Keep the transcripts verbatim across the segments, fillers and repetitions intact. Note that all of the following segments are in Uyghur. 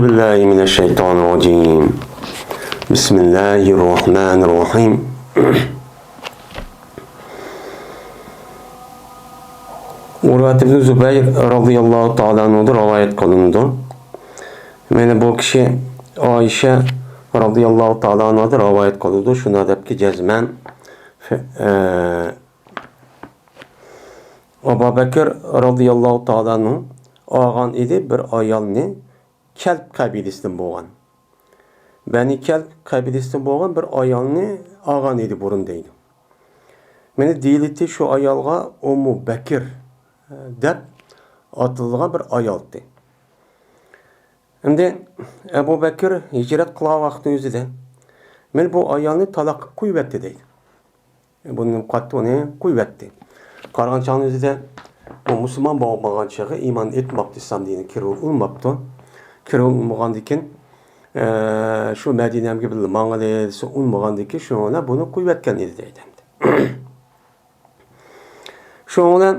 بالله من الشيطان الرجيم. بسم الله الرحمن الرحيم. ئۇرۋەت ئىبنى زۇبەير رازىياللاھۇ تائالا ئەنھۇدىن رىۋايەت قىلىنىدۇ. مانا بۇ كىشى ئائىشە رازىياللاھۇ تائالا ئەنھۇدىن رىۋايەت قىلىدۇ. شۇنداق دەپكى، جەزمەن، ئە، ئەبۇ بەكىر رازىياللاھۇ تائالا ئەنھۇ ئالغان ئىدى بىر ئايالنى، كەلب قەبىلىسىدىن بولغان. بەنى كەلب قەبىلىسىدىن بولغان بىر ئايالنى ئالغان ئىدى بۇرۇن دەيدۇ. مانا دېيىلىتى شۇ ئايالغا ئۇممۇ بەكىر، ئە، دەپ ئاتىلىدىغان بىر ئايالتى. ئەمدى ئەبۇ بەكىر ھىجرەت قىلغان ۋاقىتنىڭ ئۆزىدە مانا بۇ ئايالنى تالاق قىلىپ قويۇۋەتتى دەيدۇ. بۇنى قاتتى ئۇنى قويۇۋەتتى. قارىغان چاغنىڭ ئۆزىدە بۇ مۇسۇلمان بولمىغان چېغى، ئىمان ئېيتماپتۇ، ئىسلام دىنىگە كىرىۋالماپتۇ. كىرىۋالمىغاندىكىن، ئە، شۇ مەدىنەمگە بىللە ماڭىلى دېسە ئۇنىمىغاندىكىن، شۇنىڭ بىلەن بۇنى قويۇۋەتكەن ئىدى دەيدۇ. شۇنىڭ بىلەن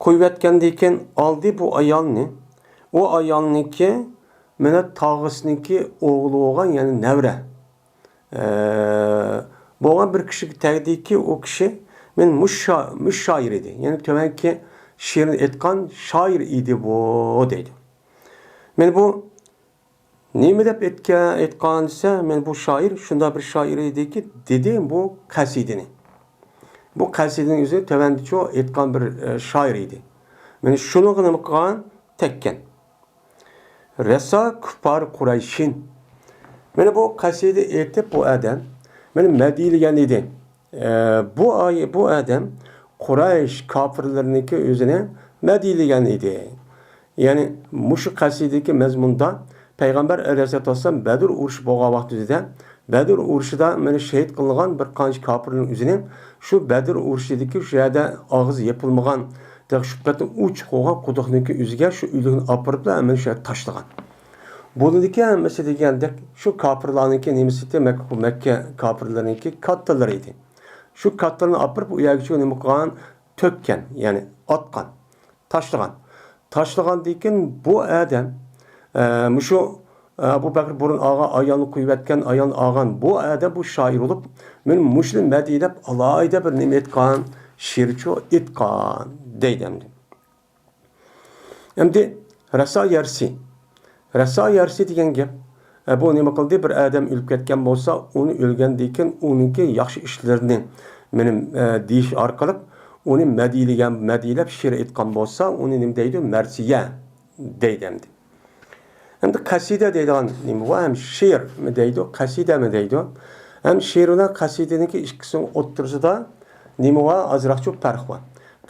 قويۇۋەتكەندىن كېيىن ئالدى بۇ ئايالنى. ئۇ ئايالنىڭكى مانا تاغىسىنىڭكى ئوغلى بولغان، يەنى نەۋرە، ئە، بولغان بىر كىشىگە تەگدىكى، ئۇ كىشى مانا مۇشۇ شا-، مۇشۇ شائىر ئىدى. يەنى تۆۋەنكى شېئىرنى ئېيتقان شائىر ئىدى بۇ دەيدۇ. مانا بۇ نېمە دەپ ئېيتكەن، ئېيتقان دېسە، مانا بۇ شائىر شۇنداق بىر شائىر ئىدىكى، دېدى بۇ قەسىدىنى. بۇ قەسىدىنىڭ ئۆزى تۆۋەندىچۇ ئېيتقان بىر، ئە، شائىر ئىدى. مانا شۇنىڭغا نېمە قىلغان؟ تەگكەن. رەسا كۇففار قۇرەيشىن. مانا بۇ قەسىدە ئېيتىپ بۇ ئادەم، مانا مەدھىيلىگەن ئىدى. ئە، بۇ ئاي-، بۇ ئادەم قۇرەيش كاپىرلىرىنىڭكى ئۆزىنى مەدھىيلىگەن ئىدى. يەنى مۇشۇ قەسىدىدىكى مەزمۇندا پەيغەمبەر ئەلەيھىسسالاتۇ ۋەسسالام بەدر ئۇرۇشى بولغان ۋاقتىدا، بەدر ئۇرۇشىدا مانا شېھىت قىلىنغان بىر قانچە كاپىرنىڭ ئۆزىنى شۇ بەدر ئۇرۇشىدىكى شۇ يەردە ئاغزى يېپىلمىغان، شۇ قېتىم ئۇ چىقىۋالغان قۇدۇقنىڭكى ئۆزىگە شۇ ئۆلۈكنى ئاپىرىپلا مانا شۇ يەردە تاشلىغان. بۇنىڭدىكى ھەممىسى دېگەندەك شۇ كاپىرلارنىڭكى نېمىسى، مەككە، مەككە كاپىرلىرىنىڭكى كاتتىلىرى ئىدى. شۇ كاتتىلىرىنى ئاپىرىپ ئۇ يەرگىچۇ نېمە قىلغان؟ تۆككەن، يەنى ئاتقان، تاشلىغان. تاشلىغاندىن كېيىن بۇ ئادەم، ئە، مۇشۇ، ئە، ئەبۇ بەكرى بۇرۇن ئالغان ئايالنى قويۇۋەتكەن، ئايالنى ئالغان بۇ ئادەم بۇ شائىر بولۇپ، مانا مۇشۇنى مەدھىيلەپ ئالاھىدە بىر نېمە ئېيتقان، شېئىرچۇ ئېيتقان دەيدۇ ئەمدى. ئەمدى رەسا يارسى. رەسا يارسى دېگەن گەپ، ئە، بۇ نېمە قىلدى؟ بىر ئادەم ئۆلۈپ كەتكەن بولسا، ئۇنى ئۆلگەندىن كېيىن ئۇنىڭكى ياخشى ئىشلىرىنى مېنىڭ، ئە، دېيىش ئارقىلىق ئۇنى مەدھىيلىگەن، مەدھىيلەپ شېئىر ئېيتقان بولسا، ئۇنى نېمە دەيدۇ؟ مەرسىيە دەيدۇ ئەمدى. ئەمدى قەسىدە دەيدىغان نېمە بار؟ ھەم شېئىرمۇ دەيدۇ، قەسىدەمۇ دەيدۇ. ھەم شېئىر بىلەن قەسىدىنىڭكى ئىككىسىنىڭ ئوتتۇرىسىدا نېمە بار؟ ئازراقچە پەرق بار.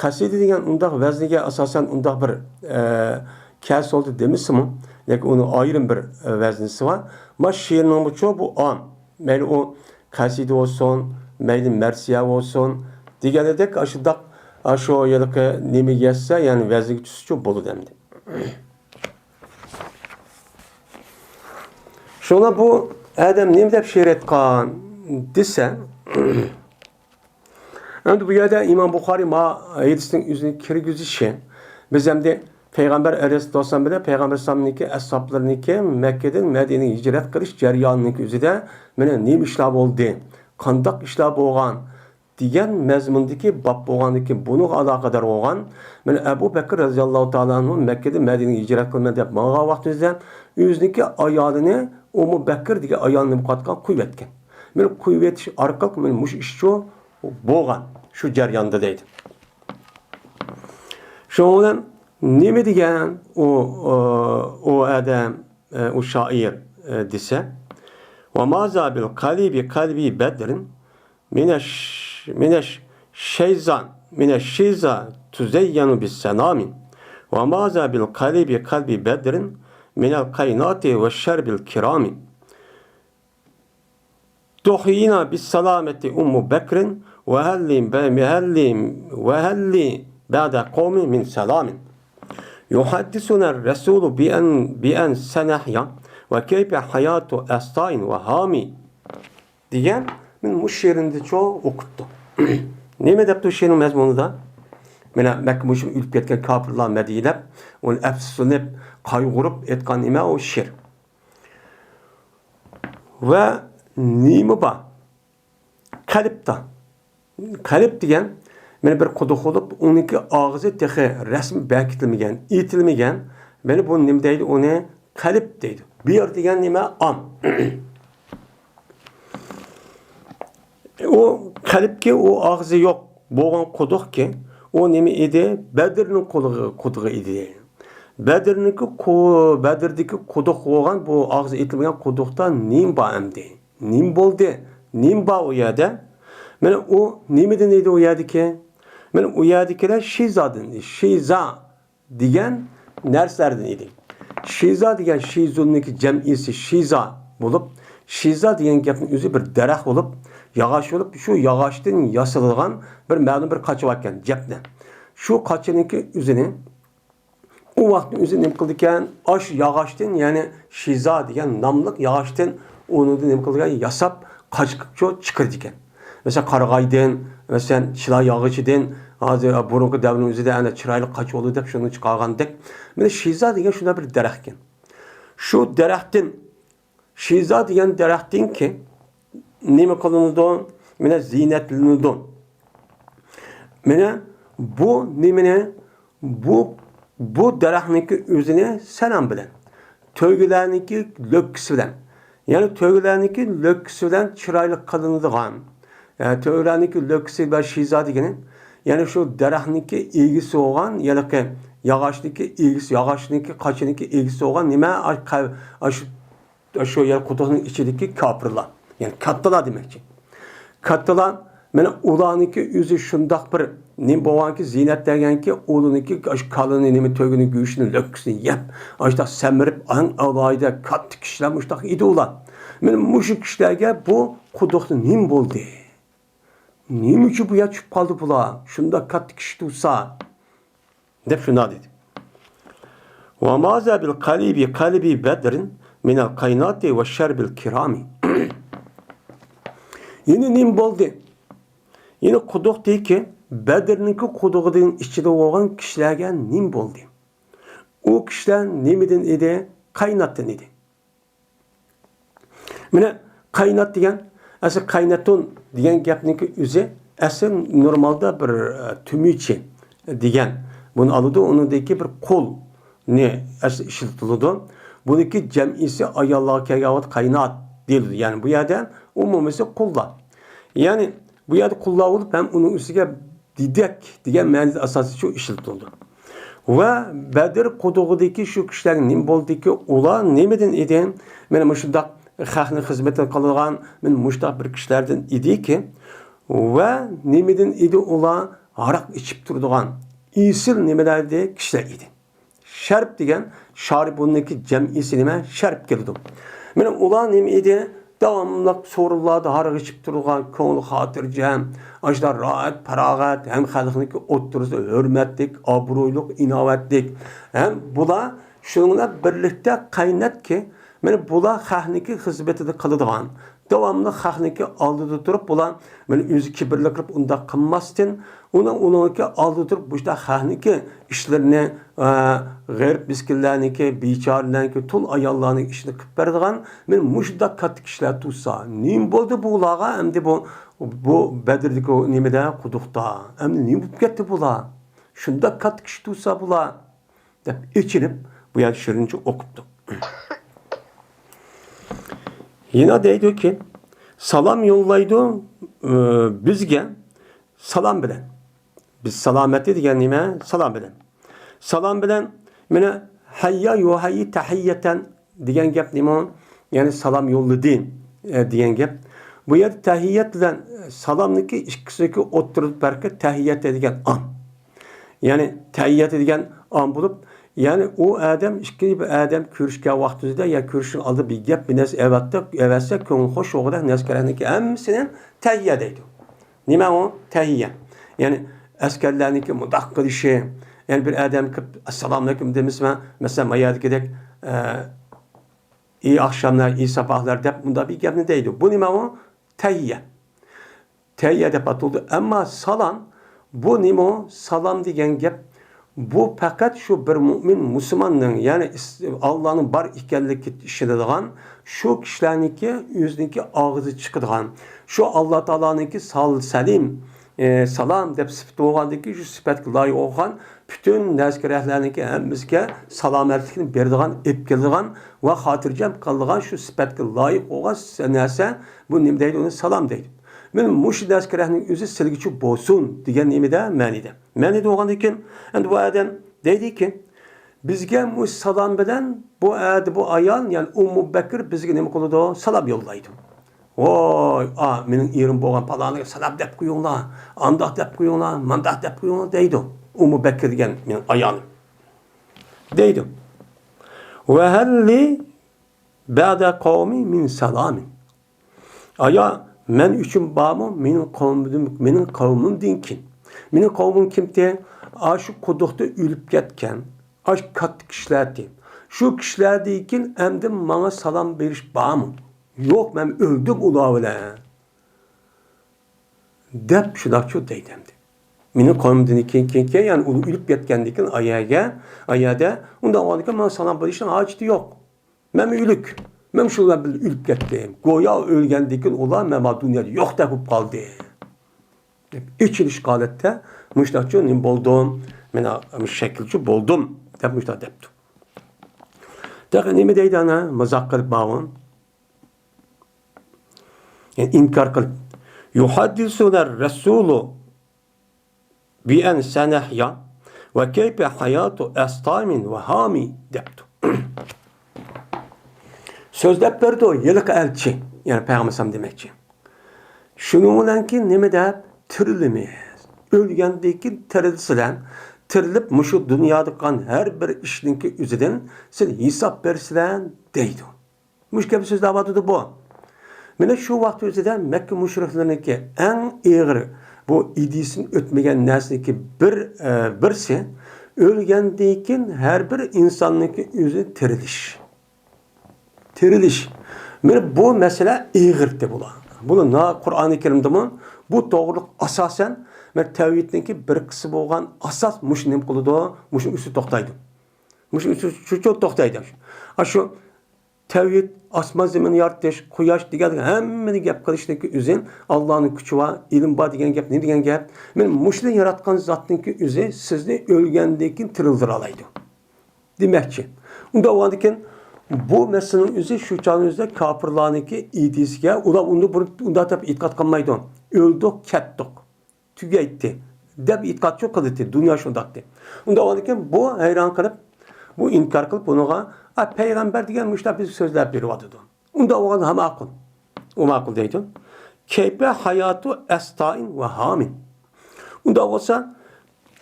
قەسىدە دېگەن ئۇنداق ۋەزنىگە ئاساسەن ئۇنداق بىر، ئە، كەسىۋالدى دېمىسىمۇ، لېكىن ئۇنىڭ ئايرىم بىر، ئە، ۋەزنىسى بار. ما شېئىرنىڭمۇچۇ بۇ ئام، مەيلى ئۇ قەسىدە بولسۇن، مەيلى مەرسىيە بولسۇن دېگەنىدەك، ئاشۇنداق، ئاشۇ ھېلىقى نېمىگە يەتسە، يەنى ۋەزنىگە چۈشسىچۇ بولىدۇ ئەمدى. شۇڭا بۇ ئادەم نېمە دەپ شېئىر ئېيتقان دېسە، ئەمدى بۇ يەردە ئىمام بۇخارىي ما ھەدىسنىڭ ئۆزىنى كىرگۈزۈشى، بىز ئەمدى پەيغەمبەر ئەلەيھىسسالام بىلەن پەيغەمبەر ئەلەيھىسسالامنىڭكى ئەسھابلىرىنىڭكى مەككىدىن مەدىنىگە ھىجرەت قىلىش جەريانىنىڭكى ئۆزىدە مانا نېمە ئىشلار بولدى، قانداق ئىشلار بولغان، دېگەن مەزمۇندىكى باب بولغاندىكىن، بۇنىڭغا ئالاقىدار بولغان، مانا، ئەبۇ بەكىر رەزىياللاھۇ تائالا ئەنھۇ مەككىدىن مەدىنىگە ھىجرەت قىلىمەن دەپ ماڭغان ۋاقتىمىزدا، ئۆزىنىڭكى ئايالىنى ئۇممۇ بەكىر دېگەن ئايالنى نېمە قىلىۋاتقان؟ قويۇۋەتكەن. مانا، قويۇۋېتىش ئارقىلىق، مانا، مۇشۇ ئىشچۇ بولغان شۇ جەرياندا دەيدۇ. شۇنىڭ بىلەن نېمە دېگەن ئۇ، ئۇ، ئۇ ئادەم، ئۇ شائىر، دېسە، وماذا بالقلب بقلب بدر من الش-، من الشيزان، من الشيزان تزين بالسنام. وماذا بالقلب بقلب بدر من القينات والشرب الكرام. دخينا بالسلامة أم بكر وهل لي ب-، وهل لي، وهل لي بعد قوم من سلام. يحدثنا الرسول بأن، بأن سنحيا وكيف حياة أسطاء وهام. دېگەن، مانا مۇشۇ شېئىرنىچۇ ئوقۇپتۇ. نېمە دەپتۇ شېئىرنىڭ مەزمۇنىدا؟ مانا مەككە مۇشۇ ئۆلۈپ كەتكەن كاپىرلار مەدھىيلەپ، ئۇنى ئەپسۇسلىنىپ، قايغۇرۇپ ئېيتقان نېمە ئۇ شېئىر. ۋە نېمە بار؟ قەلبتە. قەلب دېگەن مانا بىر قۇدۇق بولۇپ، ئۇنىڭكى ئاغزى تېخى رەسمىي بېكىتىلمىگەن، ئېيتىلمىگەن. مانا بۇ نېمە دەيدۇ؟ ئۇنى قەلب دەيدۇ. بۇ يەر دېگەن نېمە؟ ئام. ئۇ قەلبكى ئۇ ئاغزى يوق بولغان قۇدۇقكى، ئۇ نېمە ئىدى؟ بەدرنىڭ قۇدۇقى، قۇدۇقى ئىدى. بەدرنىڭكى قۇ-، بەدردىكى قۇدۇق بولغان بۇ ئاغزى ئېيتىلمىگەن قۇدۇقتا نېمە بار ئەمدى؟ نېمە بولدى؟ نېمە بار ئۇ يەردە؟ مانا ئۇ نېمىدىن ئىدى ئۇ يەردىكى؟ مانا ئۇ يەردىكىلەر شىزادىن، شىزا دېگەن نەرسىلەردىن ئىدى. شىزا دېگەن شىزۇننىڭكى جەمئىسى شىزا بولۇپ، شىزا دېگەن گەپنىڭ ئۆزى بىر دەرەخ بولۇپ، ياغاچ بولۇپ، شۇ ياغاچتىن ياسىلىدىغان بىر مەلۇم بىر قاچا باركەن، جەپنە. شۇ قاچىنىڭكى ئۆزىنى ئۇ ۋاقىتنىڭ ئۆزى نېمە قىلىدىكەن؟ ئاشۇ ياغاچتىن، يەنى شىزا دېگەن ناملىق ياغاچتىن، ئۇنىڭدىن نېمە قىلىدىكەن؟ ياساپ، قاچا قىلىپ چىقىرىدىكەن. مەسىلەن، قارىغايدىن، مەسىلەن، چىلا ياغىچىدىن، ھازىر بۇرۇنقى دەۋرنىڭ ئۆزىدە ئەنە چىرايلىق قاچا بولدى دەپ شۇنى چىقارغاندەك. مانا شىزا دېگەن شۇنداق بىر دەرەخكەن. شۇ دەرەختىن، شىزا دېگەن دەرەختىنكى نېمە قىلىنىدۇ؟ مانا زىننەتلىنىدۇ. مانا بۇ نېمىنى، بۇ، بۇ دەرەخنىڭكى ئۆزىنى سەنەم بىلەن، تۆگىلەرنىڭكى لۆككىسى بىلەن، يەنى تۆگىلەرنىڭكى لۆككىسى بىلەن چىرايلىق قىلىنىدىغان، يەنى تۆگىلەرنىڭكى لۆككىسى ۋە شىزا دېگىنى، يەنى شۇ دەرەخنىڭكى ئىگىسى بولغان، يەنى ياغاچنىڭكى ئىگىسى، ياغاچنىڭكى قاچىنىڭكى ئىگىسى بولغان نېمە؟ ئاشۇ، ئاشۇ يەر قۇدۇقنىڭ ئىچىدىكى كاپىرلار، يەنى كاتتىلار دېمەكچى. كاتتىلار، مانا ئۇلارنىڭكى ئۆزى شۇنداق بىر نېمە بولغانكى، زىننەت دېگەنكى، ئۇلىنىڭكى ئاشۇ كالىنى، نېمە، تۆگىنى، گۆشىنى، لۆككىسىنى يەپ، ئاشۇنداق سەمرىپ، ئەڭ ئالاھىدە كاتتا كىشىلەر مۇشۇنداق ئىدى ئۇلار. مانا مۇشۇ كىشىلەرگە بۇ قۇدۇقتا نېمە بولدى؟ نېمە ئۈچۈن بۇ يەر چۈشۈپ قالدى بۇلار؟ شۇنداق كاتتا كىشى تۇرسا. دەپ شۇنداق دېدى. وماذا بالقليب قليب بدر من القينات والشرب الكرام. يەنە نېمە بولدى؟ يەنە قۇدۇقتىكى بەدرنىڭكى قۇدۇقىدىن ئىچىدە بولغان كىشىلەرگە نېمە بولدى؟ ئۇ كىشىلەر نېمىدىن ئىدى؟ قايناتتىن ئىدى. مانا قاينات دېگەن، ئەسلى قايناتون دېگەن گەپنىڭكى ئۆزى ئەسلى نورمالدا بىر، ئە، تۈمۈچى دېگەن. بۇنى ئالىدۇ، ئۇنىڭدىكى بىر قۇلنى ئەسلى ئىشلىتىلىدۇ. بۇنىڭكى جەمئىسى ئاياللارغا كەلگەن ۋاقىت قاينات دېيىلىدۇ. يەنى بۇ يەردە ئومۇمىيسى قۇللار. يەنى بۇ يەردە قۇللار بولۇپ، ھەم ئۇنىڭ ئۈستىگە دېدەك دېگەن مەنىدە ئاساسىي شۇ ئىشلىتىلىدۇ. ۋە بەدر قۇدۇقىدىكى شۇ كىشىلەر نېمە بولدىكى، ئۇلار نېمىدىن ئىدى؟ مانا مۇشۇنداق خەقنىڭ خىزمىتىنى قىلىدىغان، مانا مۇشۇنداق بىر كىشىلەردىن ئىدىكى، ۋە نېمىدىن ئىدى ئۇلار؟ ھاراق ئىچىپ تۇرىدىغان ئېسىل نېمىلەردە كىشىلەر ئىدى. شەرب دېگەن شارىبۇننىڭكى جەمئىسى نېمە؟ شەرب كېلىدۇ. مانا ئۇلار نېمە ئىدى؟ داۋاملىق سورۇنلاردا ھاراق ئىچىپ تۇرغان، كۆڭلى خاتىرجەم، ئاشۇنداق راھەت، پاراغەت، ھەم خەلقنىڭكى ئوتتۇرىسىدا ھۆرمەتلىك، ئابرۇيلۇق، ئىناۋەتلىك. ھەم بۇلار شۇنىڭ بىلەن بىرلىكتە قايناتكى، مانا بۇلار خەقنىڭكى خىزمىتىدە قىلىدىغان، داۋاملىق خەقنىڭكى ئالدىدا تۇرۇپ، بۇلار مانا ئۆزى كىبىرلىك قىلىپ ئۇنداق قىلماستىن، ئۇنىڭ، ئۇنىڭكى ئالدىدا تۇرۇپ، مۇشۇنداق خەقنىڭكى ئىشلىرىنى، ئە، غېرىب مىسكىنلەرنىڭكى، بىچارىلەرنىڭكى، تۇل ئاياللارنىڭ ئىشىنى قىلىپ بېرىدىغان، مانا مۇشۇنداق كاتتا كىشىلەر تۇرسا، نېمە بولدى بۇلارغا؟ ئەمدى بۇ، بۇ بەدردىكى نېمىدە، قۇدۇقتا، ئەمدى نېمە بولۇپ كەتتى بۇلار؟ شۇنداق كاتتا كىشى تۇرسا بۇلار، دەپ ئېچىنىپ، بۇ يەردە شېرىنچە ئوقۇپتۇ. يەنە دەيدۇكى، سالام يوللايدۇ، ئى، بىزگە سالام بىلەن. بىز سالامەتلىك دېگەن نېمە؟ سالام بىلەن. سالام بىلەن، مانا، ھەييا يۇھەيي تەھىيەتەن دېگەن گەپ نېمە؟ يەنى سالام يوللىدى، ئە، دېگەن گەپ. بۇ يەردە تەھىيەت بىلەن سالامنىڭكى ئىككىسىنىڭكى ئوتتۇرىدا پەرقى تەھىيەتە دېگەن ئام. يەنى تەھىيەتە دېگەن ئام بولۇپ، يەنى ئۇ ئادەم، ئىككى بىر ئادەم كۆرۈشكەن ۋاقتىمىزدا يا كۆرۈشنىڭ ئالدىدا بىر گەپ، بىر نەرسە ئەۋەتتۇق، ئەۋەتسە كۆڭلى خوش بولغۇدەك نەرسە كېرەكنىڭكى ھەممىسىنى تەھىيە دەيدۇ. نېمە ئۇ؟ تەھىيە. يەنى ئەسكەرلەرنىڭكى مۇنداق قىلىشى، يەنى بىر ئادەم كېلىپ، ئەسسالامۇئەلەيكۇم دېمىسىمۇ، مەسىلەن، ما يەردىكىدەك، ئە، ئى ئاخشاملار، ئى ساباھلار دەپ مۇنداق بىر گەپنى دەيدۇ. بۇ نېمە ئۇ؟ تەھىيە. تەھىيە دەپ ئاتىلىدۇ. ئەمما سالام، بۇ نېمە ئۇ؟ سالام دېگەن گەپ، بۇ پەقەت شۇ بىر مۇئمىن مۇسۇلماننىڭ، يەنى ئىس-، ئاللانىڭ بار ئىكەنلىكىگە ئىشىنىدىغان، شۇ كىشىلەرنىڭكى ئۆزىنىڭكى ئاغزى چىقىدىغان، شۇ ئاللا تائالانىڭكى سال-، سەلىم، ئى، سالام دەپ سۈپىتى بولغاندىكى، شۇ سۈپەتكە لايىق بولغان پۈتۈن نەزكىرەھلەرنىڭكى ھەممىسىگە سالامەتلىكنى بېرىدىغان، ئېلىپ كېلىدىغان ۋە خاتىرجەم قىلىدىغان شۇ سۈپەتكە لايىق بولغان نەرسە، بۇ نېمە دەيدۇ؟ ئۇنى سالام دەيدۇ. مانا مۇشۇ نەزكىرەھنىڭ ئۆزى سىلىگىچۇ بولسۇن دېگەن نېمىدە؟ مەنىدە. مەنىدە بولغاندىن كېيىن، ئەمدى بۇ ئادەم دەيدىكى، بىزگە مۇشۇ سالام بىلەن بۇ ئەدە بۇ ئايال، يەنى ئۇممۇ بەكىر بىزگە نېمە قىلىدۇ؟ سالام يوللايدۇ. ۋاي، ئا، مېنىڭ ئېرىم بولغان پالانىغا سالام دەپ قويۇڭلار، ئانداق دەپ قويۇڭلار، مانداق دەپ قويۇڭلار دەيدۇ. ئۇممۇ بەكىر دېگەن مېنىڭ ئايالىم. دەيدۇ. ۋەھەللى بەدە قومى مىن سالامىن. ئايا، مەن ئۈچۈن بارمۇ مېنىڭ قومۇمدىن، مېنىڭ قومۇمدىن كېيىن؟ مېنىڭ قومۇم كىمتى؟ ئاشۇ قۇدۇقتا ئۆلۈپ كەتكەن، ئاشۇ كاتتا كىشىلەرتى. شۇ كىشىلەردىن كېيىن ئەمدى ماڭا سالام بېرىش بارمۇ؟ يوق، مەن ئۆلدۈم ئۇلار بىلەن. دەپ شۇنداقچۇ دەيدۇ ئەمدى. مېنىڭ قومۇمدىن كېيىن، كېيىن، كېيىن، يەنى ئۇ ئۆلۈپ كەتكەندىن كېيىن ئايەگە، ئايەدە، ئۇنداق بولغاندىكىن ماڭا سالام بېرىشنىڭ ھاجىتى يوق. مەنمۇ ئۆلۈك. مەن شۇلار بىلەن ئۆلۈپ كەتتىم. گويا ئۆلگەندىن كېيىن ئۇلار مەن بار دۇنيادا يوقتەك بولۇپ قالدى. دەپ ئېچىنىش ھالەتتە مۇشۇنداقچۇ نېمە بولدۇم؟ مانا شەكىلچۇ بولدۇم دەپ مۇشۇنداق دەپتۇ. تېخى نېمە دەيدۇ ئانا؟ مازاق قىلىپ باۋۇن. يەنى ئىنكار قىلىپ. يۇھەددىسۇنەر رەسۇلۇ بىئەن سەنەھيا ۋە كەيپە ھاياتۇ ئەستامىن ۋە ھامى دەپتۇ. سۆزلەپ بەردى ھېلىقى ئەلچى، يەنى پەيغەمبەر ئەلەيھىسسالام دېمەكچى. شۇنىڭ بىلەنكى نېمە دەپ تىرىلىمىز؟ ئۆلگەندىن كېيىن تىرىلسىلەر، تىرىلىپ مۇشۇ دۇنيادا قىلغان ھەر بىر ئىشنىڭكى ئۆزىدىن سىز ھېساب بېرىسىلەر دەيدۇ. مۇشۇ گەپنى سۆزلەۋاتىدۇ بۇ. مانا شۇ ۋاقىت ئۆزىدە مەككە مۇشرىكلىرىنىڭكى ئەڭ ئېغىر بۇ ئىدىيىسىدىن ئۆتمىگەن نەرسىنىڭكى بىر، ئە، بىرسى، ئۆلگەندىن كېيىن ھەر بىر ئىنساننىڭكى ئۆزى تىرىلىش. تىرىلىش. مانا بۇ مەسىلە ئېغىرتى بۇلار. بۇنى نا-، قۇرئانى كەرىمدىمۇ بۇ توغرىلىق ئاساسەن، مانا تەۋھىدنىڭكى بىر قىسمى بولغان ئاساس مۇشۇ نېمە قىلىدۇ؟ مۇشۇنىڭ ئۈستىدە توختايدۇ. مۇشۇنىڭ ئۈستىدە شۇ، شۇ توختايدۇ. ئاشۇ تەۋھىد، ئاسمان زېمىن يارىتىش، قۇياش دېگەن ھەممىنى گەپ قىلىشنىڭكى ئۆزى، ئاللانىڭ كۈچى بار، ئىلمى بار دېگەن گەپ نېمە دېگەن گەپ؟ مانا مۇشۇنى ياراتقان زاتنىڭكى ئۆزى سىزنى ئۆلگەندىن كېيىن تىرىلدۇرالايدۇ دېمەكچى. ئۇنداق بولغاندىكىن، بۇ مەسىلىنىڭ ئۆزى شۇ چاغنىڭ ئۆزىدە كاپىرلارنىڭكى ئىدىيىسىگە، ئۇلار ئۇندا بۇرۇن ئۇنداق دەپ ئېتىقاد قىلمايدۇ. ئۆلدۇق، كەتتۇق، تۈگەيتتى دەپ ئېتىقادچۇ قىلدى، دۇنيا شۇنداقتى. ئۇنداق بولغاندىكىن بۇ ھەيران قېلىپ، بۇ ئىنكار قىلىپ بۇنىڭغا، «ئا، پەيغەمبەر دېگەن مۇشۇنداق بىزگە سۆزلەپ بېرىۋاتىدۇ.» ئۇنداق بولغاندا ھە ماقۇل. ئۇ ماقۇل دەيدۇ. كەيپە ھاياتۇ ئەستائىن ۋە ھامىن. ئۇنداق بولسا،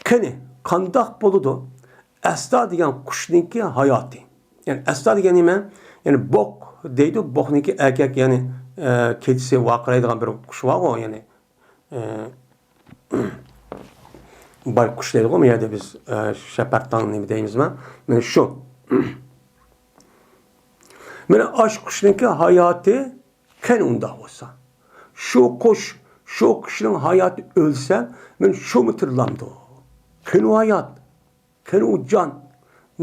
قېنى، قانداق بولىدۇ ئەستا دېگەن قۇشنىڭكى ھاياتى؟ يەنى ئەستا دېگەن نېمە؟ يەنى بوق دەيدۇ، بوقنىڭكى ئەركەك، يەنى، ئە، كېچىسى ۋارقىرايدىغان بىر قۇش بارغۇ، يەنى، ئە، بايقۇش دەيدىغۇ، بۇ يەردە بىز، ئە، شەپەرتاڭ نېمە دەيمىزما؟ مانا شۇ. مانا ئاشۇ قۇشنىڭكى ھاياتى قېنى ئۇنداق بولسا؟ شۇ قۇش، شۇ قۇشنىڭ ھاياتى ئۆلسە، مانا شۇمۇ تىرىلامدۇ؟ قېنى ئۇ ھايات؟ قېنى ئۇ جان؟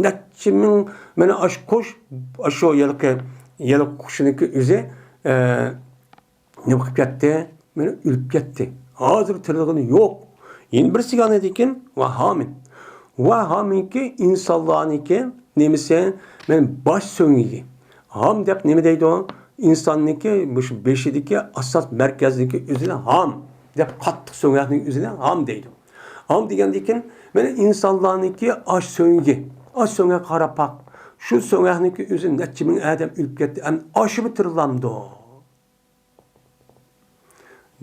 نەچچە مىڭ، مانا ئاشۇ قۇش، ئاشۇ ھېلىقى، ھېلىقى قۇشنىڭكى ئۆزى، ئە، نېمە قىلىپ كەتتى؟ مانا ئۆلۈپ كەتتى. ھازىر تىرىلغىنى يوق. يەنە بىرسىگە ئاندىن كېيىن، ۋە ھامىن. ۋە ھامىنكى ئىنسانلارنىڭكى نېمىسى؟ مانا باش سۆڭىكى. ھام دەپ نېمە دەيدۇ؟ ئىنساننىڭكى مۇشۇ بېشىدىكى ئاساس مەركەزدىكى ئۆزىنى ھام دەپ، قاتتىق سۆڭەكنىڭ ئۆزىنى ھام دەيدۇ. ھام دېگەندىن كېيىن، مانا ئىنسانلارنىڭكى ئاش سۆڭىكى، ئاش سۆڭەككە قاراپ باق. شۇ سۆڭەكنىڭكى ئۆزى نەچچە مىڭ ئادەم ئۆلۈپ كەتتى، ئەمدى ئاشۇمۇ تىرىلامدۇ؟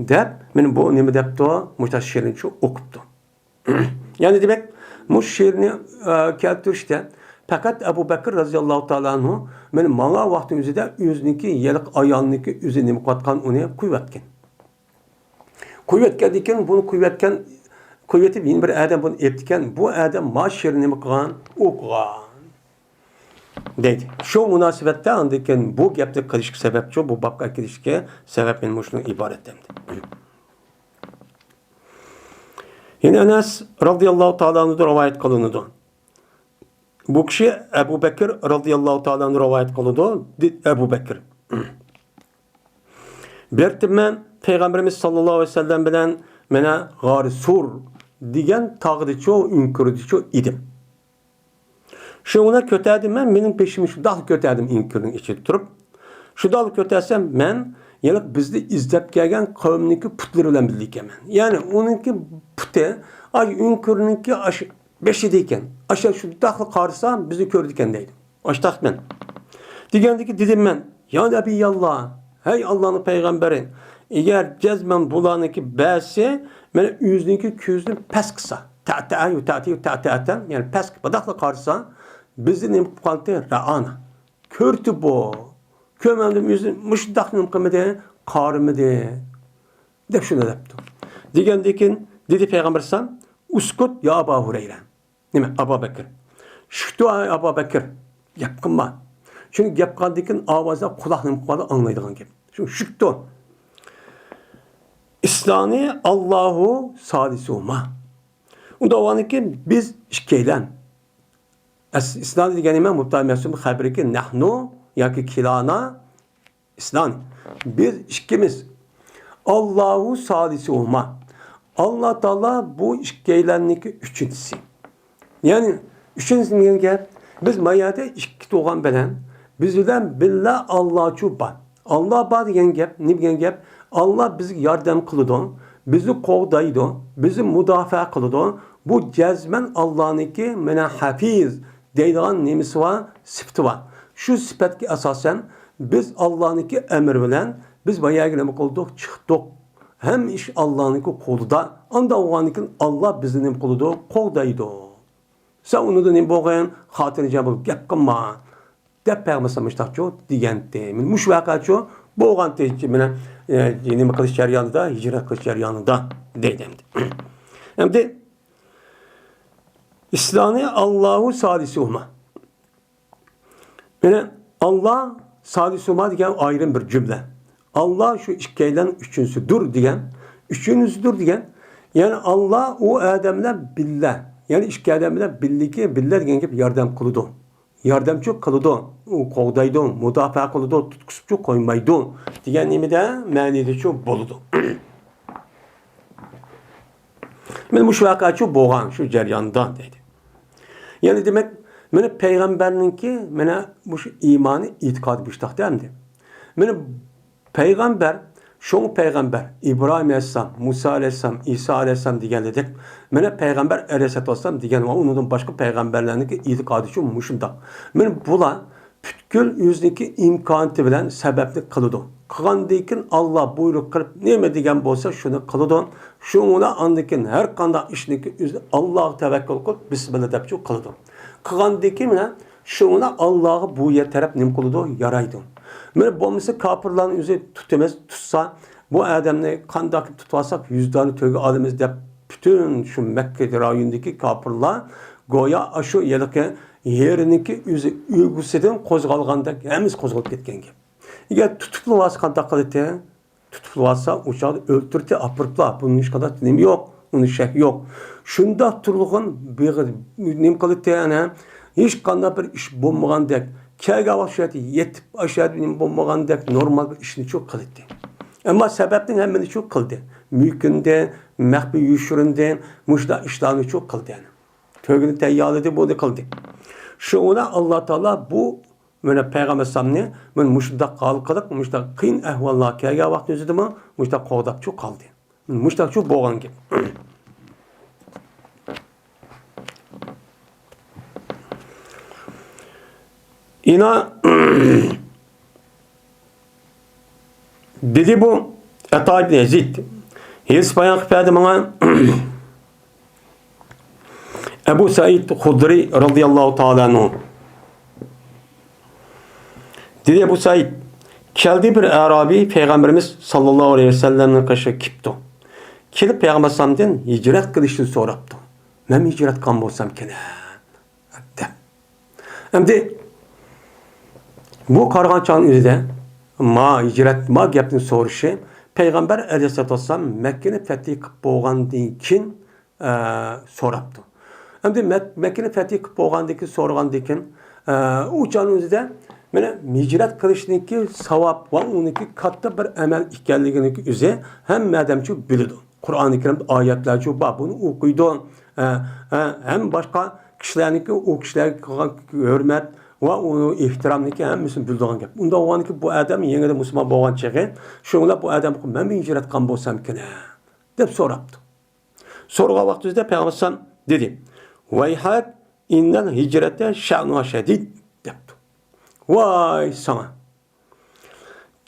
دەپ، مانا بۇ نېمە دەپتۇ؟ مۇشۇنداق شېئىرنى شۇ ئوقۇپتۇ. يەنى دېمەك، مۇشۇ شېئىرنى، ئە، كەلتۈرۈشتە پەقەت ئەبۇ بەكىر رەزىياللاھۇ تائالا ئەنھۇ، مانا ماڭا ۋاقتىنىڭ ئۆزىدە ئۆزىنىڭكى ھېلىقى ئايالنىڭكى ئۆزى نېمە قىلىۋاتقان ئۇنى قويۇۋەتكەن. قويۇۋەتكەندىن كېيىن، بۇنى قويۇۋەتكەن، قويۇۋېتىپ، يەنە بىر ئادەم بۇنى ئېلىپتىكەن. بۇ ئادەم ما شېئىرنى نېمە قىلغان؟ ئوقۇغان. دەيدۇ. شۇ مۇناسىۋەتتە ئاندىن كېيىن بۇ گەپنى قىلىشقا سەۋەبچۇ، بۇ بابقا ئەكېلىشكە سەۋەب مېنى مۇشۇنىڭ ئىبارەت ئەمدى. يەنە ئەنەس رازىياللاھۇ تائالا ئەنھۇدىن رىۋايەت قىلىنىدۇ. بۇ كىشى ئەبۇ بەكىر رازىياللاھۇ تائالا ئەنھۇ رىۋايەت قىلىدۇ، دېدى ئەبۇ بەكىر. بىر قېتىم مەن پەيغەمبىرىمىز ساللاللاھۇ ئەلەيھى ۋەسەللەم بىلەن مانا غارى سۇر دېگەن تاغدىچۇ، ئۆڭكۈردىچۇ ئىدىم. شۇنىڭ كۆتەردىم مەن، مېنىڭ بېشىمنى شۇنداقلا كۆتەردىم ئۆڭكۈرنىڭ ئىچىدە تۇرۇپ. شۇنداقلا كۆتەرسەم، مەن يەنە بىزنى ئىزدەپ كەلگەن قەۋمنىڭكى پۇتلىرى بىلەن بىللە ئىكەنمەن. يەنى ئۇنىڭكى پۇتى ئاشۇ ئۆڭكۈرنىڭكى ئاشۇ بېشىدا ئىكەن. ئاشۇ شۇنداقلا قارىسا، بىزنى كۆرىدىكەن دەيدۇ. ئاشتاقمەن. دېگەندىكى دېدىم مەن، يا نەبىياللا، ھەي ئاللانىڭ پەيغەمبىرى، ئەگەر جەزمەن بۇلارنىڭكى بەزىسى مانا ئۆزىنىڭكى كۆزىنى پەس قىلسا، تەتەيۇ تەتەيۇ تەتەتەن، يەنى پەس بۇنداقلا قارىسا، بىزنى نېمە قىلىپ قالدى؟ رەئانا. كۆردى بۇ. كۆرمەمدىم، ئۆزى مۇشۇنداق نېمە قىلمىدى، قارىمىدى، دەپ شۇنداق دەپتۇ. دېگەندىن كېيىن دېدى پەيغەمبەر ئەلەيھىسسالام، ئۇسكۇت يا ئابا ھۇرەيرە. نېمە، ئابا بەكىر؟ شۈكتۇ، ئەي ئابا بەكىر، گەپ قىلما. چۈنكى گەپ قىلغاندىن كېيىن ئاۋازى قۇلاقنى نېمە قىلىدۇ، ئاڭلايدىغان گەپ. شۇ شۈكتۇ. ئىسلانى ئاللاھۇ سالىسۇما. ئۇندا بولغاندىن كېيىن بىز ئىككىيلەن. ئەس-، ئىسلانى دېگەن نېمە؟ مۇبتەدا مەھزۇف خەبىرىكى نەھنۇ ياكى كىلانا ئىسلان. بىز ئىككىمىز. ئاللاھۇ سالىسۇھۇما. ئاللا تائالا بۇ ئىككىيلەننىڭكى ئۈچىنچىسى. يەنى ئۈچىنچىسى دېگەن گەپ، بىز ما يەردە ئىككى تۇغان بىلەن بىز بىلەن بىللە ئاللاچۇ بار. ئاللا بار دېگەن گەپ، نېمە دېگەن گەپ؟ ئاللا بىزگە ياردەم قىلىدۇ، بىزنى قوغدايدۇ، بىزنى مۇداپىئە قىلىدۇ. بۇ جەزمەن ئاللانىڭكى مانا ھەپىز دەيدىغان نېمىسى بار؟ سۈپىتى بار. شۇ سۈپەتكە ئاساسەن بىز ئاللانىڭكى ئەمرى بىلەن بىز ما يەرگە نېمە قىلدۇق؟ چىقتۇق. ھەممە ئىش ئاللانىڭكى قولىدا. ئانداق بولغاندىن كېيىن ئاللا بىزنى نېمە قىلىدۇ؟ قوغدايدۇ. سەن ئۇنىڭدا نېمە بولغىن؟ خاتىرجەم بول، گەپ قىلما، دەپ پەيغەمبەر ئەلەيھىسسالام مۇشۇنداقچۇ دېگەنتى. مانا مۇشۇ ۋەقەچۇ بولغانتى، مانا، ئە، نېمە قىلىش جەريانىدا، ھىجرەت قىلىش جەريانىدا دەيدۇ ئەمدى. ئەمدى ئىسلانى ئاللاھۇ سالىسۇھۇما. مانا، ئاللا سالىسۇھۇما دېگەن ئايرىم بىر جۈملە. ئاللا شۇ ئىككىيلەن ئۈچىنچىسىدۇر دېگەن، ئۈچىنچىسىدۇر دېگەن. يەنى ئاللا ئۇ ئادەم بىلەن بىللە، يەنى ئىككى ئادەم بىلەن بىللىكى، بىللە دېگەن گەپ ياردەم قىلىدۇ. ياردەمچۇ قىلىدۇ، ئۇ قوغدايدۇ، مۇداپىئە قىلىدۇ، تۇتقۇزۇپچۇ قويمايدۇ دېگەن نېمىدە، مەنىدىچۇ بولىدۇ. مانا مۇشۇ ۋەقەچۇ بولغان شۇ جەرياندا دەيدۇ. يەنى دېمەك، مانا پەيغەمبەرنىڭكى مانا مۇشۇ ئىمانى، ئېتىقادى مۇشۇنداقتا ئەمدى. مانا پەيغەمبەر، شۇڭا پەيغەمبەر ئىبراھىم ئەلەيھىسسالام، مۇسا ئەلەيھىسسالام، ئىسا ئەلەيھىسسالام دېگەنلىدەك، مانا پەيغەمبەر ئەلەيھىسسالام دېگەن ۋە ئۇنىڭدىن باشقا پەيغەمبەرلەرنىڭكى ئېتىقادىچۇ مۇشۇنداق. مانا بۇلار پۈتكۈل ئۆزىنىڭكى ئىمكانىيىتى بىلەن سەۋەبنى قىلىدۇ. قىلغاندىن كېيىن ئاللا بۇيرۇق قىلىپ نېمە دېگەن بولسا شۇنى قىلىدۇ. شۇڭا ئاندىن كېيىن ھەر قانداق ئىشنىڭكى ئۆزى ئاللاغا تەۋەككۈل قىلىپ بىسمىللا دەپچۇ قىلىدۇ. قىلغاندىن كېيىن مانا شۇڭا ئاللاغا بۇ يەر تەرەپ نېمە قىلىدۇ؟ يارايدۇ. مانا بولمىسا كاپىرلارنى ئۆزى تۇتىمىز، تۇتسا بۇ ئادەمنى قانداق تۇتۇۋالساق يۈز دانە تۆگە ئالىمىز دەپ پۈتۈن شۇ مەككە رايونىدىكى كاپىرلار گويا ئاشۇ ھېلىقى ھېرىنىڭكى ئۆزى ئۆگزىسىدىن قوزغالغاندەك ھەممىسى قوزغىلىپ كەتكەن گەپ. ئەگەر تۇتۇپلا بولسا قانداق قىلىتى؟ تۇتۇپلا بولسا ئۇ چاغدا ئۆلتۈرتى، ئاپىرىپلا، بۇنىڭ ھېچقانداق نېمە يوق، ئۇنىڭ شەك يوق. شۇنداق تۇرغىن بېغى نېمە قىلىتى ئەنە؟ ھېچقانداق بىر ئىش بولمىغاندەك، كەلگەن ۋاقىت شۇ يەردە يېتىپ، ئاشۇ يەردە نېمە بولمىغاندەك نورمال بىر ئىشنىچۇ قىلىتى. ئەمما سەۋەبنىڭ ھەممىنىچۇ قىلدى. مۆكۈندى، مەخپىي يوشۇرۇندى، مۇشۇنداق ئىشلارنىچۇ قىلدى. تۆگىنى تەييارلىدى، بۇنى قىلدى. شۇڭا ئاللا تائالا بۇ مانا پەيغەمبەر ئەلەيھىسسالامنى مانا مۇشۇنداق ھال قىلىپ، مۇشۇنداق قىيىن ئەھۋاللار كەلگەن ۋاقىت ئۆزىدىمۇ مۇشۇنداق قوغداپچۇ قالدى. مۇشۇنداقچۇ بولغان گەپ. ئىنا دېدى بۇ ئەتا ئىبن يەزىد. ھەدىس بايان قىلىپ بەردى ماڭا ئەبۇ سەئىد خۇدرى رازىياللاھۇ تائالا ئەنھۇ. دېدى ئەبۇ سەئىد، كەلدى بىر ئەرابىي پەيغەمبىرىمىز ساللاللاھۇ ئەلەيھى ۋەسەللەمنىڭ قېشىغا كېپتۇ. كېلىپ پەيغەمبەر ئەلەيھىسسالامدىن ھىجرەت قىلىشنى سوراپتۇ. مەن ھىجرەت قىلغان بولسام كېرەك دەپ. ئەمدى بۇ قارىغان چاغنىڭ ئۆزىدە ما ھىجرەت، ما گەپنى سورىشى پەيغەمبەر ئەلەيھىسسالاتۇ ۋەسسالام مەككىنى پەتھى قىلىپ بولغاندىن كېيىن ئە، سوراپتۇ. ئەمدى مەك-، مەككىنى پەتھى قىلىپ بولغاندىن كېيىن، سورىغاندىن كېيىن، ئە، ئۇ چاغنىڭ ئۆزىدە مانا ھىجرەت قىلىشنىڭكى ساۋاب ۋە ئۇنىڭكى كاتتا بىر ئەمەل ئىكەنلىكىنىڭكى ئۆزى ھەممە ئادەمچۇ بىلىدۇ. قۇرئانى كەرىمدە ئايەتلەرچۇ بار، بۇنى ئوقۇيدۇ. ئە، ئە، ھەم باشقا كىشىلەرنىڭكى ئۇ كىشىلەرگە قىلغان ھۆرمەت ۋە ئۇ ئېھتىرامنىڭكى ھەممىسىنى بىلىدىغان گەپ. ئۇنداق بولغاندىكىن بۇ ئادەم يېڭىدىن مۇسۇلمان بولغان چېغى، شۇڭا بۇ ئادەم مەنمۇ ھىجرەت قىلغان بولسامكىن دەپ سوراپتۇ. سورىغان ۋاقتىمىزدا پەيغەمبەر ئەلەيھىسسالام دېدى، ۋەيھەك ئىننەل ھىجرەتە شەئنۇھا شەدىد دەپتۇ. ۋاي ساڭا!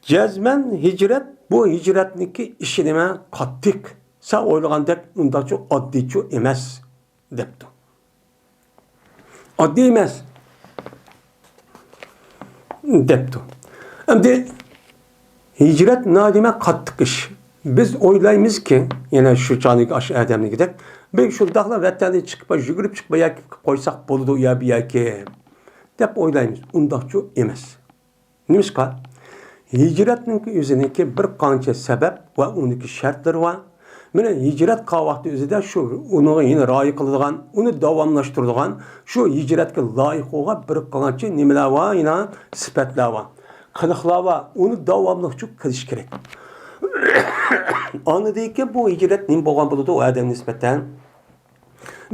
جەزمەن ھىجرەت، بۇ ھىجرەتنىڭكى ئىشى نېمە؟ قاتتىق. سەن ئويلىغاندەك ئۇنداقچۇ ئاددىيچۇ ئەمەس دەپتۇ. ئاددىي ئەمەس دەپتۇ. ئەمدى ھىجرەت نادىمە قاتتىق ئىش. بىز ئويلايمىزكى، يەنە شۇ چاغدىكى ئاشۇ ئادەمنىڭكىدەك، بىز شۇنداقلا ۋەتەندىن چىقىپ، يۈگۈرۈپ چىقىپ، ياكى قويساق بولىدۇ يا بۇ ياكى دەپ ئويلايمىز. ئۇنداقچۇ ئەمەس. نېمىشقا؟ ھىجرەتنىڭكى ئۆزىنىڭكى بىر قانچە سەۋەب ۋە ئۇنىڭكى شەرتلىرى بار. مانا ھىجرەت قىلغان ۋاقتى ئۆزىدە شۇ ئۇنىڭغا يەنە رىئايە قىلىدىغان، ئۇنى داۋاملاشتۇرىدىغان، شۇ ھىجرەتكە لايىق بولغان بىر قانچە نېمىلەر بار، يەنە سۈپەتلەر بار، قىلىقلار بار. ئۇنى داۋاملىق قىلىش كېرەك. ئاندىن كېيىن بۇ ھىجرەت نېمە بولغان بولىدۇ ئۇ ئادەمگە نىسبەتەن؟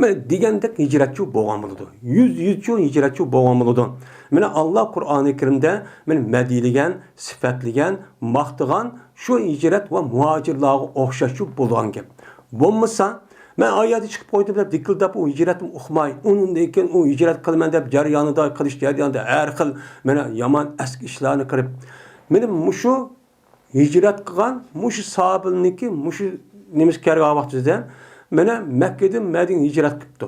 مانا دېگەندەك ھىجرەتچۇ بولغان بولىدۇ. يۈز يۈزچۇ ھىجرەتچۇ بولغان بولىدۇ. مانا ئاللا قۇرئانى كەرىمدە مانا مەدھىيلىگەن، سۈپەتلىگەن، ماختىغان شۇ ھىجرەت ۋە مۇھاجىرلارغا ئوخشاشچۇ بولغان گەپ. بولمىسا، مەن ئايەتنى چىقىپ قويدۇم دەپ دىكىلداپ ئۇ ھىجرەتنى ئۇقماي، ئۇنىڭدىن كېيىن ئۇ ھىجرەت قىلىمەن دەپ جەريانىدا، قىلىش جەريانىدا ھەر خىل مانا يامان ئەسكى ئىشلارنى قىلىپ، مانا مۇشۇ ھىجرەت قىلغان مۇشۇ ساھابىنىڭكى مۇشۇ نېمىسى كەلگەن ۋاقتىدا، مانا مەككىدىن مەدىنىگە ھىجرەت قىپتۇ.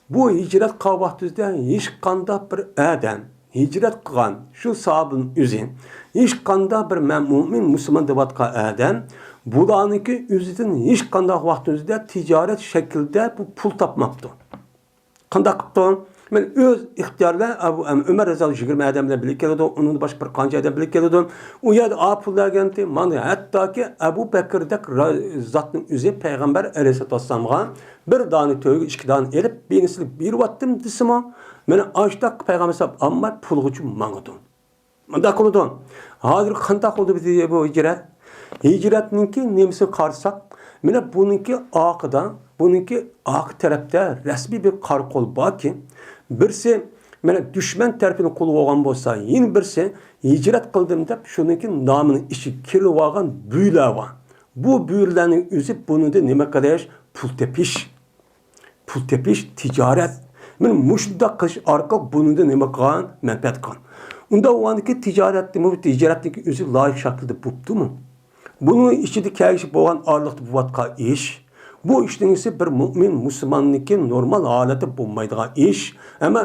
بۇ ھىجرەت قىلغان ۋاقتىدا ھېچقانداق بىر ئادەم، ھىجرەت قىلغان شۇ ساھابىنىڭ ئۆزى، ھېچقانداق بىر مەن مۇئمىن، مۇسۇلمان دەۋاتقان ئادەم، بۇلارنىڭكى ئۆزىدىن ھېچقانداق ۋاقتىدا تىجارەت شەكلىدە بۇ پۇل تاپماپتۇ. قانداق قىپتۇ؟ مەن ئۆز ئىختىيارى بىلەن ئەبۇ ئەم-، ئۆمەر رەزىياللاھۇ يىگىرمە ئادەم بىلەن بىللە كېلىدۇ، ئۇنىڭدىن باشقا بىر قانچە ئادەم بىللە كېلىدۇ. ئۇ يەردە ئاپۇللار كەلگەنتى، مانا ھەتتاكى ئەبۇ بەكىردەك را-، زاتنىڭ ئۆزى پەيغەمبەر ئەلەيھىسسالاتۇ ۋەسسالامغا بىر دانە تۆگە، ئىككى دانە ئېلىپ، بىرنى سىلىپ بېرىۋاتتىم دېسىمۇ، مانا ئاشتاق پەيغەمبەر ئەلەيھىسسالام ئامما پۇلغىچۇ ماڭىدۇ. مۇنداق قىلىدۇ. ھازىر قانداق بولدى بۇ، بۇ ھىجرەت؟ ھىجرەتنىڭكى نېمىسىگە قارىساق، مانا بۇنىڭكى ئارقىدا، بۇنىڭكى ئارقا تەرەپتە رەسمىي بىر قارا قول باركى، بىرسى مانا دۈشمەن تەرىپىنى قولغا ئالغان بولسا، يەنە بىرسى ھىجرەت قىلدىم دەپ شۇنىڭكى نامىنىڭ ئىچىگە كىرىۋالغان بۈيلەر بار. بۇ بۈيلەرنىڭ ئۆزى بۇنىڭدىن نېمە قىلىش؟ پۇل تېپىش. پۇل تېپىش، تىجارەت. مانا مۇشۇنداق قىلىش ئارقىلىق بۇنىڭدىن نېمە قىلغان؟ مەنپەئەت قىلغان. ئۇنداق بولغاندىكىن تىجارەتنىمۇ، تىجارەتنىڭكى ئۆزى لايىق شەكىلدە بوپتۇمۇ؟ بۇنىڭ ئىچىدە كەلگۈسى بولغان ئارىلىقتا بولۇۋاتقان ئىش. بۇ ئىشنىڭ ئىسى بىر مۆمىن مۇسۇلماننىڭكى نورمال ھالەتتە بولمايدىغان ئىش. ئەمما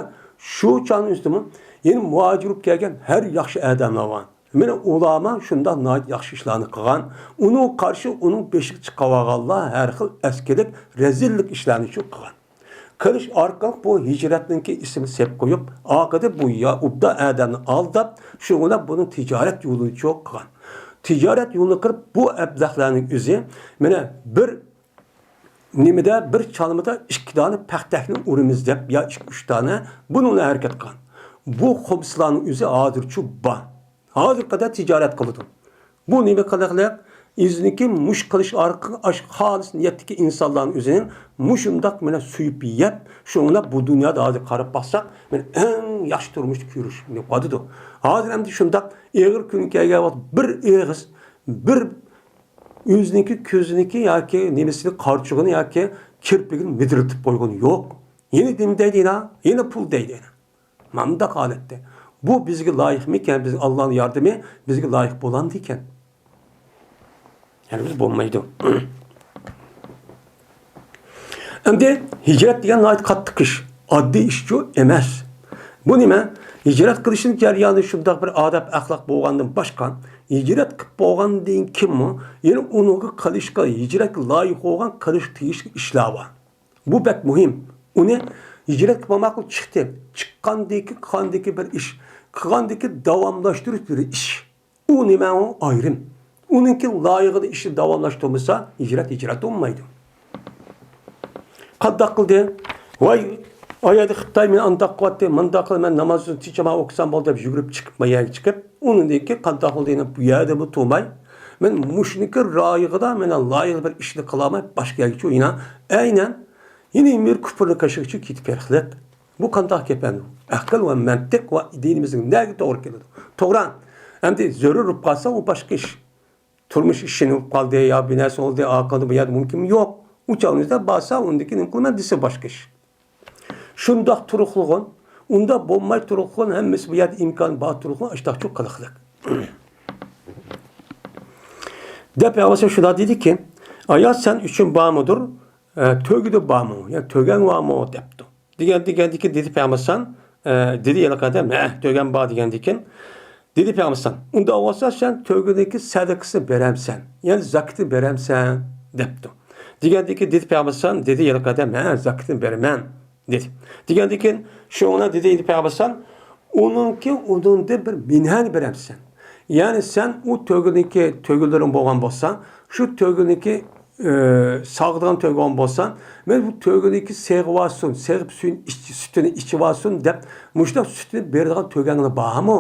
شۇ چاغنىڭ ئۈستىدىمۇ يەنە مۇھاجىر بولۇپ كەلگەن ھەر ياخشى ئادەملەر بار. مانا ئۇلارمۇ شۇنداق ناھايىتى ياخشى ئىشلارنى قىلغان. ئۇنىڭغا قارشى ئۇنىڭ بېشىغا چىقىۋالغانلار ھەر خىل ئەسكىلىك، رەزىللىك ئىشلارنى شۇ قىلغان. قىلىش ئارقىلىق بۇ ھىجرەتنىڭكى ئىسمىنى سېلىپ قويۇپ، ئارقىدا بۇ يا ئوبدان ئادەمنى ئالداپ، شۇ بىلەن بۇنىڭ تىجارەت يولىنى چوق قىلغان. تىجارەت يولىنى قىلىپ، بۇ ئەبلەخلەرنىڭ ئۆزى، مانا بىر نېمىدە، بىر چالمىدا ئىككى دانە پەختەكنى ئۇرىمىز دەپ، يا ئىككى، ئۈچ دانە بۇنىڭ بىلەن ھەرىكەت قىلغان. بۇ خۇمسلارنىڭ ئۆزى ھازىرچۇ بار. ھازىرغا قەدەر تىجارەت قىلىدۇ. بۇ نېمە قىلىقلىق؟ ئۆزىنىڭكى مۇش قىلىش ئارقىلىق ئاشۇ خالىس نىيەتتىكى ئىنسانلارنىڭ ئۆزىنىڭ مۇشۇنداق مانا سۆيۈپ يەپ، شۇڭا بۇ دۇنيادا ھازىر قاراپ باقساق، مانا ئەڭ ياخشى تۇرمۇشتا كۆرۈش قىلىدۇ. ھازىر ئەمدى شۇنداق ئېغىر كۈن كەلگەن ۋاقىت بىر ئېغىز، بىر ئۆزىنىڭكى كۆزىنىڭكى ياكى نېمىسىنى، قارىچۇقىنى ياكى كىرپىكىنى مىدىرلىتىپ قويغىنى يوق. يەنە نېمە دەيدۇ يەنە؟ يەنە پۇل دەيدۇ يەنە. مانداق ھالەتتە. بۇ بىزگە لايىقمىكەن؟ بىز ئاللانىڭ ياردىمى بىزگە لايىق بولامدىكەن؟ ھەرگىز بولمايدۇ. ئەمدى ھىجرەت دېگەن ناھايىتى قاتتىق ئىش. ئاددىي ئىشچۇ ئەمەس. بۇ نېمە؟ ھىجرەت قىلىشنىڭ جەريانى شۇنداق بىر ئادەپ ئەخلاق بولغاندىن باشقا، ھىجرەت قىلىپ بولغاندىن كېيىنمۇ يەنە ئۇنىڭغا قىلىشقا، ھىجرەتكە لايىق بولغان قىلىشقا تېگىشلىك ئىشلار بار. بۇ بەك مۇھىم. ئۇنى ھىجرەتكە بارماققا چىقتى. چىققاندىكى، قىلغاندىكى بىر ئىش. قىلغاندىكى داۋاملاشتۇرۇش بىر ئىش. ئۇ نېمە ئۇ؟ ئايرىم. ئۇنىڭكى لايىقىدا ئىشنى داۋاملاشتۇرمىسا، ھىجرەت ھىجرەت بولمايدۇ. قانداق قىلدى؟ ۋاي، ئايەردە خىتاي مېنى ئانداق قىلىۋاتتى، مۇنداق قىلىپ، مەن نامازنى تىنچ ئامان ئوقۇسام بولدى دەپ يۈگۈرۈپ چىقىپ، ما يەرگە چىقىپ، ئۇنىڭدىن كېيىن قانداق قىلدى؟ يەنە بۇ يەردىمۇ تۇرماي، مەن مۇشۇنىڭكى رايىغىدا مەن لايىق بىر ئىشنى قىلالماي، باشقا يەرگىچۇ يەنە ئەينەن يەنە بىر كۇپۇرنى كاشىغىچۇ كېتىپ بېرىقلىق. بۇ قانداق گەپ ئەمدى؟ ئەقىل ۋە مەنتىق ۋە دىنىمىزنىڭ نەگە توغرا كېلىدۇ؟ توغرا. ئەمدى زۆرۈر بولۇپ قالسا، ئۇ باشقا ئىش. تۇرمۇش ئىشىنى قىلىپ قالدى يا بىر نەرسە بولدى، ئارقىدا بۇ يەردە مۇمكىن يوق. ئۇ چاغنىڭدا بارسا، ئۇندىكى نېمە قىلىمەن دېسە باشقا ئىش. شۇنداق تۇرۇقلىغىن، ئۇنداق بولماي تۇرۇقلىغىن، ھەممىسى بۇ يەردە ئىمكان بار تۇرۇقلىغىن، ئاشتاقچۇ قىلىقلىق. دەپ ئەۋەسە شۇنداق دېدىكى، ئايا سەن ئۈچۈن بارمىدۇر، ئە، تۆگىدە بارمۇ؟ يا تۆگەڭ بارمۇ؟ دەپتۇ. دېگەن، دېگەندىكى دېدى پەيغەمبەر ئەلەيھىسسالام، ئە، دېدى يەنە قەدەم، ھە، تۆگەم بار دېگەندىكىن، دېدى پەيغەمبەر ئەلەيھىسسالام، ئۇنداق بولسا سەن تۆگىنىڭكى سەدىقىسىنى بېرەمسەن؟ يەنى زاكىتىنى بېرەمسەن؟ دەپتۇ. دېگەندىكى دېدى پەيغەمبەر ئەلەيھىسسالام، دېدى يەنە قەدەم، ھە، زاكىتىنى بېرىمەن، دېدى. دېگەندىكىن، شۇڭا دېدى پەيغەمبەر ئەلەيھىسسالام، ئۇنىڭكى ئۇنىڭدىن بىر مىنھەنى بېرەمسەن؟ يەنى سەن ئۇ تۆگىنىڭكى تۆگىلىرىڭ بولغان بولسا، شۇ تۆگىنىڭكى ئى، ساغىدىغان تۆگە بولسا، مەن بۇ تۆگىنىڭكى سېغىۋالسۇن، سېغىپ سۈيىنى ئىچ-، سۈتىنى ئىچىۋالسۇن دەپ، مۇشۇنداق سۈتىنى بېرىدىغان تۆگەڭلار بارمۇ؟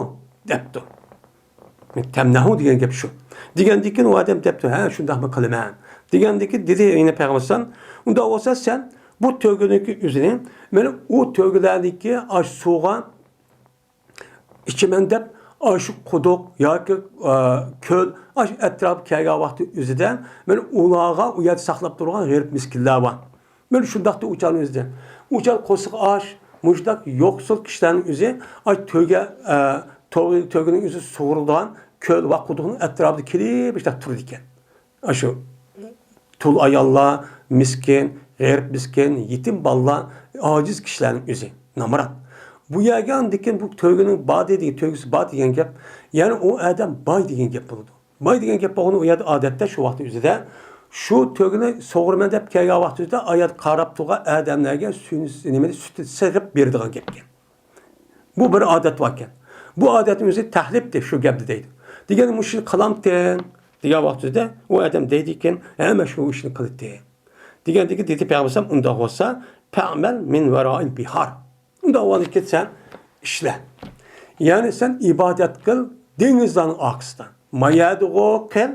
دەپتۇ. تەمنەھۇ دېگەن گەپ شۇ. دېگەندىكىن ئۇ ئادەم دەپتۇ، ھە، شۇنداقمۇ قىلىمەن. دېگەندىكىن دېدى يەنە پەيغەمبەر ئەلەيھىسسالام، ئۇنداق بولسا سەن بۇ تۆگىنىڭكى ئۆزىنى، مانا ئۇ تۆگىلەرنىڭكى ئاشۇ سۇغا ئىچىمەن دەپ، ئاشۇ قۇدۇق ياكى، ئا، كۆل، ئاشۇ ئەتراپقا كەلگەن ۋاقتى ئۆزىدە، مانا ئۇلارغا ئۇ يەردە ساقلاپ تۇرغان غېرىب مىسكىنلار بار. مانا شۇنداقتا ئۇ چاغنىڭ ئۆزىدە. ئۇ چاغ قورسىقى ئاچ، مۇشۇنداق يوقسۇل كىشىلەرنىڭ ئۆزى، ئاي تۆگە، ئا، تۆگە-، تۆگىنىڭ ئۆزى سۇغۇرۇلىدىغان كۆل ۋە قۇدۇقنىڭ ئەتراپىدا كېلىپ مۇشۇنداق تۇرىدىكەن. ئاشۇ تۇل ئاياللار، مىسكىن، غېرىب مىسكىن، يېتىم بالىلار، ئاجىز كىشىلەرنىڭ ئۆزى، نامرات. بۇ يەرگە ئاندىكىن بۇ تۆگىنىڭ بار دېگەن، تۆگىسى بار دېگەن گەپ، يەنى ئۇ ئادەم باي دېگەن گەپ بولىدۇ. باي دېگەن گەپ بولغىنى ئۇ يەردە ئادەتتە شۇ ۋاقىت ئۆزىدە شۇ تۆگىنى سۇغۇرىمەن دەپ كەلگەن ۋاقىت ئۆزىدە ئايات قاراپ تۇرغان ئادەملەرگە سۈيىنى، نېمىنى، سۈتى سېغىپ بېرىدىغان گەپكەن. بۇ بىر ئادەت باركەن. بۇ ئادەتنىڭ ئۆزى تەھلىپتى، شۇ گەپنى دەيدۇ. دېگەن مۇشۇنى قىلامتىڭ دېگەن ۋاقتىدا ئۇ ئادەم دەيدىكەن، ھە، مەن شۇ ئىشنى قىلدىم. دېگەندىكىن دېدى پەيغەمبەر ئەلەيھىسسالام، ئۇنداق بولسا، پەئمەل مىن ۋەرائىل بىھار. ئۇنداق بولغاندىكىن سەن ئىشلە. يەنى سەن ئىبادەت قىل دېڭىزلارنىڭ ئارقىسىدا. ما يەردىغۇ قىل،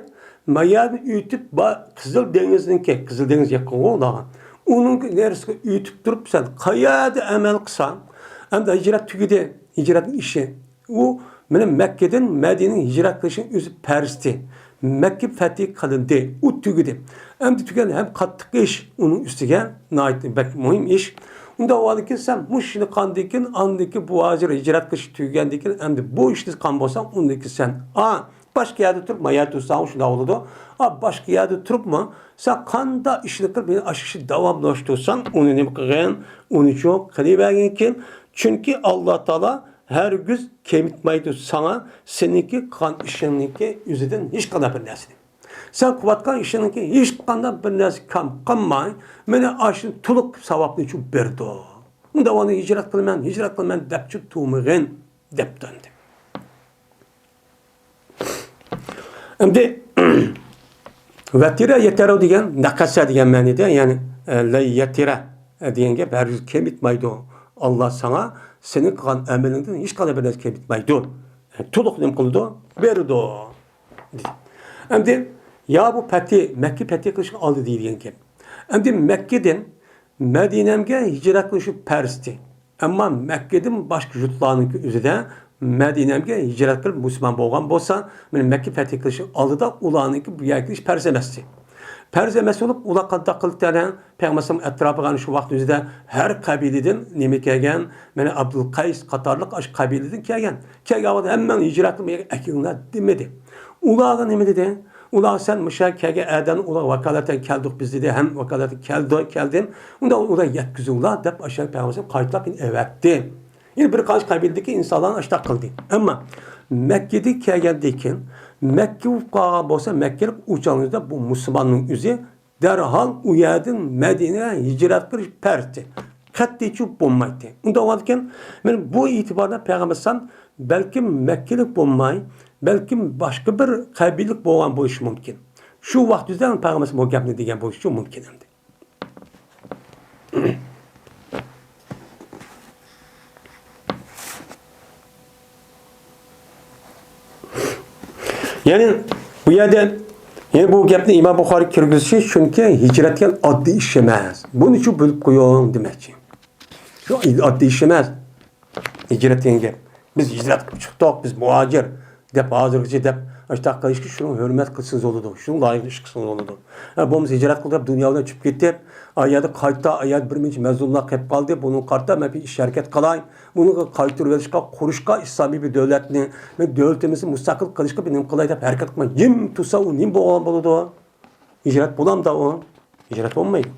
ما يەردىن ئۆتۈپ با-، قىزىل دېڭىزنىڭكى، قىزىل دېڭىز يېقىنغۇ ئۇلارغا. ئۇنىڭ نېرىسىگە ئۆتۈپ تۇرۇپ سەن قەيەردە ئەمەل قىلساڭ، ئەمدى ھىجرەت تۈگىدى، ھىجرەتنىڭ ئىشى. ئۇ مانا مەككىدىن مەدىنىگە ھىجرەت قىلىشنىڭ ئۆزى پەرزتى. مەككە پەتھى قىلىندى، ئۇ تۈگىدى. ئەمدى تۈگەن ھەم قاتتىق ئىش ئۇنىڭ ئۈستىگە ناھايىتى بەك مۇھىم ئىش. ئۇنداق بولغاندىكىن سەن مۇشۇنى قاندىكىن، ئاندىكىن بۇ ھازىر ھىجرەت قىلىش تۈگىگەندىكىن، ئەمدى بۇ ئىشنى قىلغان بولساڭ، ئۇندىكىن سەن، ئا، باشقا يەردە تۇرۇپ، ما يەردە تۇرساڭ شۇنداق بولىدۇ. ئا، باشقا يەردە تۇرۇپمۇ، سەن قانداق ئىشنى قىلىپ، مېنى ئاشۇ ئىشنى داۋاملاشتۇرساڭ، ئۇنى نېمە قىلغىن، ئۇنى شۇ قىلىۋەرگىنكىن. چۈنكى ئاللا تائالا ھەرگىز كېمىتمەيدۇ ساڭا سېنىڭكى قىلغان ئىشىڭنىڭكى ئۆزىدىن ھېچقانداق بىر نەرسىنى. سەن قىلىۋاتقان ئىشىڭنىڭكى ھېچقانداق بىر نەرسە كەم قالماي، مېنى ئاشۇ تولۇق ساۋابنى شۇ بېرىدۇ. ئۇنداق ئۇنى ھىجرەت قىلىمەن، ھىجرەت قىلىمەن دەپچۇ تۇرمىغىن، دەپتۇ ئەمدى. ئەمدى ۋەتىرە يەتەرۇ دېگەن، نەقەسە دېگەن مەنىدە، يەنى، ئە، لەن يەتىرە دېگەن گەپ ھەرگىز كېمىتمەيدۇ. ئاللا ساڭا سېنىڭ قىلغان ئەمىلىڭدىن ھېچقانداق بىر نەرسە كېمىتمەيدۇ. ئە، تولۇق نېمە قىلىدۇ؟ بېرىدۇ. ئەمدى يا بۇ پەتھى، مەككە پەتھى قىلىشقا ئالدى دېيىلگەن گەپ. ئەمدى مەككىدىن مەدىنەمگە ھىجرەت قىلىش پەرزتى. ئەمما مەككىدىن باشقا يۇرتلارنىڭكى ئۆزىدە مەدىنەمگە ھىجرەت قىلىپ مۇسۇلمان بولغان بولسا، مانا مەككە پەتھى قىلىش ئالدىدا ئۇلارنىڭكى بۇ يەرگە كېلىش پەرز ئەمەستى. پەرز ئەمەس بولۇپ، ئۇلار قانداق قىلىپتۇ؟ پەيغەمبەر ئەلەيھىسسالام ئەتراپىغا ئەنە شۇ ۋاقىت ئۆزىدە ھەر قەبىلىدىن نېمە كەلگەن؟ مانا ئابدۇل قەيس قاتارلىق ئاشۇ قەبىلىدىن كەلگەن. كەلگەن ۋاقىتتا ھەممەڭ ھىجرەت قىلىپ مۇ يەرگە ئەكېلىڭلار دېمىدى. ئۇلارغا نېمە دېدى؟ ئۇلار سەن مۇشۇ يەرگە كەلگەن ئادەمنى ئۇلار ۋاكالەتەن كەلدۇق بىز دېدى، ھەم ۋاكالەتەن كەلدى، كەلدىم. ئۇنداق ئۇلار يەتكۈزۈڭلار دەپ ئاشۇ پەيغەمبەر قايتىلاپ يەنە ئەۋەتتى. يەنە بىر قانچە قەبىلىدىكى ئىنسانلارنى ئاشۇنداق قىلدى. ئەمما مەككىدىن كەلگەندىن كېيىن، مەككە بولۇپ قالغان بولسا، مەككىلىك ئۇ چاغلاردا بۇ مۇسۇلماننىڭ ئۆزى دەرھال ئۇ يەردىن مەدىنىگە ھىجرەت قىلىش پەرزتى. قەتئىيچۇ بولمايتتى. ئۇنداق بولغاندىكىن، مانا بۇ ئېتىباردا پەيغەمبەر ئەلەيھىسسالام بەلكىم مەككىلىك بولماي، بەلكىم باشقا بىر قەبىلىلىك بولغان بولۇشى مۇمكىن. شۇ ۋاقىت ئۆزىدە پەيغەمبەر ئەلەيھىسسالام بۇ گەپنى دېگەن بولۇشى مۇمكىن ئەمدى. يەنى بۇ يەردە يەنە بۇ گەپنى ئىمام بۇخارىي كىرگۈزۈشى، چۈنكى ھىجرەت دېگەن ئاددىي ئىش ئەمەس. بۇنى شۇ بىلىپ قويۇڭ دېمەكچى. شۇ ئاددىي ئىش ئەمەس. ھىجرەت دېگەن گەپ. بىز ھىجرەت قىلىپ چىقتۇق، بىز مۇھاجىر دەپ ھازىرغىچە دەپ ئاشۇنداق قىلىشقا، شۇنىڭ ھۆرمەت قىلسىڭىز بولىدۇ. شۇنىڭ لايىقىدا ئىش قىلسىڭىز بولىدۇ. ھە، بولمىسا ھىجرەت قىل دەپ دۇنيا بىلەن چۈشۈپ كېتىپ، ئا يەردە قايتا، ئا يەردە بىر مۇنچە مەزلۇملار قېلىپ قالدى، بۇنىڭغا قارىتا مەن بىر ئىش ھەرىكەت قىلاي، بۇنىڭغا قايتۇرۇۋېلىشقا، قۇرۇشقا ئىسلامىي بىر دۆلەتنى، مەن دۆلىتىمىزنى مۇستەقىل قىلىشقا بىر نېمە قىلاي دەپ ھەرىكەت قىلماي، جىم تۇرسا ئۇ نېمە بولغان بولىدۇ؟ ھىجرەت بولامدا ئۇ؟ ھىجرەت بولمايدۇ.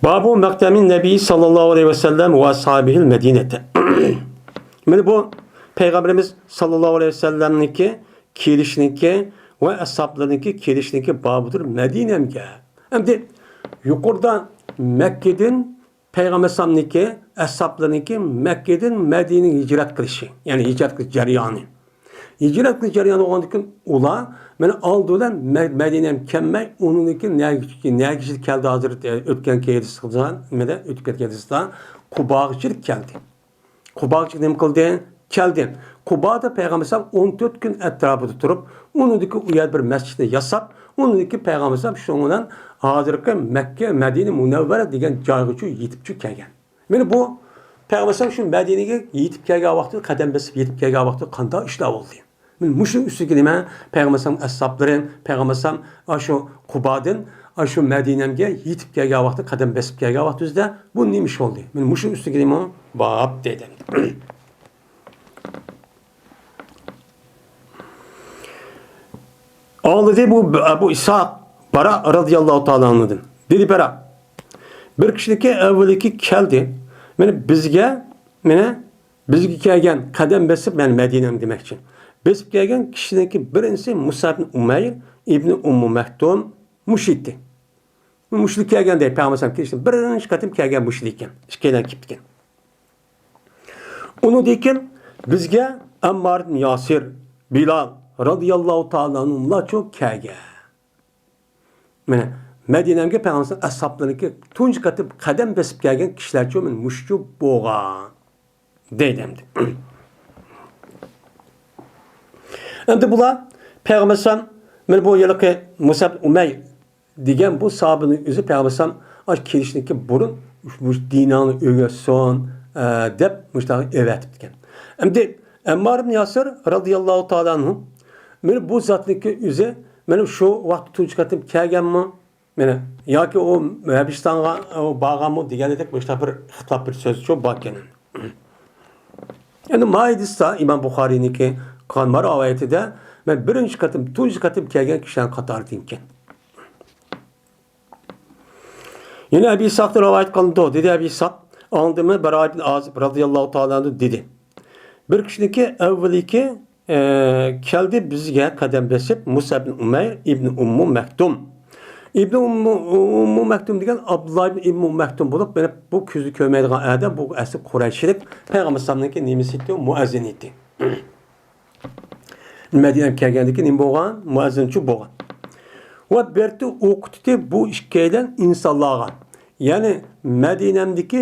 بابۇ مەقدەمى نەبىي ساللاللاھۇ ئەلەيھى ۋەسەللەم ۋە ئەسھابىھىل مەدىنەتە. مانا بۇ پەيغەمبىرىمىز ساللاللاھۇ ئەلەيھى ۋەسەللەمنىڭكى كېلىشنىڭكى ۋە ئەسھابلىرىنىڭكى كېلىشنىڭكى بابىدۇر مەدىنەمگە. ئەمدى يۇقىرىدا مەككىدىن پەيغەمبەر ئەلەيھىسسالامنىڭكى، ئەسھابلىرىنىڭكى مەككىدىن مەدىنىگە ھىجرەت قىلىشى، يەنى ھىجرەت قىلىش جەريانى. ھىجرەت قىلىش جەريانى بولغاندىن كېيىن ئۇلار مانا ئالدى بىلەن مە-، مەدىنەگە كەلمەي، ئۇنىڭدىن كېيىن نەگە، نەگە كەلدى؟ ھازىر ئۆتكەن ھەدىستە، نېمىدە ئۆتۈپ كەتكەن ھەدىستە قۇباغىچە كەلدى. قۇباغىچە نېمە قىلدى؟ كەلدى. قۇبادا پەيغەمبەر ئەلەيھىسسالام ئون تۆت كۈن ئەتراپىدا تۇرۇپ، ئۇنىڭدىن كېيىن ئۇ يەردە بىر مەسچىتنى ياساپ، ئۇنىڭدىن كېيىن پەيغەمبەر ئەلەيھىسسالام شۇنىڭ بىلەن ھازىرقى مەككە، مەدىنە مۇنەۋۋەرە دېگەن جايغىچە يېتىپچۇ كەلگەن. مانا بۇ پەيغەمبەر ئەلەيھىسسالام شۇ مەدىنىگە يېتىپ كەلگەن ۋاقتىدا، قەدەم بېسىپ يېتىپ كەلگەن ۋاقتىدا قانداق ئىشلار بولدى؟ مانا مۇشۇ ئۈستىگە نېمە؟ پەيغەمبەر ئەلەيھىسسالام ئەسھابلىرى، پەيغەمبەر ئەلەيھىسسالام ئاشۇ قۇبادىن ئاشۇ مەدىنەمگە يېتىپ كەلگەن ۋاقتى، قەدەم بېسىپ كەلگەن ۋاقتىدا بۇ نېمە ئىش بولدى؟ مانا مۇشۇ ئۈستىگە نېمە؟ باب دېدى. ئاڭلىدى بۇ ئەبۇ ئىسھاق، باراء رەزىياللاھۇ تائالا ئەنھۇدىن. دېدى باراء، بىر كىشىنىڭكى ئەۋۋىلىكى كەلدى. مانا بىزگە، مانا بىزگە كەلگەن، قەدەم بېسىپ، يەنى مەدىنەم دېمەكچى. بېسىپ كەلگەن كىشىنىڭكى بىرىنچىسى مۇسئەب ئىبنى ئۇمەير ئىبنى ئۇممۇ مەكتۇم مۇشۇ ئىدى. مۇشۇ كەلگەندە پەيغەمبەر ئەلەيھىسسالام كېلىشتىن بىرىنچى قېتىم كەلگەن مۇشۇ ئىكەن. ئىككىيلەن كېلىپتىكەن. ئۇنىڭدىن كېيىن بىزگە ئەممار ئىبن ياسىر، بىلال رەزىياللاھۇ تائالا ئەنھۇملارچۇ كەلگەن. مانا مەدىنەمگە پەيغەمبەر ئەسھابلىرىنىڭكى تۇنجى قېتىم قەدەم بېسىپ كەلگەن كىشىلەرچۇ مانا مۇشۇچۇ بولغان دەيدۇ ئەمدى. ئەمدى بۇلار پەيغەمبەر ئەلەيھىسسالام مانا بۇ ھېلىقى مۇسئەب ئۇمەير دېگەن بۇ ساھابىنىڭ ئۆزى پەيغەمبەر ئەلەيھىسسالام ئاشۇ كېلىشتىن بۇرۇن مۇشۇ دىنىڭنى ئۆگەتسۇن، ئە، دەپ مۇشۇنداق ئەۋەتىپتىكەن. ئەمدى ئەممار ئىبن ياسىر رەزىياللاھۇ تائالا ئەنھۇ مانا بۇ زاتنىڭكى ئۆزى مانا شۇ ۋاقىتتا تۇنجى قېتىم كەلگەنمۇ؟ مانا ياكى ئۇ ھەبىشىستانغا ئۇ بارغانمۇ دېگەندەك مۇشۇنداق بىر ئىختىلاپ، بىر سۆز شۇ باركەن. ئەمدى ما ھەدىستە ئىمام بۇخارىينىڭكى قىلغان ما رىۋايىتىدە مەن بىرىنچى قېتىم، تۇنجى قېتىم كەلگەن كىشىلەرنىڭ قاتارىدىن ئىكەن. يەنە ئەبى ئىسھاقتىن رىۋايەت قىلىنىدۇ، دېدى ئەبى ئىسھاق، ئاڭلىدىممۇ؟ باراء ئىبن ئازىب رەزىياللاھۇ تائالا ئەنھۇ دېدى، بىر كىشىنىڭكى ئەۋۋىلىكى، ئە، كەلدى بىزگە قەدەم بېسىپ، مۇسئەب ئىبن ئۇمەير ئىبن ئۇممۇ مەكتۇم. ئىبن ئۇممۇ، ئۇممۇ مەكتۇم دېگەن ئابدۇللا ئىبن ئۇممۇ مەكتۇم بولۇپ، مانا بۇ كۆزگە كۆرمەيدىغان ئادەم، بۇ ئەسلى قۇرەيشلىك، پەيغەمبەر ئەلەيھىسسالامنىڭكى نېمىسى ئىدى؟ مۇئەززىنى ئىدى. مەدىنەگە كەلگەندىن كېيىن نېمە بولغان؟ مۇئەززىنچۇ بولغان. ۋە بىرتى ئوقۇتتى بۇ ئىككىيلەن ئىنسانلارغا، يەنى مەدىنەمدىكى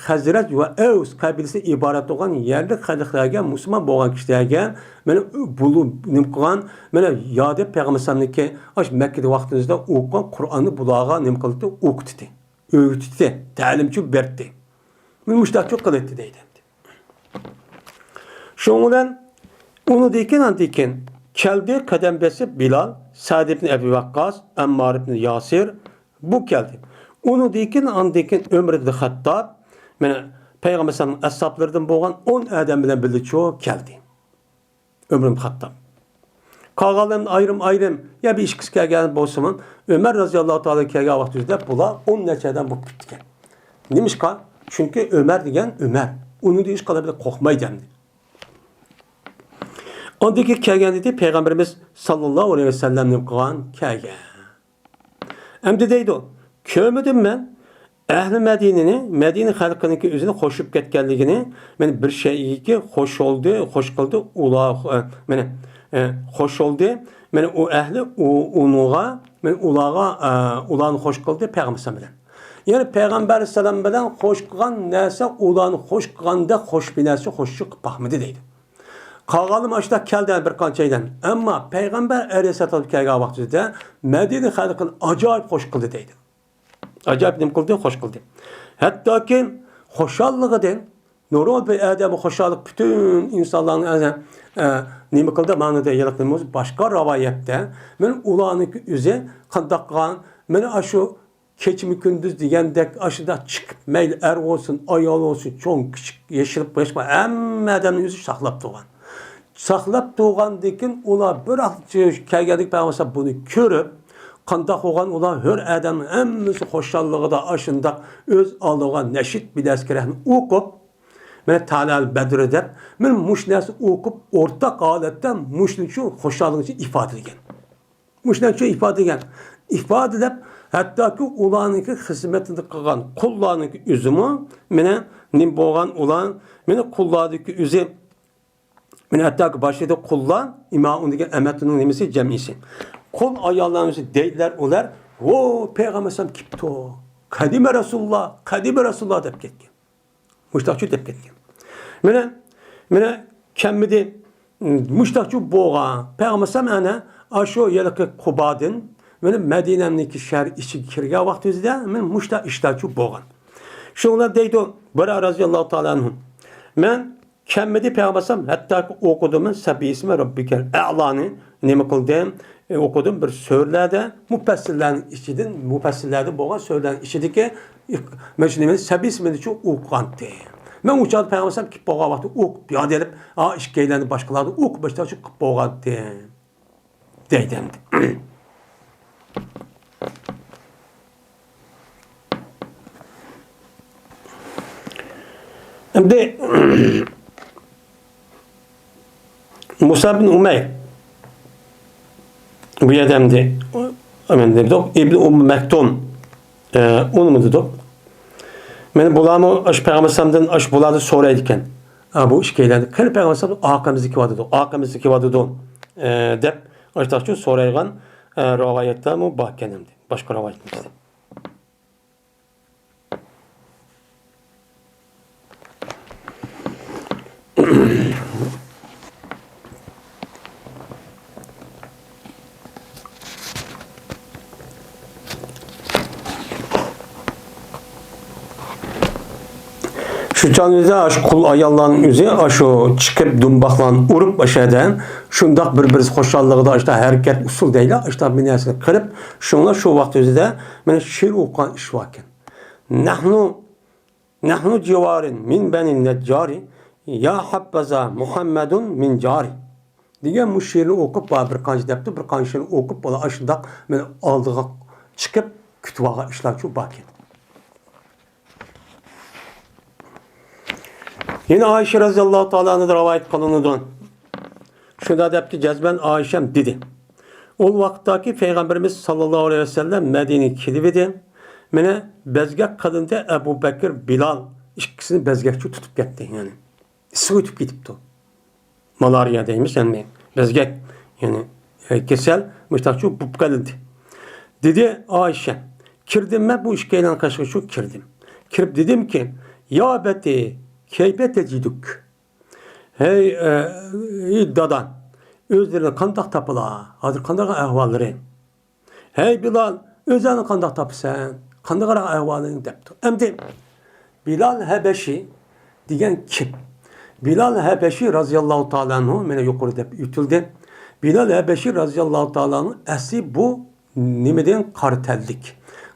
خەزرەج ۋە ئەۋس قەبىلىسى ئىبارەت بولغان يەرلىك خەلقلەرگە، مۇسۇلمان بولغان كىشىلەرگە، مانا بۇلار نېمە قىلغان؟ مانا يا دەپ پەيغەمبەر ئەلەيھىسسالامنىڭكى ئاشۇ مەككىدە ۋاقتىمىزدا ئوقۇغان قۇرئاننى بۇلارغا نېمە قىلدى؟ ئوقۇتتى، ئۆگىتىتتى، تەلىمچۇ بەردى. مۇشۇنداقچۇ قىلىتتى دەيدۇ ئەمدى. شۇنىڭ بىلەن ئۇنىڭدىن كېيىن، ئاندىن كېيىن كەلدى، قەدەم بېسىپ بىلال، سەئد ئىبن ئەبى ۋەققاس، ئەممار ئىبن ياسىر، بۇ كەلدى. ئۇنىڭدىن كېيىن، ئاندىن كېيىن ئۆمەر ئىبن خەتتاب، مانا پەيغەمبەر ئەلەيھىسسالامنىڭ ئەسھابلىرىدىن بولغان ئون ئادەم بىلەن بىللە چۇ كەلدى. ئۆمەر ئىبن خەتتاب. قالغانلىرىنى ئايرىم-ئايرىم يا بىر ئىككىسى كەلگەن بولسىمۇ، ئۆمەر رەزىياللاھۇ تائالا كەلگەن ۋاقتىدا بۇلار ئون نەچچە ئادەم بولۇپ كېتىدىكەن. نېمىشقا؟ چۈنكى ئۆمەر دېگەن ئۆمەر. ئۇنىڭدىن ھېچقانداق بىر قورقمايدۇ ئەمدى. ئاندىن كېيىن كەلگەن ئىدى پەيغەمبىرىمىز ساللاللاھۇ ئەلەيھى ۋەسەللەم نېمە قىلغان؟ كەلگەن. ئەمدى دەيدۇ، كۆرمىدىم مەن ئەھلى مەدىنىنى، مەدىنە خەلقىنىڭكى ئۆزىنى قوشۇپ كەتكەنلىكىنى، مانا بىر شەيئىگە قوشۇلدى، قوشۇلدى، ئۇلار، ئە، مانا ئە، خوش بولدى. مانا ئۇ ئەھلى ئۇ، ئۇنىڭغا، مانا ئۇلارغا، ئە، ئۇلارنى خوش قىلدى پەيغەمبەر ئەلەيھىسسالام بىلەن. يەنى پەيغەمبەر ئەلەيھىسسالام بىلەن خوش قىلغان نەرسە ئۇلارنى خوش قىلغاندەك خوش بىر نەرسە خوشلۇق قىلىپ باقمىدى دەيدۇ. قالغانلىرىمۇ ئاشۇنداق كەلدى بىر قانچە ئايدىن. ئەمما پەيغەمبەر ئەلەيھىسسالام كەلگەن ۋاقتىدا مەدىنە خەلقىنى ئاجايىپ خوش قىلدى دەيدۇ. ئاجايىپ نېمە قىلدى؟ خوش قىلدى. ھەتتاكى خۇشاللىقىدىن نۇرغۇن بىر ئادەم خۇشاللىق پۈتۈن ئىنسانلارنى، ئە، ئە، نېمە قىلدى؟ مانا دە يىلقىمىز باشقا رىۋايەتتە، مانا ئۇلارنىڭكى ئۆزى قانداق قىلغان؟ مانا ئاشۇ كېچىمۇ كۈندۈز دېگەندەك ئاشۇنداق چىقىپ، مەيلى ئەر بولسۇن، ئايال بولسۇن، چوڭ، كىچىك، يېشىل، باشقا ھەممە ئادەمنى ئۆزى ساقلاپ تۇرغان. ساقلاپ تۇرغاندىن كېيىن ئۇلار بىر ۋاقىت كەلگەندىكىن پەيغەمبەر بۇنى كۆرۈپ، قانداق بولغان؟ ئۇلار ھۆر ئادەمنىڭ ھەممىسى خۇشاللىقىدا ئاشۇنداق ئۆز ئالدىغا نەشىد بىلەسكىرەكنى ئوقۇپ، مانا تالال بەدرى دەپ، مانا مۇشۇ نەرسە ئوقۇپ، ئورتاق ھالەتتە مۇشۇنچە خۇشاللىقىنى ئىپادىلىگەن. مۇشۇنچە ئىپادىلىگەن. ئىپادىلەپ، ھەتتاكى ئۇلارنىڭكى خىزمىتىنى قىلغان قۇللارنىڭكى ئۆزىمۇ، مانا نېمە بولغان ئۇلار، مانا قۇللاردىكى ئۆزى، مانا ھەتتاكى باشلىدى قۇللار، ئىمائۇن دېگەن ئەمەتنىڭ نېمىسى، جەمئىسى. قۇل ئاياللارنىڭ ئۆزى دەيدىلەر ئۇلار، ۋو، پەيغەمبەر ئەلەيھىسسالام كېپتۇ. قەدىمە رەسۇلۇللا، قەدىمە رەسۇلۇللا دەپ كەتكەن. مۇشتاقچۇ دەپ كەتكەن. مانا، مانا كەممىدى، مۇشتاقچۇ بولغان. پەيغەمبەر ئەلەيھىسسالام ئەنە ئاشۇ ھېلىقى قۇبادىن، مانا مەدىنەنىڭكى شەھەر ئىچىگە كىرگەن ۋاقتىمىزدا، مانا مۇشتا ئىشتاچۇ بولغان. شۇڭا دەيدۇ، بىراء رەزىياللاھۇ تائالا ئەنھۇ. مەن كەممىدى پەيغەمبەر ئەلەيھىسسالام، ھەتتاكى ئوقۇدۇم، سەببىھىسمە رەببىكەل ئەئلانى نېمە قىلدىم؟ ئە، ئوقۇدۇم بىر سۈرىلەردە، مۇپەسسىرلەرنىڭ ئىچىدىن، مۇپەسسىرلەردىن بولغان سۈرىلەرنىڭ ئىچىدىكى، مەن شۇ نېمىنى، سەببىھىسمىنى شۇ ئوقۇغانتى. مەن ئۇ چاغدا پەيغەمبەر ئەلەيھىسسالام كېلىپ بولغان ۋاقتى ئوقۇپ، ياد ئېلىپ، ئا، ئىككىيلەننى باشقىلاردىن ئوقۇپ باشلاشقا قىلىپ بولغانتى. دەيدۇ ئەمدى. ئەمدى مۇسئەب ئىبن ئۇمەير بۇ يەردە ئەمدى، ئەمدى ئىبن ئۇممۇ مەكتۇم، ئە، ئۇنىمۇ دېدۇق. مانا بۇلارمۇ ئاشۇ پەيغەمبەر ئەلەيھىسسالامدىن ئاشۇ بۇلارنى سورايدىكەن. ئا، بۇ ئىككىيلەن قېنى پەيغەمبەر ئەلەيھىسسالام ئارقىمىزدا كېلىۋاتىدۇ، ئارقىمىزدا كېلىۋاتىدۇ، ئە، دەپ ئاشۇنداقچۇ سورايدىغان، ئە، رىۋايەتلەرمۇ باركەن ئەمدى. باشقا رىۋايەتلىرىمىزدە. شۇ چاغدا ئاشۇ قۇل ئاياللارنىڭ ئۆزى ئاشۇ چىقىپ دۇمباقلارنى ئۇرۇپ ئاشۇ يەردە شۇنداق بىر-بىرسى خۇشاللىقىدا ئاشۇنداق ھەرىكەت ئۇسۇل دەيلى، ئاشۇنداق بىر نەرسىنى قىلىپ، شۇڭلار شۇ ۋاقىت ئۆزىدە مانا شېئىر ئوقۇغان ئىش باركەن. نەھنۇ نەھنۇ جىۋارىن مىن بەنى نەججارى، يا ھەببەزا مۇھەممەدۇن مىن جارى دېگەن مۇشۇ شېئىرنى ئوقۇپ، بار بىر قانچە دەپتۇ، بىر قانچە شېئىرنى ئوقۇپ، بالا ئاشۇنداق مانا ئالدىغا چىقىپ كۈتۈۋالغان ئىشلارچۇ باركەن. يەنە ئائىشە رەزىياللاھۇ تائالا ئەنھادىن رىۋايەت قىلىنىدۇ. شۇنداق دەپتۇ، جەزمەن ئائىشەم دېدى. ئۇ ۋاقىتتاكى پەيغەمبىرىمىز ساللاللاھۇ ئەلەيھى ۋەسەللەم مەدىنىگە كېلىۋىدى. مانا بەزگەك قىلىندى، ئەبۇ بەكىر، بىلال ئىككىسىنى بەزگەكچۇ تۇتۇپ كەتتى، يەنى ئىسسىق ئۆتۈپ كېتىپتۇ. مالارىيە دەيمىز، يەنى بەزگەك، يەنى، ئە، كېسەل مۇشتاقچۇ بولۇپ قالدى. دېدى ئائىشە، كىردىم مەن بۇ ئىككىيلەننىڭ قېشىغا شۇ كىردىم. كىرىپ دېدىمكى، يا ئەبەتى، كەيپە تەجىدۇك؟ ھەي، ئە، ئى دادا، ئۆزلىرىنى قانداق تاپىلا؟ ھازىر قانداق ئەھۋاللىرى؟ ھەي بىلال، ئۆزۈڭنى قانداق تاپىسەن؟ قانداقراق ئەھۋالىڭ؟ دەپتۇ. ئەمدى بىلال ھەبەشى دېگەن كىم؟ بىلال ھەبەشى رازىياللاھۇ تائالا ئەنھۇ، مانا يۇقىرىدا دەپ ئۆتۈلدى. بىلال ھەبەشى رازىياللاھۇ تائالا ئەنھۇ ئەسلى بۇ نېمىدىن؟ قارا تەنلىك.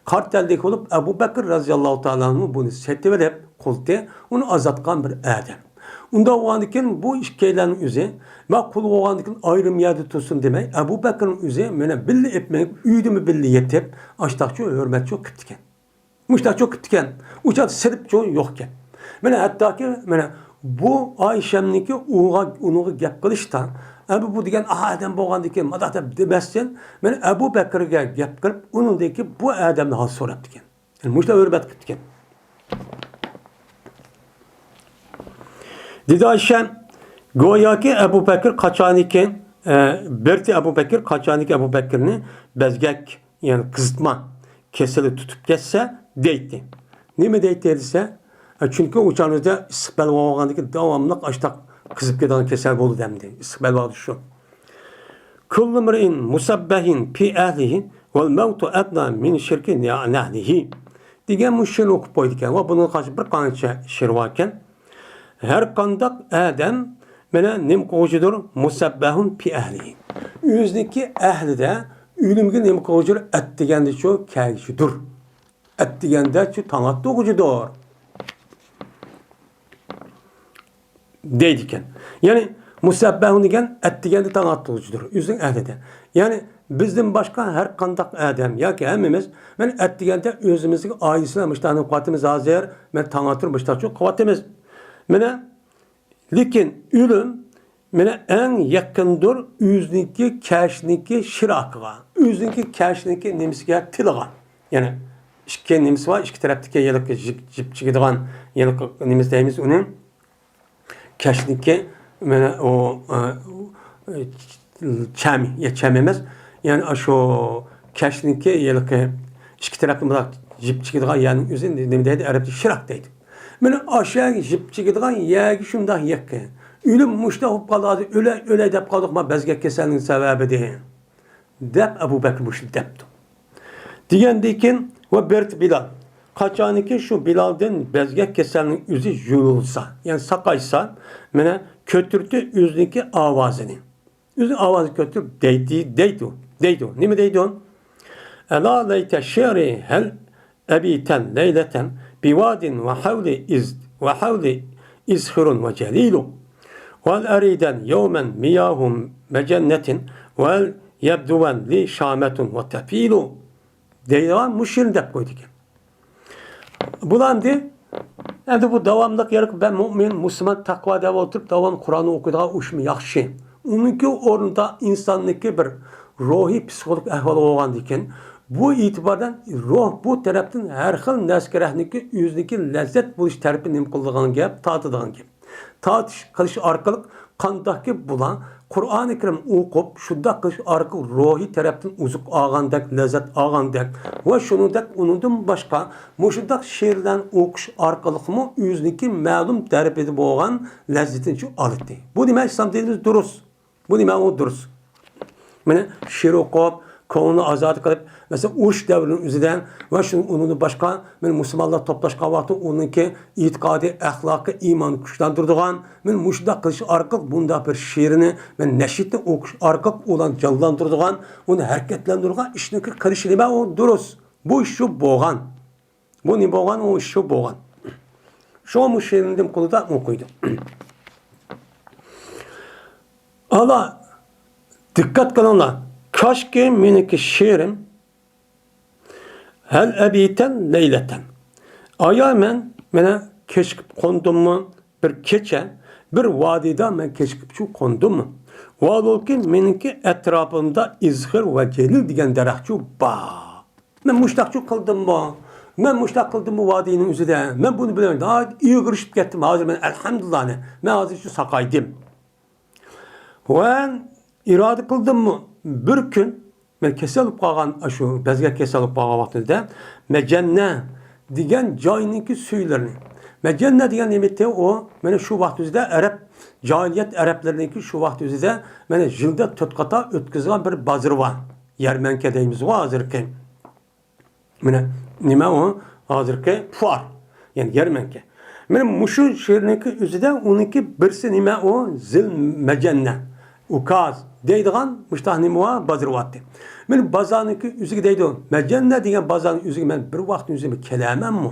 قارا تەنلىك بولۇپ، ئەبۇ بەكىر رازىياللاھۇ تائالا ئەنھۇ بۇنى سېتىۋېلىپ، قۇلتى، ئۇنى ئازاد قىلغان بىر ئادەم. ئۇنداق بولغاندىكىن بۇ ئىككىيلەننىڭ ئۆزى، مەن قۇل بولغاندىكىن ئايرىم يەردە تۇرسۇن دېمەي، ئەبۇ بەكىرنىڭ ئۆزى مانا بىللە ئېلىپ مېڭىپ، ئۆيىدىمۇ بىللە يېتىپ، ئاشتاقچۇ ھۆرمەتچۇ قىپتىكەن. مۇشتاقچۇ قىپتىكەن. ئۇ چاغدا سېلىپچۇ يوقكەن. مانا ھەتتاكى مانا بۇ ئائىشەمنىڭكى ئۇغا، ئۇنىڭغا گەپ قىلىشتا، ئەبۇ بۇ دېگەن ئادەم بولغاندىكىن مانداق دەپ دېمەستىن، مانا ئەبۇ بەكرگە گەپ قىلىپ، ئۇنىڭدىكى بۇ ئادەمنى ھال سوراپتىكەن. يەنى مۇشۇنداق ھۆرمەت قىپتىكەن. دېدى ئائىشە، گوياكى ئەبۇ بەكىر قاچانكى ئە، بىرتى ئەبۇ بەكرى، قاچانكى ئەبۇ بەكرىنى بەزگەك، يەنى قىزىتما كېسىلى تۇتۇپ كەتسە دەيتتى. نېمە دەيتتى دېسە، ئە، چۈنكى ئۇ چاغدا ئىسسىق بەلغەم بولغاندىكىن داۋاملىق ئاشتاق قىزىپ كېتىدىغان كېسەل بولىدۇ دەمدى. ئىسسىق بەلغەم شۇ. كۇللۇ مرئىن مۇسەببەھىن پى ئەھلىھى ۋەل مەۋتۇ ئەدنا مىن شىركى نەھلىھى دېگەن مۇشۇ شېئىرنى ئوقۇپ قويىدىكەن. ۋە بۇنىڭغا قارشى بىر قانچە شېئىر باركەن. ھەر قانداق ئادەم مانا نېمە قىلغۇچىدۇر؟ مۇسەببەھۇن پى ئەھلىھى. ئۆزىنىڭكى ئەھلىدە ئۆلۈمگە نېمە قىلغۇچىدۇر؟ ئەتىگەندە شۇ كەلگۈچىدۇر. ئەتىگەندە شۇ تاڭ ئاتتۇرغۇچىدۇر. دەيدىكەن. يەنى مۇسەببەھۇن دېگەن ئەتىگەندە تاڭ ئاتتۇرغۇچىدۇر، ئۆزىنىڭ ئەھلىدە. يەنى بىزدىن باشقا ھەر قانداق ئادەم ياكى ھەممىمىز، مانا ئەتىگەندە ئۆزىمىزنىڭ ئائىلىسى بىلەن مۇشۇنداق قىلىۋاتىمىز ھازىر، مانا تاڭ ئاتتۇرۇپ مۇشۇنداق قىلىۋاتىمىز. مانا، لېكىن ئۆلۈم، مانا ئەڭ يېقىندۇر ئۆزىنىڭكى كەشنىڭكى شىراكىغا، ئۆزىنىڭكى كەشنىڭكى نېمىسىگە، تىلىغا. يەنى ئىككى نېمىسى بار، ئىككى تەرەپتىكى ھېلىقى جىپ، جىپ چىگىدىغان، ھېلىقى نېمىسى دەيمىز ئۇنى. كەشنىكى، مانا ئۇ، ئە، چەمى، يا چەم ئەمەس. يەنى ئاشۇ كەشنىكى ھېلىقى ئىككى تەرەپتىن بۇنداق جىپ چىگىدىغان يەرنىڭ ئۆزى نېمە دەيدۇ؟ ئەرەبچە شىراك دەيدۇ. مانا ئاشۇ يەرگە جىپ چىگىدىغان يەرگە شۇنداق يېقىن. ئۆلۈم مۇشۇنداق بولۇپ قالدى، ھازىر ئۆلەي، ئۆلەي دەپ قالدۇق، ما بەزگەك كېسەلنىڭ سەۋەبىدىن. دەپ ئەبۇ بەكرى مۇشۇنى دەپتۇ. دېگەندىن كېيىن ۋە بىرتى بىلال. قاچانكى شۇ بىلالدىن بەزگەك كېسەلنىڭ ئۆزى يۇيۇلسا، يەنى ساقايسا، مانا كۆتۈردى ئۆزىنىڭكى ئاۋازىنى. ئۆزى ئاۋازىنى كۆتۈرۈپ دەيدۇ، دەيدۇ، دەيدۇ. نېمە دەيدۇ؟ ئەلا لەيتە شىئرى ھەل ئەبىتەن لەيلەتەن بىۋادىن ۋە ھەۋلى ئىز، ۋە ھەۋلى ئىزخىرۇن ۋە جەلىلۇ. ۋەل ئەرىدەن يەۋمەن مىياھۇم مەجەننەتىن ۋەل يەبدۇۋەن لى شامەتۇن ۋە تەپىلۇ. دەيدىغان مۇشۇ شېئىرنى دەپ قويدىكەن. بۇلار ئەمدى، ئەمدى بۇ داۋاملىق يەنە بىر مۆمىن، مۇسۇلمان، تەقۋا دەپ ئولتۇرۇپ، داۋام قۇرئاننى ئوقۇيدىغان ئوشۇم ياخشى. ئۇنىڭكى ئورنىدا ئىنساننىڭكى بىر روھىي، پسىخولوگىك ئەھۋال بولغاندىكىن، بۇ ئېتىباردىن روھ بۇ تەرەپتىن ھەر خىل نەرسە كېرەكنىڭكى ئۆزىنىڭكى لەززەت بولۇش تەرىپى نېمە قىلىدىغان گەپ، تارتىدىغان گەپ. تارتىش قىلىش ئارقىلىق قانداقكى بۇلار قۇرئانى كەرىم ئوقۇپ، شۇنداق قىلىش ئارقىلىق روھىي تەرەپتىن ئوزۇق ئالغاندەك، لەززەت ئالغاندەك ۋە شۇنىڭدەك ئۇنىڭدىن باشقا مۇشۇنداق شېئىرلارنى ئوقۇش ئارقىلىقمۇ ئۆزىنىڭكى مەلۇم تەرىپىدە بولغان لەززىتىنى شۇ ئالاتتى. بۇ نېمە؟ ئىسلام دىنىمىز دۇرۇس. بۇ نېمە؟ ئۇ دۇرۇس. مانا شېئىر ئوقۇپ، كۆڭلىنى ئازادە قىلىپ، مەسىلەن، ئۇرۇش دەۋرىنىڭ ئۆزىدە ۋە شۇ، ئۇنىڭدىن باشقا، مانا مۇسۇلمانلار توپلاشقان ۋاقىتتا ئۇنىڭكى ئېتىقادى، ئەخلاقى، ئىمانى كۈچلەندۈرىدىغان، مانا مۇشۇنداق قىلىش ئارقىلىق بۇنداق بىر شېئىرنى، مانا نەشىدنى ئوقۇش ئارقىلىق ئۇلارنى جانلاندۇرىدىغان، ئۇنى ھەرىكەتلەندۈرىدىغان ئىشنىڭكى قىلىشى نېمە؟ ئۇ دۇرۇس. بۇ ئىش شۇ بولغان. بۇ نېمە بولغان؟ ئۇ ئىش شۇ بولغان. شۇڭا مۇشۇ شېئىرنى نېمە قىلىدۇ؟ ئوقۇيدۇ. ئالا، دىققەت قىلىڭلار. كاشكى مېنىڭكى شېئىرىم ھەل ئەبىتەن لەيلەتەن. ئايا مەن، مانا كېچىكىپ قوندۇممۇ؟ بىر كېچە، بىر ۋادىدا مەن كېچىكىپ شۇ قوندۇممۇ؟ ۋاھالۇكى مېنىڭكى ئەتراپىمدا ئىزخىر ۋە جېلىل دېگەن دەرەخچۇ بار. مەن مۇشتاقچۇ قىلدىممۇ؟ مەن مۇشتاق قىلدىممۇ ۋادىنىڭ ئۆزىدە؟ مەن بۇنى بىلمەيمەن. ناھايىتى ئېغىرلىشىپ كەتتىم. ھازىر مەن ئەلھەمدۇلىللاھنى، مەن ھازىر شۇ ساقايدىم. ۋە ئىرادە قىلدىممۇ؟ بىر كۈن مەن كېسەل بولۇپ قالغان، ئاشۇ بەزگەك كېسەل بولۇپ قالغان ۋاقتىدا مەجەننە دېگەن جاينىڭكى سۈيلىرىنى. مەجەننە دېگەن نېمە ئىدى ئۇ؟ مانا شۇ ۋاقىت ئۆزىدە ئەرەب، جاھىلىيەت ئەرەبلىرىنىڭكى شۇ ۋاقىت ئۆزىدە مانا يىلدا تۆت قاتا ئۆتكۈزىدىغان بىر بازىرى بار. يەرمەنكە دەيمىزغۇ ھازىرقى. مانا نېمە ئۇ؟ ھازىرقى پۇئار، يەنى يەرمەنكە. مانا مۇشۇ شېئىرنىڭكى ئۆزىدە ئۇنىڭكى بىرسى نېمە ئۇ؟ زىل مەجەننە، ئۇكاز دەيدىغان مۇشتاق نېمە بار؟ بازىرى بارتى. مانا بازارنىڭكى ئۆزىگە دەيدۇ، مەجەننە دېگەن بازارنىڭ ئۆزىگە مەن بىر ۋاقىتنىڭ ئۆزىدە كېلەلمەممۇ؟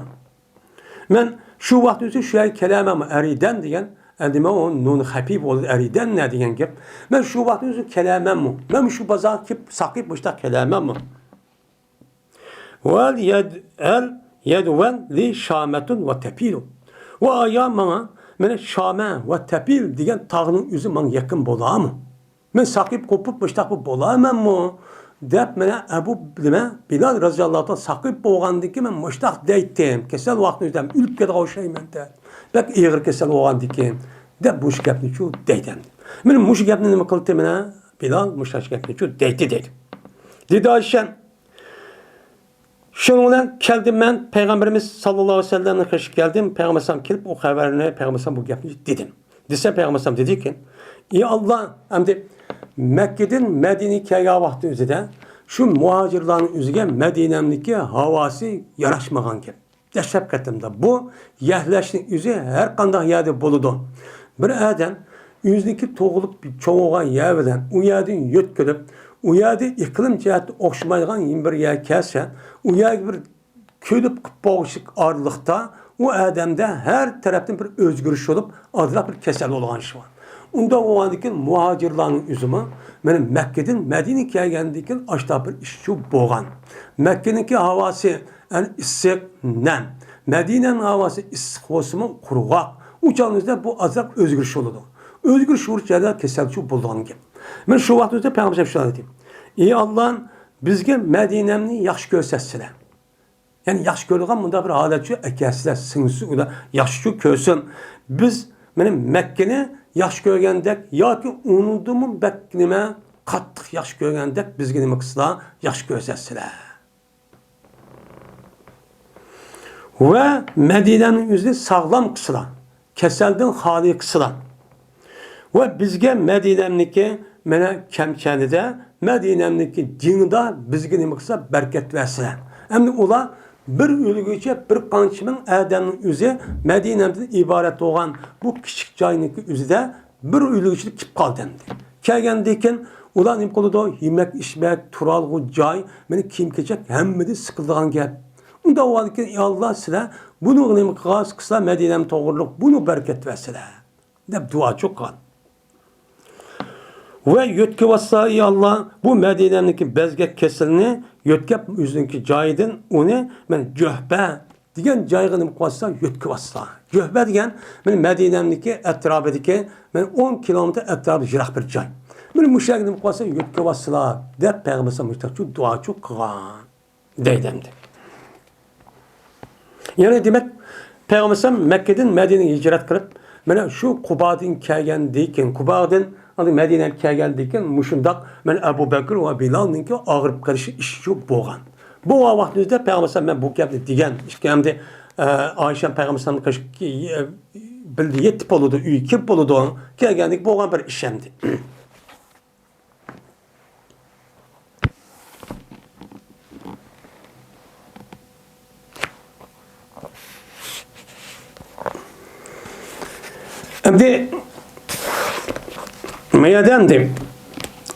مەن شۇ ۋاقىتنىڭ ئۆزىدە شۇ يەرگە كېلەلمەممۇ؟ ئەرىدەن دېگەن، ئە، نېمە ئۇ؟ نۇن خەپىف بولىدۇ، ئەرىدەن نە دېگەن گەپ. مەن شۇ ۋاقىتنىڭ ئۆزىدە كېلەلمەممۇ؟ مەن شۇ بازارغا كېلىپ ساقىيىپ مۇشتاق كېلەلمەممۇ؟ ۋەل يەد-، ئەل يەدۋەن لى شامەتۇن ۋە تەپىلۇ. ۋە ئايا ماڭا، مانا شامە ۋە تەپىل دېگەن تاغنىڭ ئۆزى ماڭا يېقىن بولامۇ؟ مەن ساقىيىپ قوپۇپ مۇشتاق بولۇپ بولامەنمۇ؟ دەپ، مانا ئەبۇ، نېمە، بىلال رازىياللاھۇ تائالا ساقىيىپ بولغاندىن كېيىن مەن مۇشتاق دەيتتىم، كېسەل ۋاقتىدا ئۆلۈپ كېتىدىغان ئوخشايمەن دەپ. بەك ئېغىر كېسەل بولغاندىن كېيىن دەپ مۇشۇ گەپنى شۇ دەيدۇ ئەمدى. مانا مۇشۇ گەپنى نېمە قىلدى مانا؟ بىلال مۇشۇ گەپنىچۇ دەيتتى دەيدۇ. دېدى ئائىشە، شۇنىڭ بىلەن كەلدىم مەن، پەيغەمبىرىمىز ساللاللاھۇ ئەلەيھى ۋەسەللەمنىڭ قېشىغا كەلدىم. پەيغەمبەر ئەلەيھىسسالام كېلىپ، ئۇ خەۋەرنى پەيغەمبەر ئەلەيھىسسالام بۇ گەپنى دېدىم دېسە، پەيغەمبەر ئەلەيھىسسالام دېدىكى، ئى ئاللا، ئەمدى مەككىدىن مەدىنىگە كەلگەن ۋاقتى ئۆزىدە شۇ مۇھاجىرلارنىڭ ئۆزىگە مەدىنەمنىكى ھاۋاسى ياراشمىغان گەپ. دەسلەپ قېتىمدا بۇ يەھلەشنىڭ ئۆزى ھەر قانداق يەردە بولىدۇ. بىر ئادەم ئۆزىنىڭكى تۇغۇلۇپ چوڭ بولغان يەر بىلەن ئۇ يەردىن يۆتكىلىپ، ئۇ يەردە ئىقلىم جەھەتتە ئوخشىمايدىغان يېڭى بىر يەرگە كەلسە، ئۇ يەرگە بىر كۆنۈپ قىپ بولغۇچىلىك ئارىلىقتا ئۇ ئادەمدە ھەر تەرەپتىن بىر ئۆزگىرىش بولۇپ، ئازراق بىر كېسەل بولغان ئىش بار. ئۇنداق بولغاندىن كېيىن مۇھاجىرلارنىڭ ئۆزىمۇ مانا مەككىدىن مەدىنىگە كەلگەندىن كېيىن ئاشۇنداق بىر ئىشچۇ بولغان. مەككىنىڭكى ھاۋاسى ئەنە ئىسسىق، نەم. مەدىنەنىڭ ھاۋاسى ئىسسىق بولسىمۇ قۇرغاق. ئۇ چاغنىڭ ئۆزىدە بۇ ئازراق ئۆزگىرىش بولىدۇ. ئۆزگىرىش بولغۇچ يەردە كېسەلچۇ بولىدىغان گەپ. مانا شۇ ۋاقىت ئۆزىدە پەيغەمبەر شۇنداق دېدى. ئى ئاللا، بىزگە مەدىنەمنى ياخشى كۆرسەتسىلە. يەنى ياخشى كۆرىدىغان مۇنداق بىر ھالەتچۇ ئەكەلسىلە، سىڭسۇ ئۇدا ياخشىچۇ كۆرسۇن. بىز مانا مەككىنى ياخشى كۆرگەندەك ياكى ئۇنىڭدىنمۇ بەك نېمە قاتتىق ياخشى كۆرگەندەك بىزگە نېمە قىلسىلا، ياخشى كۆرسەتسىلە. ۋە مەدىنەنىڭ ئۆزىنى ساغلام قىلسىلا، كېسەلدىن خالىي قىلسىلا. ۋە بىزگە مەدىنەمنىكى مانا كەمچەلىدە، مەدىنەمنىكى جىڭدا بىزگە نېمە قىلسا بەرىكەت بەرسىلە. ئەمدى ئۇلار بىر ئۆلگۈچە بىر قانچە مىڭ ئادەمنىڭ ئۆزى مەدىنەمدىن ئىبارەت بولغان بۇ كىچىك جاينىڭكى ئۆزىدە بىر ئۆلگۈچىلىك كېلىپ قالدى ئەمدى. كەلگەندىن كېيىن ئۇلار نېمە قىلىدۇ؟ يېمەك، ئىچمەك، تۇرالغۇ جاي، مانا كىيىم-كېچەك ھەممىدىن سىقىلىدىغان گەپ. ئۇنداق بولغاندىن كېيىن، ئى ئاللا، سىلەر بۇنى نېمە قىلغان، قىلسا مەدىنەم توغرۇلۇق بۇنى بەرىكەت بەرسىلە، دەپ دۇئاچۇ قىلغان. ۋە يۆتكىۋاتسا، ئى ئاللا، بۇ مەدىنەمنىڭكى بەزگەك كېسىلىنى يۆتكەپ ئۆزىنىڭكى جايىدىن ئۇنى مەن جۆھبە دېگەن جايغا نېمە قىلىۋاتسا، يۆتكىۋاتسا. جۆھبە دېگەن، مانا مەدىنەمنىڭكى ئەتراپىدىكى، مانا ئون كىلومېتىر ئەتراپى يىراق بىر جاي. مانا مۇشۇ يەرگە نېمە قىلىۋاتسا، يۆتكىۋاتسىلا، دەپ پەيغەمبەر مۇشۇنداق دۇئاچۇ قىلغان دەيدۇ ئەمدى. يەنى دېمەك، پەيغەمبەر مەككىدىن مەدىنىگە ھىجرەت قىلىپ، مانا شۇ قۇبادىن كەلگەندىن كېيىن، قۇبادىن ئاندىن مەدىنەگە كەلگەندىن كېيىن مۇشۇنداق مانا ئەبۇ بەكىر ۋە بىلالنىڭكى ئاغرىپ قېلىشى ئىشچۇ بولغان. بۇ ۋاقىتتا پەيغەمبەر مەن بۇ گەپنى دېگەن ئىكەن ئەمدى، ئە، ئائىشەم پەيغەمبەر بىللە يېتىپ بولىدۇ، ئۆيگە كېلىپ بولىدۇ. كەلگەندىن بولغان بىر ئىش ئەمدى. ئەمدى ما يەردە ئەمدى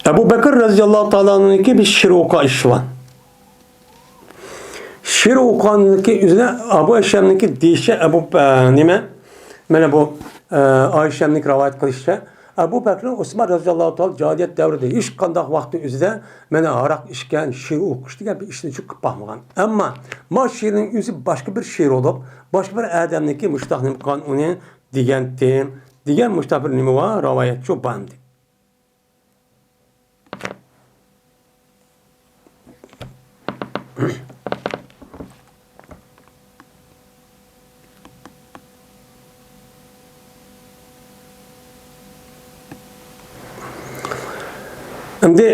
ئەبۇ بەكىر رەزىياللاھۇ تائالا ئەنھۇنىڭكى بىر شېئىر ئوقۇغان ئىشى بار. شېئىر ئوقۇغاندىكى ئۆزىدە ئەبۇ ئەشەمنىڭكى دېيىشى ئەبۇ، ئە، نېمە؟ مانا بۇ، ئە، ئائىشەمنىڭكى رىۋايەت قىلىشىچە، ئەبۇ بەكرى ئوسمان رەزىياللاھۇ تائالا جاھىلىيەت دەۋرىدە ھېچقانداق ۋاقىتنىڭ ئۆزىدە مانا ھاراق ئىچكەن، شېئىر ئوقۇش دېگەن بىر ئىشنى قىلىپ باقمىغان. ئەمما ما شېئىرنىڭ ئۆزى باشقا بىر شېئىر بولۇپ، باشقا بىر ئادەمنىڭكى مۇشۇنداق نېمە قىلغان ئۇنى دېگەنتىم، دېگەن مۇشۇنداق بىر نېمە بار، رىۋايەتچۇ بار ئەمدى. ئەمدى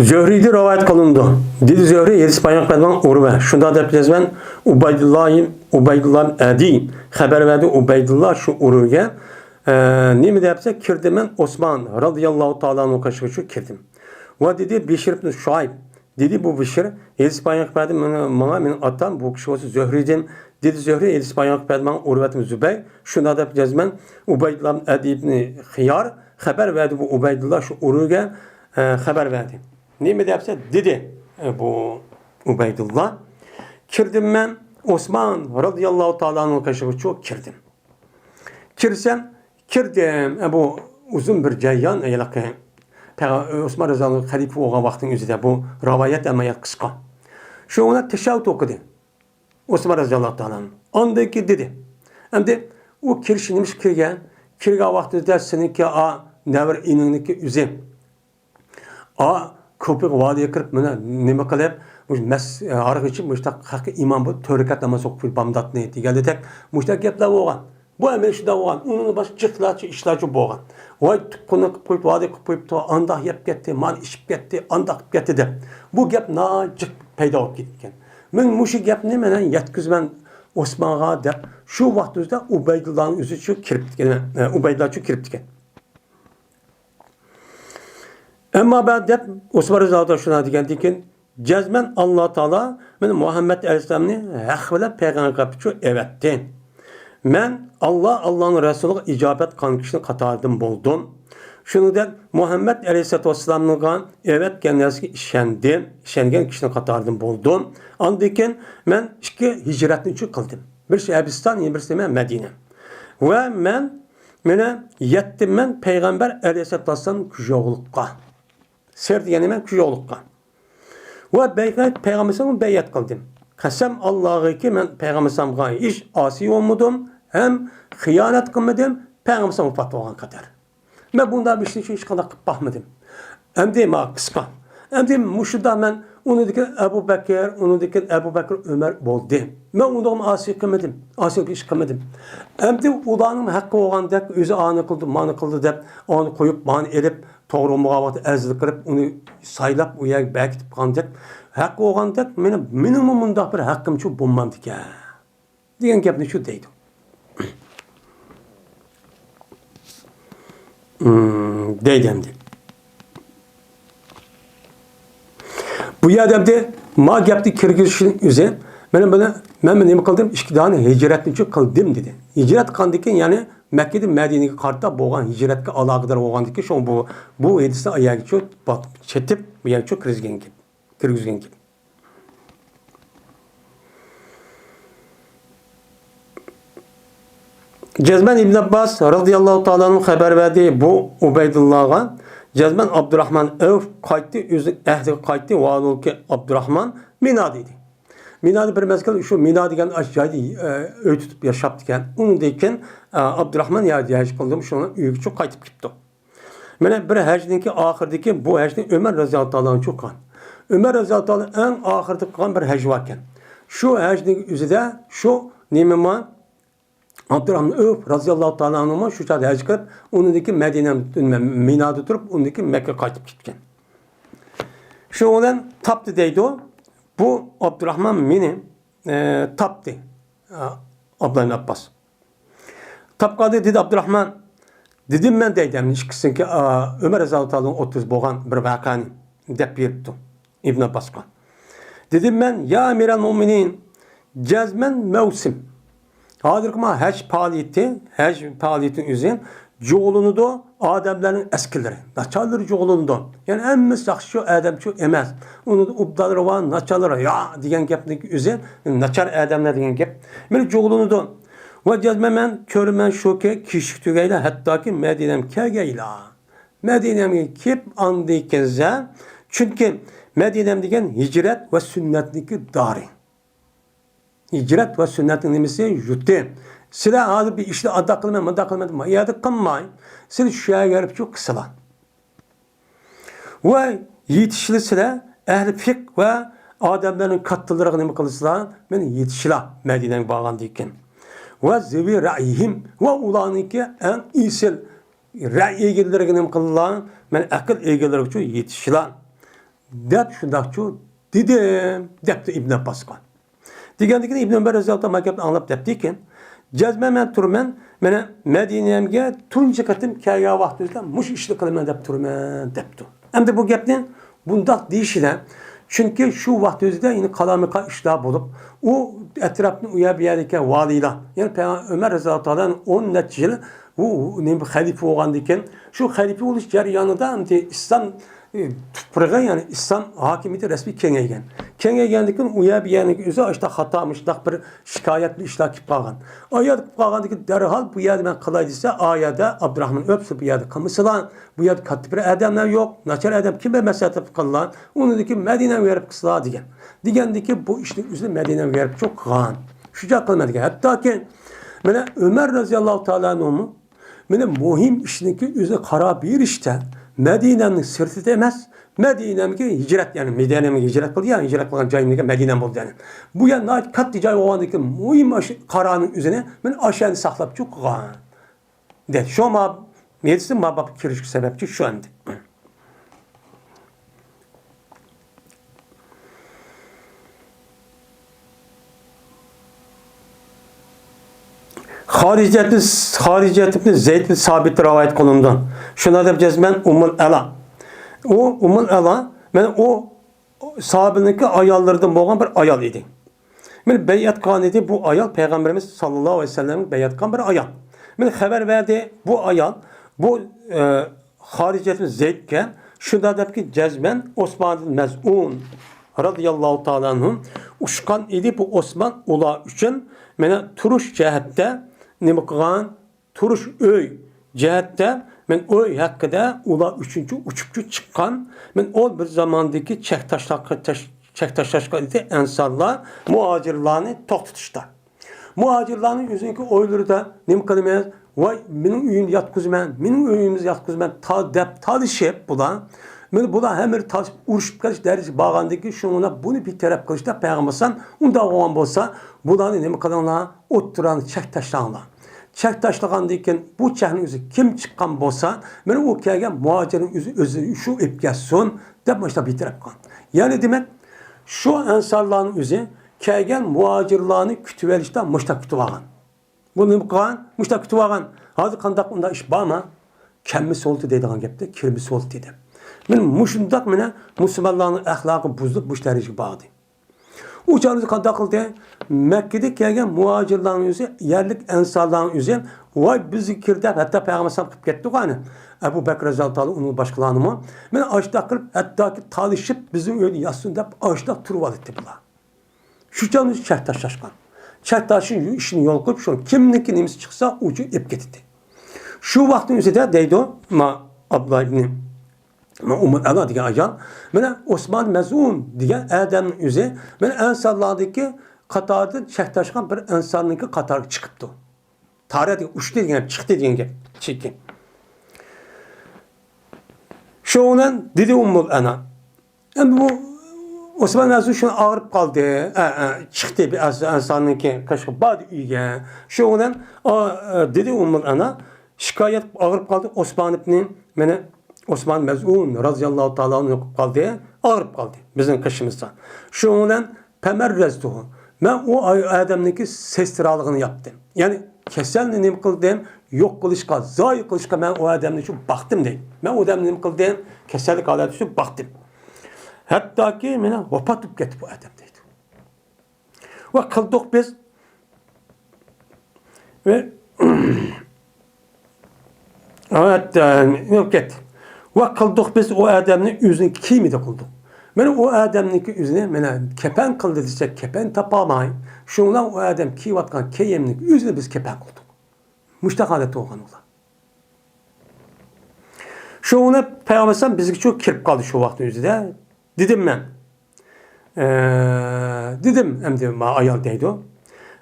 زۆھرىدىن رىۋايەت قىلىنىدۇ. دېدى زۆھرى، ھەدىس بايان قىلىدىغان ئۇرۋە. شۇنداق دەپ بىلىمەن، ئۇبەيدۇللا، ئۇبەيدۇللا ئەدى خەۋەر بەردى. ئۇبەيدۇللا شۇ ئۇرۋىگە، ئە، نېمە دەپسە، كىردىم مەن ئوسمان رازىياللاھۇ تائالا ئەنھۇ قېشىغا شۇ كىردىم. ۋە دېدى، بىشر ئىبن شۇئەيب، دېدى بۇ بىشر، ھەدىس بايان قىلىپ بەردى ماڭا، ماڭا مېنىڭ ئاتام، بۇ كىشى بولسا زۆھرىدىن. دېدى زۆھرى، ھەدىس بايان قىلىپ بەردى ماڭا ئۇرۋەتىم زۇبەير. شۇنداق دەپ جەزمەن ئۇبەيدۇللا ئەدى ئىبن خىيار خەۋەر بەردى، بۇ ئۇبەيدۇللا شۇ ئۇرۋىگە، ئە، خەۋەر بەردى. نېمە دەپسە، دېدى، ئە، بۇ ئۇبەيدۇللا، كىردىم مەن ئوسمان رازىياللاھۇ تائالا ئەنھۇ قېشىغىچۇ كىردىم. كىرسەم، كىردىم، ئە، بۇ ئۇزۇن بىر جەريان، ھېلىقى پەيغە-، ئوسمان رازىياللاھۇ خەلىپە بولغان ۋاقىتنىڭ ئۆزىدە بۇ رىۋايەت ئەمەلىيەت قىسقا. شۇنىڭ بىلەن تەشەھھۇد ئوقۇدى. ئوسمان رازىياللاھۇ تائالا ئەنھۇ. ئاندىن كېيىن دېدى. ئەمدى ئۇ كىرىش نېمە ئۈچۈن كىرگەن؟ كىرگەن ۋاقتىدا سېنىڭكى ئا نەۋرە ئىنىڭنىڭكى ئۆزى. ئا كوپىغا ۋادىگە كىرىپ، مانا نېمە قىلىپ، مۇشۇ مەس-، ھاراق ئىچىپ، مۇشۇنداق خەققە ئىمام بولۇپ، تۆت رەكەت ناماز ئوقۇپ، بامداتنى دېگەندەك، مۇشۇنداق گەپلەر بولغان. بۇ ئەمەلىي شۇنداق بولغان. ئۇنىڭدىن باشقا جىقلارچە ئىشلارچە بولغان. ۋاي، تۇغقىنىنى قىلىپ قويۇپتۇ، ھازىر قىلىپ قويۇپتۇ، ئانداق يەپ كەتتى، مانا ئىچىپ كەتتى، ئانداق قىلىپ كەتتى دەپ. بۇ گەپ ناھايىتى جىق پەيدا بولۇپ كېتىپتىكەن. مەن مۇشۇ گەپنى مەن يەتكۈزىمەن ئوسمانغا دەپ، شۇ ۋاقىت ئۆزىدە ئۇبەيدۇللانىڭ ئۆزى شۇ كىرىپتىكەن، ئۇبەيدۇللا شۇ كىرىپتىكەن. ئەمما بەئد دەپ ئوسمان رەزىياللاھۇ تائالا شۇنداق دېگەندىن كېيىن، جەزمەن ئاللا تائالا مېنى مۇھەممەد ئەلەيھىسسالامنى ھەق بىلەن پەيغەمبەر قىلىپچۇ ئەۋەتتى. مەن ئاللا، ئاللانىڭ رەسۇلىغا ئىجابەت قىلغان كىشىنىڭ قاتارىدىن بولدۇم. شۇنىڭدەك مۇھەممەد ئەلەيھىسسالاتۇ ۋەسسالامغا ئەۋەتكەن نەرسىگە ئىشەندىم، ئىشەنگەن كىشىنىڭ قاتارىدىن بولدۇم. ئاندىن كېيىن مەن ئىككى ھىجرەتنى ئۈچ قىلدىم. بىرسى ھەبىستان، يەنە بىرسى مەن مەدىنە. ۋە مەن مانا يەتتىم مەن پەيغەمبەر ئەلەيھىسسالاتۇ ۋەسسالام كۈچ يوغلۇققا. سىر دېگەن نېمە؟ كۈچ يوغلۇققا. ۋە بەيئەت پەيغەمبەر ئەلەيھىسسالامغا بەيئەت قىلدىم. قەسەم ئاللاغىكى، مەن پەيغەمبەر ئەلەيھىسسالامغا ھېچ ئاسىي بولمىدىم، ھەم خىيانەت قىلمىدىم، پەيغەمبەر ئەلەيھىسسالام ۋاپات بولغان قەدەر. مەن بۇنداق بىر ئىشنى ھېچقانداق قىلىپ باقمىدىم. ئەمدى مانا قىسقا. ئەمدى مۇشۇدا مەن ئۇنىڭدىكى ئەبۇ بەكىر، ئۇنىڭدىكى ئەبۇ بەكىر ئۆمەر بولدى. مەن ئۇنىڭغا ئاسىي قىلمىدىم، ئاسىي ئىش قىلمىدىم. ئەمدى ئۇلارنىڭ ھەققى بولغاندەك، ئۆزى ئانى قىلدى، مانى قىلدى دەپ، ئانى قويۇپ، مانى ئېلىپ، توغرا بولمىغان ۋاقىتتا ئەزىل قىلىپ، ئۇنى سايلاپ، ئۇ يەرگە بەكىتىپ قالغاندەك، ھەققى بولغاندەك، مېنىڭ، مېنىڭمۇ مۇنداق بىر ھەققىمچۇ بولمامدىكەن. دېگەن گەپنى شۇ دەيدۇ. ئىم، دەيدۇ ئەمدى. بۇ يەردە ئەمدى ما گەپنى كىرگۈزۈشنىڭ ئۆزى، مانا بۇنى، مەن نېمە قىلدىم؟ ئىككى دانە ھىجرەتنى چۈ قىلدىم دېدى. ھىجرەت قىلغاندىن كېيىن، يەنى مەككىدىن مەدىنىگە قارىتا بولغان ھىجرەتكە ئالاقىدار بولغاندىن كېيىن، شۇڭا بۇ، بۇ ھەدىسنى ئايەگىچۇ چېتىپ، بۇ يەرگىچۇ كىرگۈزگەن گەپ. كىرگۈزگەن گەپ. جەزمەن ئىبن ئابباس رازىياللاھۇ تائالا ئەنھۇ خەۋەر بەردى، بۇ ئۇبەيدۇللاغا. جەزمەن ئابدۇراخمان ئەۋف قايتتى، ئۆزى ئەھلىگە قايتتى، ۋەھالۇلكى ئابدۇراخمان مىنا دېدى. مىنادا بىر مەزگىل شۇ مىنا دېگەن ئاشۇ جايدا، ئە، ئۆي تۇتۇپ ياشاپتىكەن. ئۇنىڭدىن كېيىن، ئە، ئابدۇراخمان يا ھەج قىلدىم، شۇنىڭ ئۆيىگىچۇ قايتىپ كېتىپتۇ. مانا بىر ھەجنىڭكى ئاخىرىدىكى بۇ ھەجنى ئۆمەر رازىياللاھۇ تائالا ئەنھۇ قىلغان. ئۆمەر رازىياللاھۇ تائالا ئەڭ ئاخىرىدا قىلغان بىر ھەج باركەن. شۇ ھەجنىڭ ئۆزىدە شۇ نېمىما ئابدۇراخمان ئەۋف رازىياللاھۇ تائالا ئەنھۇمۇ شۇ چاغدا ھەج قىلىپ، ئۇنىڭدىن كېيىن مەدىنە، مىنادا تۇرۇپ، ئۇنىڭدىن كېيىن مەككىگە قايتىپ كەتكەن. شۇنىڭ بىلەن تاپتى دەيدۇ. بۇ ئابدۇراخمان مېنى، ئە، تاپتى. ئە، ئابدۇللا ئىبن ئابباس. تاپقاندا دېدى ئابدۇراخمان، دېدىم مەن دەيدۇ، ئەمدى ئىككىسىنىڭكى، ئا، ئۆمەر رەزىياللاھۇ تائالا ئەنھۇ ئوتتۇرىسىدا بولغان بىر ۋەقەنى دەپ بېرىپتۇ ئىبن ئابباسقا. دېدىم مەن، يا ئەمىرەل مۇئمىنىن، جەزمەن مەۋسۇم. ھازىرقى ما ھەج پائالىيىتى، ھەج پائالىيىتىنىڭ ئۆزى جۇغلىنىدۇ، ئادەملەرنىڭ ئەسكىلىرى، ناچارلىرى جۇغلىنىدۇ. يەنى ھەممىسى ياخشى شۇ ئادەمچۇ ئەمەس. ئۇنىڭدا ئوبدانلىرى بار، ناچارلىرى يا دېگەن گەپنىڭ ئۆزى ناچار ئادەملەر دېگەن گەپ. مانا جۇغلىنىدۇ. ۋە جەزمەن مەن كۆرىمەن شۇكى، كېچىكتۈرگەيلا، ھەتتاكى مەدىنەم كەلگەيلا. مەدىنەمگە كېلىپ ئاندىن كېيىن، چۈنكى مەدىنەم دېگەن ھىجرەت ۋە سۈننەتنىڭكى دارى. ھىجرەت ۋە سۈننەتنىڭ نېمىسى؟ يۇرتى. سىلەر ھازىر بىر ئىشنى ئانداق قىلىمەن، مۇنداق قىلىمەن دەپ ما يەردە قىلماي، سىلەر شۇ يەرگە بېرىپچۇ قىلسىلا. ۋە يېتىشىلا سىلەر ئەھلى فىقھ ۋە ئادەملەرنىڭ كاتتىلىرىغا نېمە قىلسىلا، مەن يېتىشىلا مەدىنەگە بارغاندىن كېيىن. ۋە زىۋى رەئيىھىم، ۋە ئۇلارنىڭكى ئەڭ ئېسىل رەي ئىگىلىرىگە نېمە قىلىلا، مەن ئەقىل ئىگىلىرىگىچۇ يېتىشىلا دەپ شۇنداقچۇ دېدىم، دەپتۇ ئىبن ئابباسقا. دېگەندىكىن ئىبن ئۆمەر رەزىياللاھۇ تائالا ما گەپنى ئاڭلاپ دەپتىكەن، جەزمەن مەن تۇرىمەن، مانا مەدىنەمگە تۇنجى قېتىم كەلگەن ۋاقتىمىزدا مۇشۇ ئىشنى قىلىمەن دەپ تۇرىمەن، دەپتۇ. ئەمدى بۇ گەپنى بۇنداق دېيىشىدە، چۈنكى شۇ ۋاقتىمىزدا يەنە قالايمىقان ئىشلار بولۇپ، ئۇ ئەتراپنى ئۇ يەر بۇ يەردىكى ۋالىيلار، يەنى پەيغەم-، ئۆمەر رەزىياللاھۇ تائالا ئون نەچچە يىل ئۇ نېمە خەلىپە بولغاندىكىن، شۇ خەلىپە بولۇش جەريانىدا ئەمدى ئىسلام، ئى، تۇپرىقى، يەنى ئىسلام ھاكىمىيىتى رەسمىي كېڭەيگەن. كېڭەيگەندىكىن ئۇ يەر بۇ يەرنىڭ ئۆزى ئاشۇنداق خاتا، مۇشۇنداق بىر شىكايەتلىك ئىشلار كېلىپ قالغان. ئۇ يەر كېلىپ قالغاندىكىن دەرھال بۇ يەردە مەن قىلاي دېسە، ئا يەردە ئابدۇراخمان ئۆپسە بۇ يەردە قىلمىسىلا، بۇ يەردە كاتتا بىر ئادەملەر يوق، ناچار ئادەم كىم بىر مەسلىھەت قىلغان، ئۇنىڭدىكى مەدىنەگە بېرىپ قىلسىلا دېگەن. دېگەندىكى بۇ ئىشنى ئۆزى مەدىنەگە بېرىپ چوق قىلغان. شۇ جاي قىلمىدىكەن. ھەتتاكى مانا ئۆمەر رەزىياللاھۇ تائالا ئەنھۇمۇ مانا مۇھىم ئىشنىڭكى ئۆزى قارار بېرىشتە مەدىنەنىڭ سىرتىدا ئەمەس، مەدىنەمگە ھىجرەت، يەنى مەدىنەمگە ھىجرەت قىلدى، يەنى ھىجرەت قىلغان جايىمدىكى مەدىنەم بولدى، يەنى. بۇ يەر ناھايىتى كاتتا جاي بولغاندىن كېيىن، مۇھىم ئاشۇ قارارنىڭ ئۆزىنى مەن ئاشۇ يەردە ساقلاپ قالغان. دەيدۇ. شۇ ما-، مېدىسى ما باپقا كىرىشكە سەۋەبچى شۇ ئەمدى. خارىجەت، خارىجەت ئىبن زەيد بىن سابىت رىۋايەت قىلىنىدۇ. شۇنداق دەپ جەزمەن ئۇممۇل ئەلا. ئۇ ئۇممۇل ئەلا، مانا ئۇ ساھابىنىڭكى ئاياللىرىدىن بولغان بىر ئايال ئىدى. مانا بەيئەت قىلغان ئىدى بۇ ئايال، پەيغەمبىرىمىز ساللاللاھۇ ئەلەيھى ۋەسەللەمگە بەيئەت قىلغان بىر ئايال. مانا خەۋەر بەردى بۇ ئايال، بۇ، ئە، خارىجەت زەيدكە، شۇنداق دەپكى جەزمەن ئوسمان بىن مەزئۇن رازىياللاھۇ تائالا ئەنھۇ ئۇچقان ئىدى. بۇ ئوسمان ئۇلار ئۈچۈن مانا تۇرۇش جەھەتتە نېمە قىلغان؟ تۇرۇش ئۆي جەھەتتە، مەن ئۆي ھەققىدە ئۇلار ئۈچۈنچە ئۇچۇپچۇ چىققان. مەن ئۇ بىر زاماندىكى چەك تاشلاق-، تاش-، چەك تاشلاشقان ئىدى ئەنسارلار مۇھاجىرلارنى توختىتىشتا. مۇھاجىرلارنىڭ ئۆزىنىڭكى ئۆيلىرىدە نېمە قىلىمىز؟ ۋاي، مېنىڭ ئۆيۈمدە ياتقۇزىمەن، مېنىڭ ئۆيۈمدە ياتقۇزىمەن، تا-، دەپ تالىشىپ بۇلار. مانا بۇلار ھەممىرى تالىشىپ ئۇرۇشۇپ قېلىش دەرىجىسىگە بارغاندىن كېيىن، شۇنىڭ بۇنى بىر تەرەپ قىلىشتا پەيغەمبەر ئەلەيھىسسالام ئۇنداق بولغان بولسا، بۇلارنى نېمە قىلىڭلار؟ ئوتتۇرانى چەك تاشلاڭلار. چەك تاشلىغاندىن كېيىن بۇ چەكنىڭ ئۆزى كىم چىققان بولسا، مانا ئۇ كەلگەن مۇھاجىرنىڭ ئۆزى، ئۆزى شۇ ئېلىپ كەلسۇن دەپ مۇشۇنداق بىر تەرەپ قىلغان. يەنى دېمەك، شۇ ئەنسارلارنىڭ ئۆزى كەلگەن مۇھاجىرلارنى كۈتۈۋېلىشتا مۇشۇنداق كۈتۈۋالغان. بۇ نېمە قىلغان؟ مۇشۇنداق كۈتۈۋالغان. ھازىر قانداق ئۇنداق ئىش بارمۇ؟ كەلمە سولتى دەيدىغان گەپتە، كىرمە سولتى دەپ. مانا مۇشۇنداق مانا مۇسۇلمانلارنىڭ ئەخلاقى بۇزۇلۇپ مۇشۇ دەرىجىگە باردى. ئۇ چاغدا قانداق قىلدى؟ مەككىدىن كەلگەن مۇھاجىرلارنىڭ ئۆزى، يەرلىك ئەنسارلارنىڭ ئۆزى، ۋاي بىزگە كىر دەپ، ھەتتا پەيغەمبەر ئەلەيھىسسالام قىلىپ كەتتىغۇ ئەنە. ئەبۇ بەكرى رەزىياللاھۇ تائالا ئۇنىڭ باشقىلارنىمۇ. مانا ئاشۇنداق قىلىپ، ھەتتاكى تالىشىپ بىزنىڭ ئۆيدە ياتسۇن دەپ ئاشۇنداق تۇرۇۋالاتتى بۇلار. شۇ چاغدا چەك تاشلاشقان. چەك تاشلىشىش ئىشىنى يولغا قويۇپ، شۇ كىمنىڭكى نېمىسى چىقسا، ئۇچۇ ئېلىپ كېتەتتى. شۇ ۋاقىتنىڭ ئۆزىدە دەيدۇ، ما ئابدۇللا ئىبنى، ما ئۇممۇل ئەلا دېگەن ئايال، مانا ئوسمان مەزئۇن دېگەن ئادەمنىڭ ئۆزى، مانا ئەنسارلاردىكى قاتاردىن چەك تاشلىغان بىر ئەنسارنىڭكى قاتارىغا چىقىپتۇ. تارەتكە ئۇچتى دېگەن، چىقتى دېگەن گەپ. چېكىن. شۇنىڭ بىلەن دېدى ئۇممۇل ئەلا. ئەمدى بۇ ئوسمان مەزئۇن شۇ ئاغرىپ قالدى. ئە، ئە، چىقتى بىر ئەنس-، ئەنسارنىڭكى قېشىغا باردى ئۆيگە. شۇنىڭ بىلەن، ئا، ئە، دېدى ئۇممۇل ئەلا، شىكايەت قىلىپ ئاغرىپ قالدى. ئوسمان ئىبنى، مانا ئوسمان مەزئۇن رازىياللاھۇ تائالا ئەنھۇ قىلىپ قالدى. ئاغرىپ قالدى بىزنىڭ قېشىمىزدا. شۇنىڭ بىلەن پەمەررەزتۇھۇ. مەن ئۇ ئاي-، ئادەمنىڭكى سېستىرالىقىنى ياپتىم. يەنى كېسەلنى نېمە قىلدىم؟ يوق قىلىشقا، زايە قىلىشقا مەن ئۇ ئادەمنى شۇ باقتىم دەيدۇ. مەن ئۇ ئادەمنى نېمە قىلدىم؟ كېسەللىك ھالەتتە شۇ باقتىم. ھەتتاكى مانا ۋاپات بولۇپ كەتتى بۇ ئادەم دەيدۇ. ۋە قىلدۇق بىز. ۋە ھەتتا نېمە كەتتى. ۋە قىلدۇق بىز ئۇ ئادەمنى ئۆزىنىڭ كىيىمىدە قىلدۇق. مانا ئۇ ئادەمنىڭكى ئۆزىنى مانا كەپەن قىلدى دېسەك، كەپەن تاپالماي، شۇڭا ئۇ ئادەم كىيىۋاتقان كىيىمنىڭ ئۆزىنى بىز كەپەن قىلدۇق. مۇشۇنداق ھالەتتە بولغان ئۇلار. شۇڭا پەيغەمبەر ئەلەيھىسسالام بىزگىچە كىرىپ قالدى شۇ ۋاقىتنىڭ ئۆزىدە. دېدىم مەن. ئە، دېدىم، ئەمدى ما ئايال دەيدۇ.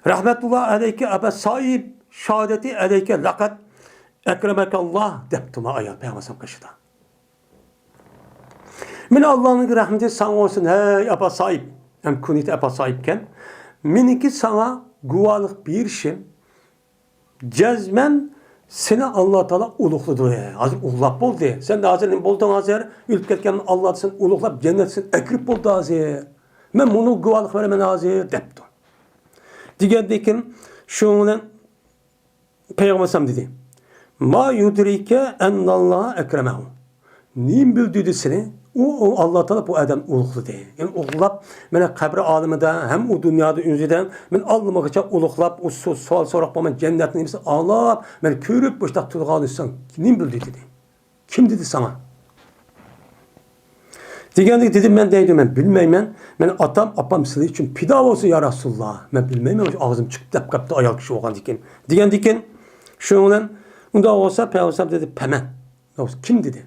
رەھمەتۇللا ئەلەيكە ئەبا سائىب، شاھادەتى ئەلەيكە لەقەد ئەكرەمەكەللا دەپتۇ ما ئايال پەيغەمبەر ئەلەيھىسسالام قېشىدا. مانا ئاللانىڭ رەھمىتى ساڭا بولسۇن، ھەي ئەبا سائىب. ھەم كۇنيىتى ئەبا سائىب ئىكەن. مېنىڭكى ساڭا گۇۋاھلىق بېرىشىم جەزمەن سېنى ئاللا تائالا ئۇلۇغلىدى. ھازىر ئۇلۇغلاپ بولدى. سەن ھازىر نېمە بولدۇڭ ھازىر؟ ئۆلۈپ كەتكەن ئاللا سېنى ئۇلۇغلاپ، جەننەتكە سېنى ئەكىرىپ بولدى ھازىر. مەن مۇنىڭغا گۇۋاھلىق بېرىمەن ھازىر، دەپتۇ. دېگەندىن كېيىن شۇنىڭ بىلەن پەيغەمبەر ئەلەيھىسسالام دېدى، ما يۇدرىكە ئەنناللاھە ئەكرەمەھۇ. نېمە بىلدۈردى سېنى؟ ئۇ، ئۇ ئاللا تائالا بۇ ئادەمنى ئۇلۇغلىدى. يەنى ئۇلۇغلاپ، مانا قەبرە ئالىمىدا ھەم ئۇ دۇنيادا ئۆزىدە، مانا ئاللىمىغىچە ئۇلۇغلاپ، ئۇ سو-، سوئال سوراق بولماي جەننەتنى نېمىسى ئاڭلاپ، مانا كۆرۈپ مۇشۇنداق تۇرغان ئىسەن، نېمە بىلدى دېدى. كىم دېدى ساڭا؟ دېگەندىكىن دېدىم مەن دەيدۇ، مەن بىلمەيمەن. مەن ئاتام، ئاپام سىلى ئۈچۈن پىدا بولسۇن يا رەسۇلاللا. مەن بىلمەيمەن، ئاشۇ ئاغزىم چىقىپ دەپ قاپتۇ ئايال كىشى بولغاندىكىن. دېگەندىكىن شۇنىڭ بىلەن ئۇنداق بولسا پەيغەمبەر دېدى، پەمەن. كىم دېدى؟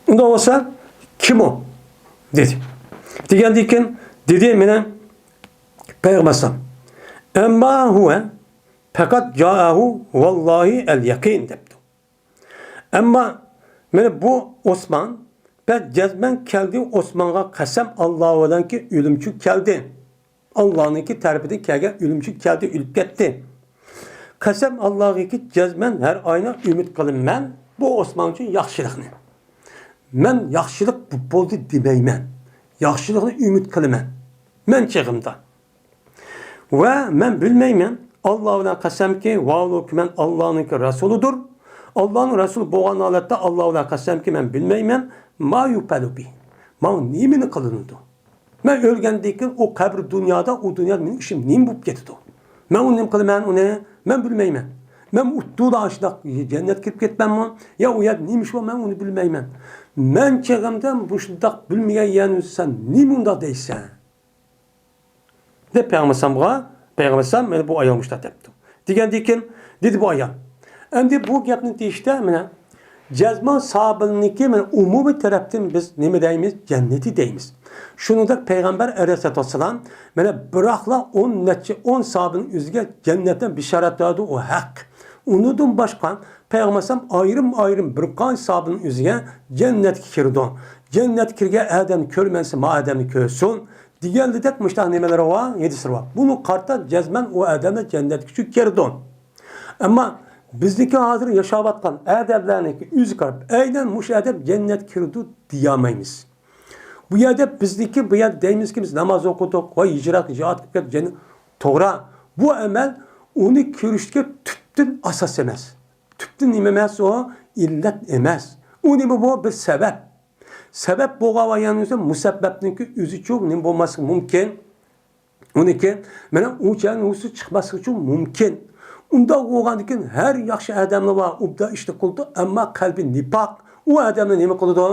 ئۇنداق بولسا كىم ئۇ؟ دېدى. دېگەندىكىن دېدى مانا پەيغەمبەر ئەلەيھىسسالام. ئەمما ھۇۋە پەقەت جائەھۇ ۋاللاھى ئەل يەقىن دەپتۇ. ئەمما مانا بۇ ئوسمان بەك جەزمەن كەلدى، ئوسمانغا قەسەم، ئاللا بىلەنكى ئۆلۈمچۈ كەلدى. ئاللانىڭكى تەرىپىدىن كەلگەن ئۆلۈمچۈ كەلدى، ئۆلۈپ كەتتى. قەسەم ئاللاغىكى جەزمەن ھەر ئاينا ئۈمىد قىلىمەن، بۇ ئوسمان ئۈچۈن ياخشىلىقنى. مەن ياخشىلىق بولدى دېمەيمەن. ياخشىلىقنى ئۈمىد قىلىمەن. مەن چېغىمدا. ۋە مەن بىلمەيمەن، ئاللا بىلەن قەسەمكى، ۋاۋلۇكى مەن ئاللانىڭكى رەسۇلىدۇر. ئاللانىڭ رەسۇلى بولغان ھالەتتە ئاللا بىلەن قەسەمكى، مەن بىلمەيمەن، ما يۇپەلۇ بى. ماڭا نېمىنى قىلىنىدۇ؟ مەن ئۆلگەندىن كېيىن ئۇ قەبرە دۇنيادا، ئۇ دۇنيادا مېنىڭ ئىشىم نېمە بولۇپ كېتىدۇ؟ مەن ئۇنى نېمە قىلىمەن ئۇنى؟ مەن بىلمەيمەن. مەن ئۇتتۇدا ئاشۇنداق جەننەتكە كىرىپ كەتمەنمۇ؟ يا ئۇ يەردە نېمە ئىش بار، مەن ئۇنى بىلمەيمەن. مەن چېغىمدا مۇشۇنداق بىلمىگەن يەرنى سەن نېمە ئۇنداق دەيسەن؟ دەپ پەيغەمبەر ئەلەيھىسسالامغا، پەيغەمبەر ئەلەيھىسسالام مانا بۇ ئايال مۇشۇنداق دەپتۇ. دېگەندىن كېيىن دېدى بۇ ئايال. ئەمدى بۇ گەپنى دېيىشتە مانا جەزمان ساھابىنىڭكى مانا ئومۇمىي تەرەپتىن بىز نېمە دەيمىز؟ جەننىتى دەيمىز. شۇنىڭدەك پەيغەمبەر ئەلەيھىسسالاتۇ ۋەسسالام مانا بىراقلا ئون نەچچە ئون ساھابىنىڭ ئۆزىگە جەننەتتىن بىشارەت بەردى، ئۇ ھەق. ئۇنىڭدىن باشقا پەيغەمبەر ئەلەيھىسسالام ئايرىم-ئايرىم بىر قانچە ساھابىنىڭ ئۆزىگە جەننەتكە كىرىدۇ. جەننەتكە كىرگەن ئادەمنى كۆرمەن دېسە، ما ئادەمنى كۆرسۇن. دېگەندەك مۇشۇنداق نېمىلىرى بار، ھەدىسلىرى بار. بۇنى قارىتا جەزمەن ئۇ ئادەملەر جەننەتكە چۈشۈپ كىرىدۇ. ئەمما بىزنىڭكى ھازىر ياشاۋاتقان ئادەملەرنىڭكى ئۆزى قاراپ، ئەينەن مۇشۇ ئادەم جەننەتكە كىرىدۇ دېيەلمەيمىز. بۇ يەردە بىزنىڭكى، بۇ يەردە دەيمىزكى، بىز ناماز ئوقۇدۇق، ۋاي ھىجرەتكە، جىھادقا كەتتۇق، جەننەت. توغرا، بۇ ئەمەل ئۇنى كۆرۈشكە تۈپتىن ئاساس ئەمەس. تۈپتىن نېمە ئەمەس ئۇ؟ ئىللەت ئەمەس. ئۇ نېمە بۇ؟ بىر سەۋەب. سەۋەب بولغان ۋە يەنە مۇسەببەپنىڭكى ئۆزىچۇ نېمە بولماسلىقى مۇمكىن؟ ئۇنىڭكى مانا ئۇ جاينىڭ ھوسۇ چىقماسلىقىچۇ مۇمكىن. ئۇنداق بولغاندىكىن ھەر ياخشى ئادەملەر بار، ئوبدان ئىشنى قىلىدۇ، ئەمما قەلبى نىپاق. ئۇ ئادەملەر نېمە قىلىدۇ؟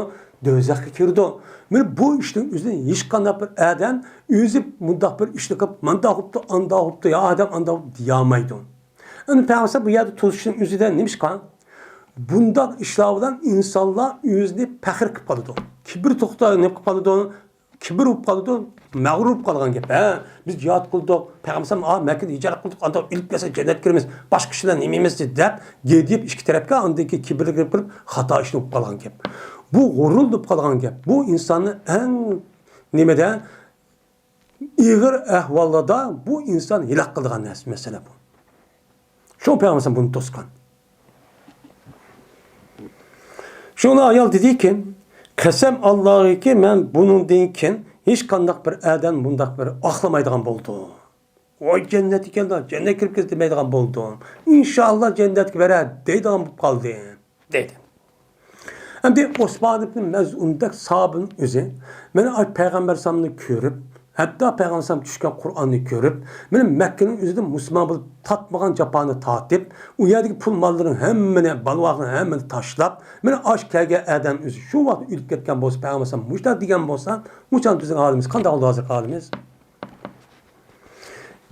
دوزاخقا كىرىدۇ. مانا بۇ ئىشنىڭ ئۆزىدىن ھېچقانداق بىر ئادەم ئۆزى مۇنداق بىر ئىشنى قىلىپ، مانداق بوپتۇ، ئانداق بوپتۇ، يا ئادەم ئانداق بوپتۇ دېيەلمەيدۇ. ئەمدى پەيغەمبەر بۇ يەردە توسۇشنىڭ ئۆزىدە نېمىشقا؟ بۇنداق ئىشلار بىلەن ئىنسانلار ئۆزىنى پەخىر قىلىپ قالىدۇ. كىبىر توختاپ نېمە قىلىپ قالىدۇ؟ كىبىر بولۇپ قالىدۇ، مەغرۇر بولۇپ قالغان گەپ. ھە، بىز جىھاد قىلدۇق، پەيغەمبەر ئەلەيھىسسالام، ئا، مەككىدە ھىجرەت قىلدۇق، ئانداق ئۆلۈپ كەتسە جەننەتكە كىرىمىز، باشقا كىشىلەر نېمە ئەمەس دەپ، گىدىيىپ ئىككى تەرەپكە، ئاندىن كېيىن كىبىرلىك بولۇپ قىلىپ، خاتا ئىشنى بولۇپ قالغان گەپ. بۇ غۇرۇر بولۇپ قالغان گەپ. بۇ ئىنساننى ئەڭ نېمىدە، ئېغىر ئەھۋاللاردا بۇ ئىنسان ھېلاك قىلىدىغان نەرسە، مەسىلە بۇ. شۇڭا پەيغەمبەر بۇنى توسقان. شۇڭا ئايال دېدىكى، قەسەم ئاللاغىكى، مەن بۇنىڭدىن كېيىن ھېچقانداق بىر ئادەم بۇنداق بىر ئاقلىمايدىغان بولدۇم. ۋاي جەننەت ئىكەن-دە، جەننەتكە كىرىپ كەتتى دېمەيدىغان بولدۇم. ئىنشائاللا جەننەتكە بېرەر دەيدىغان بولۇپ قالدىم. دەيدۇ. ئەمدى ئوسمان ئىبن مەزئۇندەك ساھابىنىڭ ئۆزى، مانا ئاي پەيغەمبەر ئەلەيھىسسالامنى كۆرۈپ، ھەتتا پەيغەمبەر ئەلەيھىسسالام چۈشكەن قۇرئاننى كۆرۈپ، مانا مەككىنىڭ ئۆزىدە مۇسۇلمان بولۇپ تاتمىغان جاپانى تارتىپ، ئۇ يەردىكى پۇل ماللىرىنىڭ ھەممىنى، بال-باغنىڭ ھەممىنى تاشلاپ، مانا ئاش كەلگەن ئادەم ئۆزى شۇ ۋاقىت ئۆلۈپ كەتكەن بولسا، پەيغەمبەر ئەلەيھىسسالام مۇشۇنداق دېگەن بولسا، مۇچان بىزنىڭ ھالىمىز قانداق بولىدۇ ھازىرقى ھالىمىز؟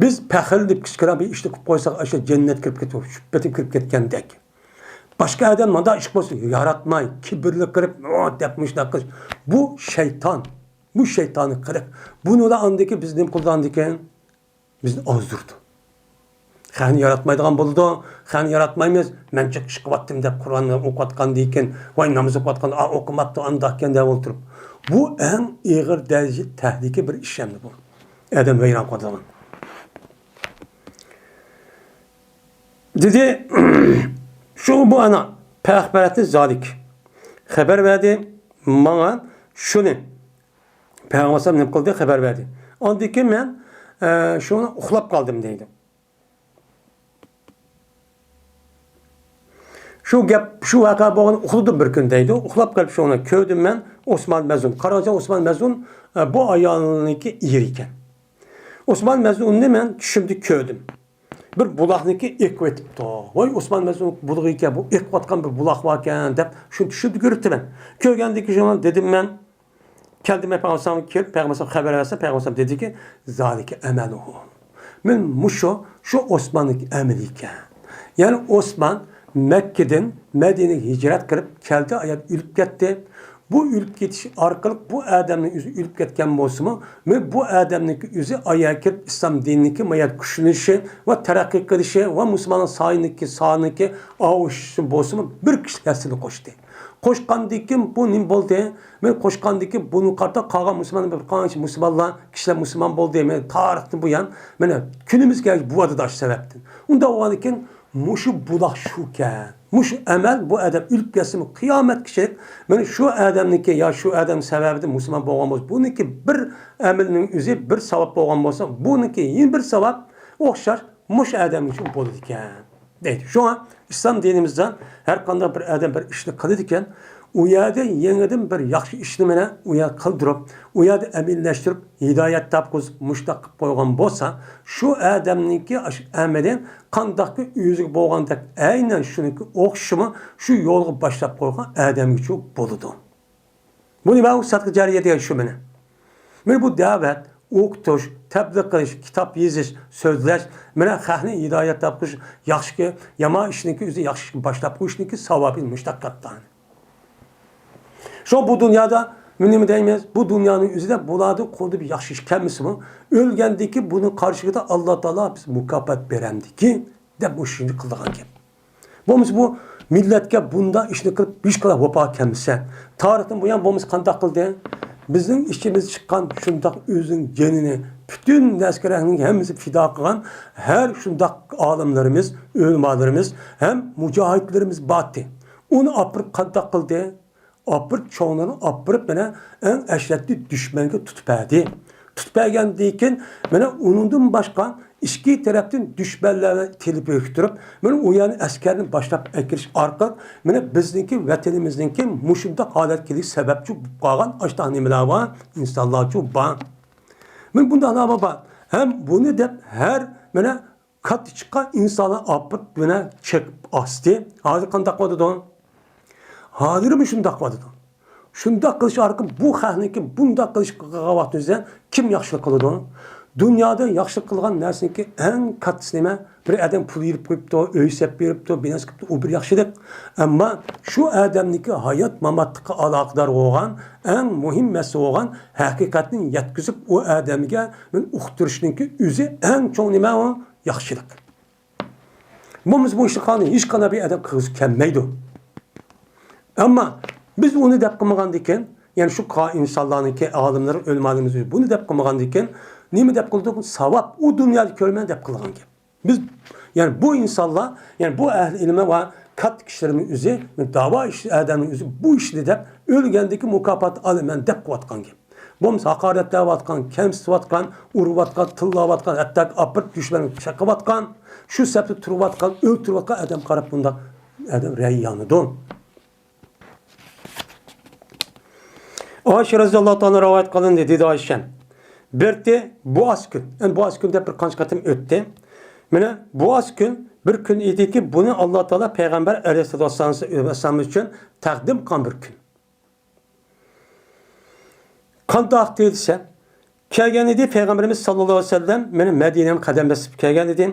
بىز پەخىرلىنىپ كىچىككىنە بىر ئىشنى قىلىپ قويساق، ئاشۇ جەننەتكە كىرىپ كېتىپ، شۈبھىتىن كىرىپ كەتكەندەك. باشقا ئادەم مۇنداق ئىش بولسا ياراتماي، كىبىرلىك قىلىپ، ئۇ دەپ مۇشۇنداق قىلىش. بۇ شەيتان. بۇ شەيتانىي قىلىق. بۇنىلا ئاندىكى بىز نېمە قىلىدىغاندىكىن؟ بىزنى ئازدۇرىدۇ. خەنى ياراتمايدىغان بولىدۇ. خەنى ياراتمايمىز. مەن جىق ئىش قىلىۋاتتىم دەپ قۇرئاننى ئوقۇۋاتقاندىكىن، ۋاي ناماز ئوقۇۋاتقاندا، ئا ئوقۇماپتۇ، ئانداق ئىكەن دەپ ئولتۇرۇپ. بۇ ئەڭ ئېغىر دەرىجىدە تەھلىكە بىر ئىش ئەمدى بۇ. ئادەم ۋەيران قىلىدىغان. دېدى، شۇ بۇ ئانا، پەخبەرەتنى زالىك. خەۋەر بەردى ماڭا شۇنى. پەيغەمبەر ئەلەيھىسسالام نېمە قىلدى؟ خەۋەر بەردى. ئاندىن كېيىن مەن، ئە، شۇنى ئۇخلاپ قالدىم دەيدۇ. شۇ گەپ، شۇ ۋەقە بولغان ئۇخلىدىم بىر كۈن دەيدۇ. ئۇخلاپ قېلىپ شۇنى كۆردۈم مەن. ئوسمان مەزئۇن. قاراڭچە ئوسمان مەزئۇن، ئە، بۇ ئايالنىڭكى ئېرى ئىكەن. ئوسمان مەزئۇننى مەن چۈشۈمدە كۆردۈم. بىر بۇلاقنىڭكى ئېقىۋېتىپتۇ. ۋاي ئوسمان مەزئۇن بۇلىقى ئىكەن، بۇ ئېقىۋاتقان بىر بۇلاق باركەن دەپ شۇنى چۈشۈمدە كۆرۈپتىمەن. كۆرگەندىن كېيىن شۇنى دېدىم مەن. كەلدىم پەيغەمبەر ئەلەيھىسسالامغا كىرىپ، پەيغەمبەر ئەلەيھىسسالامغا خەۋەر بەرسەم، پەيغەمبەر ئەلەيھىسسالام دېدىكى، زالىكە ئەمەلۇھۇ. مەن مۇشۇ، شۇ ئوسماننىڭ ئەمىلى ئىكەن. يەنى ئوسمان مەككىدىن مەدىنىگە ھىجرەت قىلىپ كەلدى، ئايال ئۆلۈپ كەتتى. بۇ ئۆلۈپ كېتىش ئارقىلىق بۇ ئادەمنىڭ ئۆزى ئۆلۈپ كەتكەن بولسىمۇ، مەن بۇ ئادەمنىڭكى ئۆزى ئاياغ كىرىپ ئىسلام دىنىنىڭكى مايا كۈچلىنىشى ۋە تەرەققىي قىلىشى ۋە مۇسۇلمانلار سانىنىڭكى، سانىنىڭكى ئاشۇشى بولسىمۇ بىر كىشىلىك ھەسسىنى قوشتى. قوشقاندىن كېيىن بۇ نېمە بولدى؟ مەن قوشقاندىن كېيىن بۇنىڭغا قارىتا قالغان مۇسۇلمان، بىر قانچە مۇسۇلمانلار، كىشىلەر مۇسۇلمان بولدى. مەن تارىختىن بۇيان، مانا كۈنىمىزگە بۇ ئادەم ئاشۇ سەۋەبتىن. ئۇنداق بولغاندىن كېيىن مۇشۇ بۇلاق شۇكەن. مۇشۇ ئەمەل، بۇ ئادەم ئۆلۈپ كەتسىمۇ قىيامەتكىچە، مانا شۇ ئادەمنىڭكى يا شۇ ئادەم سەۋەبىدىن مۇسۇلمان بولغان بولسا، بۇنىڭكى بىر ئەمەلنىڭ ئۆزى بىر ساۋاب بولغان بولسا، بۇنىڭكى يەنە بىر ساۋاب ئوخشاش مۇشۇ ئادەمنىڭ ئۈچۈن بولىدىكەن، دەيدۇ. شۇڭا ئىسلام دىنىمىزدا ھەر قانداق بىر ئادەم بىر ئىشنى قىلىدىكەن، ئۇ يەردە يېڭىدىن بىر ياخشى ئىشنى مانا ئۇ يەردە قىلدۇرۇپ، ئۇ يەردە ئەمەلىيلەشتۈرۈپ، ھىدايەت تاپقۇزۇپ، مۇشۇنداق قىلىپ قويغان بولسا، شۇ ئادەمنىڭكى ئاشۇ ئەمىلى قانداقكى ئۆزىگە بولغاندەك ئەينەن شۇنىڭكى ئوخشىشىمۇ شۇ يولغا باشلاپ قويغان ئادەمگىچۇ بولىدۇ. بۇ نېمە؟ ئۇ سەدىقە جارىيە دېگەن شۇ مانا. مانا بۇ دەۋەت، ئوقۇتۇش، تەبلىغ قىلىش، كىتاب يېزىش، سۆزلەش، مانا خەقنى ھىدايەت تاپقۇزۇش، ياخشىكى، يامان ئىشنىڭكى ئۆزى ياخشى ئىشقا باشلاپ قويۇشنىڭكى ساۋابى مۇشتاق كاتتا. شۇ بۇ دۇنيادا نېمە دەيمىز؟ بۇ دۇنيانىڭ ئۆزىدە بۇلاردا قولدا بىر ياخشى ئىش كەلمىسىمۇ، ئۆلگەندىكى بۇنىڭ قارشىلىقىدا ئاللا تائالا بىز مۇكاپات بېرەمدىكى، دەپ مۇشۇنى قىلىدىغان گەپ. بولمىسا بۇ مىللەتكە بۇنداق ئىشنى قىلىپ ھېچقانداق ۋاپا كەلمىسە، تارىختىن بۇيان بولمىسا قانداق قىلدى؟ بىزنىڭ ئىچىمىزدىن چىققان شۇنداق ئۆزىنىڭ جېنىنى، پۈتۈن نەسكىرەڭنىڭ ھەممىسى پىدا قىلغان ھەر شۇنداق ئالىملىرىمىز، ئۆلىمالىرىمىز ھەم مۇجاھىدلىرىمىز بارتى. ئۇنى ئاپىرىپ قانداق قىلدى؟ ئاپىرىپ چوڭلىرىنى ئاپىرىپ مانا ئەڭ ئەشەددىي دۈشمەنگە تۇتۇپ بەردى. تۇتۇپ بەرگەندىن كېيىن مانا ئۇنىڭدىن باشقا ئىككى تەرەپتىن دۈشمەنلەرنى تېلىپ بۆكتۈرۈپ، مانا ئۇ يەرنى ئەسكەرنى باشلاپ ئەكىرىش ئارقىلىق مانا بىزنىڭكى ۋەتىنىمىزنىڭكى مۇشۇنداق ھالەتكە كېلىش سەۋەبچى بولۇپ قالغان ئاشۇنداق نېمىلەر بار، ئىنسانلارچۇ بار. مانا بۇنداقلار بار. ھەم بۇنى دەپ ھەر مانا كاتتا چىققان ئىنسانلار ئاپىرىپ مانا چېقىپ ئاستى. ھازىر قانداق بولىدۇ؟ ھازىرمۇ شۇنداق قىلىۋاتىدۇ. شۇنداق قىلىش ئارقىلىق بۇ خەقنىڭكى بۇنداق قىلىش قىلغان ۋاقتىمىزدا كىم ياخشىلىق قىلىدۇ؟ دۇنيادا ياخشىلىق قىلغان نەرسىنىڭكى ئەڭ كاتتىسى نېمە؟ بىر ئادەم پۇل يىغىپ قويۇپتۇ، ئۆي سېلىپ بېرىپتۇ، بىنا قىلىپتۇ، ئۇ بىر ياخشىلىق. ئەمما شۇ ئادەمنىڭكى ھايات ماماتلىققا ئالاقىدار بولغان ئەڭ مۇھىم مەسىلە بولغان ھەقىقەتنى يەتكۈزۈپ، ئۇ ئادەمگە مەن ئۇقتۇرۇشنىڭكى ئۆزى ئەڭ چوڭ نېمە ئۇ؟ ياخشىلىق. بولمىسا بۇ ئىشنى قىلغان ھېچقانداق بىر ئادەم قىلغۇسى كەلمەيدۇ. ئەمما بىز ئۇنى دەپ قىلمىغاندىكىن، يەنى شۇ قا-، ئىنسانلارنىڭكى، ئالىملار، ئۆلىمالىرىمىز بۇنى دەپ قىلمىغاندىكىن، نېمە دەپ قىلدۇق؟ ساۋاب، ئۇ دۇنيادا كۆرىمەن دەپ قىلغان گەپ. بىز، يەنى بۇ ئىنسانلار، يەنى بۇ ئەھلى ئىلمى ۋە كاتتا كىشىلىرىمىز ئۆزى، داۋا ئىش-، ئادەمنىڭ ئۆزى بۇ ئىشنى دەپ ئۆلگەندىكى مۇكاپات ئالىمەن دەپ قىلىۋاتقان گەپ. بولمىسا ھاقارەتلەۋاتقان، كەمسىتىۋاتقان، ئۇرۇۋاتقان، تىللاۋاتقان، ھەتتاكى ئاپىرىپ دۈشمەنگە چېقىۋاتقان، شۇ سەپتە تۇرۇۋاتقان، ئۆلتۈرۈۋاتقان ئادەمگە قاراپ بۇنداق ئادەم رەي يانىدۇ. ئائىشە رەزىياللاھۇ تائالا رىۋايەت قىلىندى، دېدى ئائىشە. بىرتى بوئاز كۈن، يەنى بوئاز كۈن دەپ بىر قانچە قېتىم ئۆتتى. مانا بوئاز كۈن بىر كۈن ئىدىكى، بۇنى ئاللا تائالا پەيغەمبەر ئەلەيھىسسالاتۇ ۋەسسالام ئۈچۈن تەقدىم قىلغان بىر كۈن. قانداق دېسە، كەلگەن ئىدى پەيغەمبىرىمىز ساللاللاھۇ ئەلەيھى ۋەسەللەم، مانا مەدىنەمگە قەدەم بېسىپ كەلگەن ئىدى.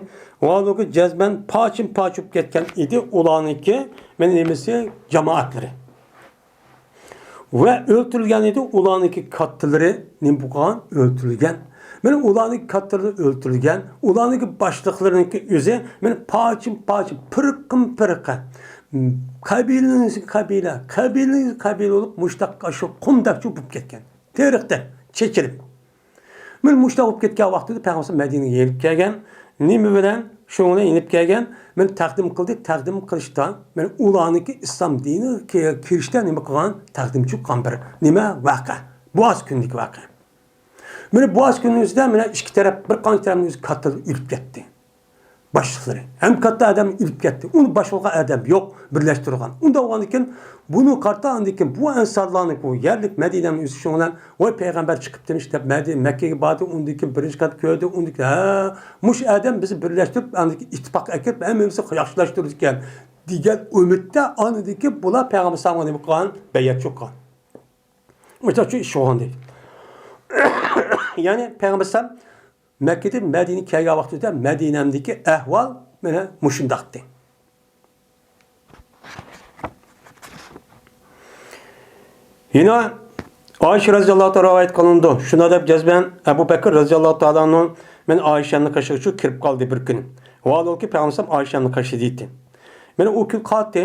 ۋالۇكى جەزمەن پارچىم پارچە بولۇپ كەتكەن ئىدى ئۇلارنىڭكى، مانا نېمىسى، جامائەتلىرى. ۋە ئۆلتۈرۈلگەن ئىدى ئۇلارنىڭكى كاتتىلىرى، نېمە بولغان؟ ئۆلتۈرۈلگەن. مانا ئۇلارنىڭ كاتتىلىرى ئۆلتۈرۈلگەن، ئۇلارنىڭكى باشلىقلىرىنىڭكى ئۆزى مانا پارچىم پارچە، پىرقىم پىرقە، قەبىلىنىڭ قەبىلە، قەبىلىنىڭ قەبىلە بولۇپ مۇشتاق شۇ قۇمدەكچۇ بولۇپ كەتكەن. تېرىقتەك چېچىلىپ. مانا مۇشتاق بولۇپ كەتكەن ۋاقتىدا پەيغەمبەر مەدىنىگە يېنىپ كەلگەن. نېمە بىلەن؟ شۇنىڭ بىلەن يېنىپ كەلگەن. مانا تەقدىم قىلدى. تەقدىم قىلىشتا، مانا ئۇلارنىڭكى ئىسلام دىنىگە كىرىشتە نېمە قىلغان؟ تەقدىمچى قىلغان بىر نېمە؟ ۋەقە. بوئاز كۈنىدىكى ۋەقە. مانا بوئاز كۈنىمىزدە مانا ئىككى تەرەپ، بىر قانچە تەرەپنىڭ ئۆزى كاتتا ئۆلۈپ كەتتى. باشلىقلىرى. ھەم كاتتا ئادەم ئۆلۈپ كەتتى. ئۇنى باشلىغان ئادەم يوق، بىرلەشتۈرگەن. ئۇنداق بولغاندىن كېيىن بۇنى قارىتا ئاندىن كېيىن بۇ ئەنسارلارنىڭ بۇ يەرلىك مەدىنەنىڭ ئۆزى شۇنىڭ بىلەن، ۋاي پەيغەمبەر چىقىپتىمىش دەپ مەدىنە، مەككىگە باردى، ئۇندىن كېيىن بىرىنچى قات كۆردى، ئۇندىن كېيىن، ھە، مۇشۇ ئادەم بىزنى بىرلەشتۈرۈپ، ئاندىن كېيىن ئىتتىپاق ئەكىرىپ، ھەممىمىزنى ياخشىلاشتۇرىدىكەن دېگەن ئۈمىدتە ئاندىن كېيىن بۇلار پەيغەمبەر ئەلەيھىسسالامغا نېمە قىلغان؟ بەيئەت چوققان. مۇشۇنداق ئىش بولغان دەيدۇ. يەنى پەيغەمبەر ئەلەيھىسسالام مەككىدىن مەدىنىگە كەلگەن ۋاقتىدا مەدىنەمدىكى ئەھۋال مانا مۇشۇنداقتى. يەنە ئائىشە رەزىياللاھۇ تائالا رىۋايەت قىلىنىدۇ. شۇنداق دەپ جەزمەن ئەبۇ بەكىر رەزىياللاھۇ تائالا ئەنھۇ مەن ئائىشەمنىڭ قېشىغا چۈشۈپ كىرىپ قالدى بىر كۈنى. ۋاھالەنكى، پەيغەمبەر ئەلەيھىسسالام ئائىشەمنىڭ قېشىدا ئىدى. مانا ئۇ كۈن قالدى.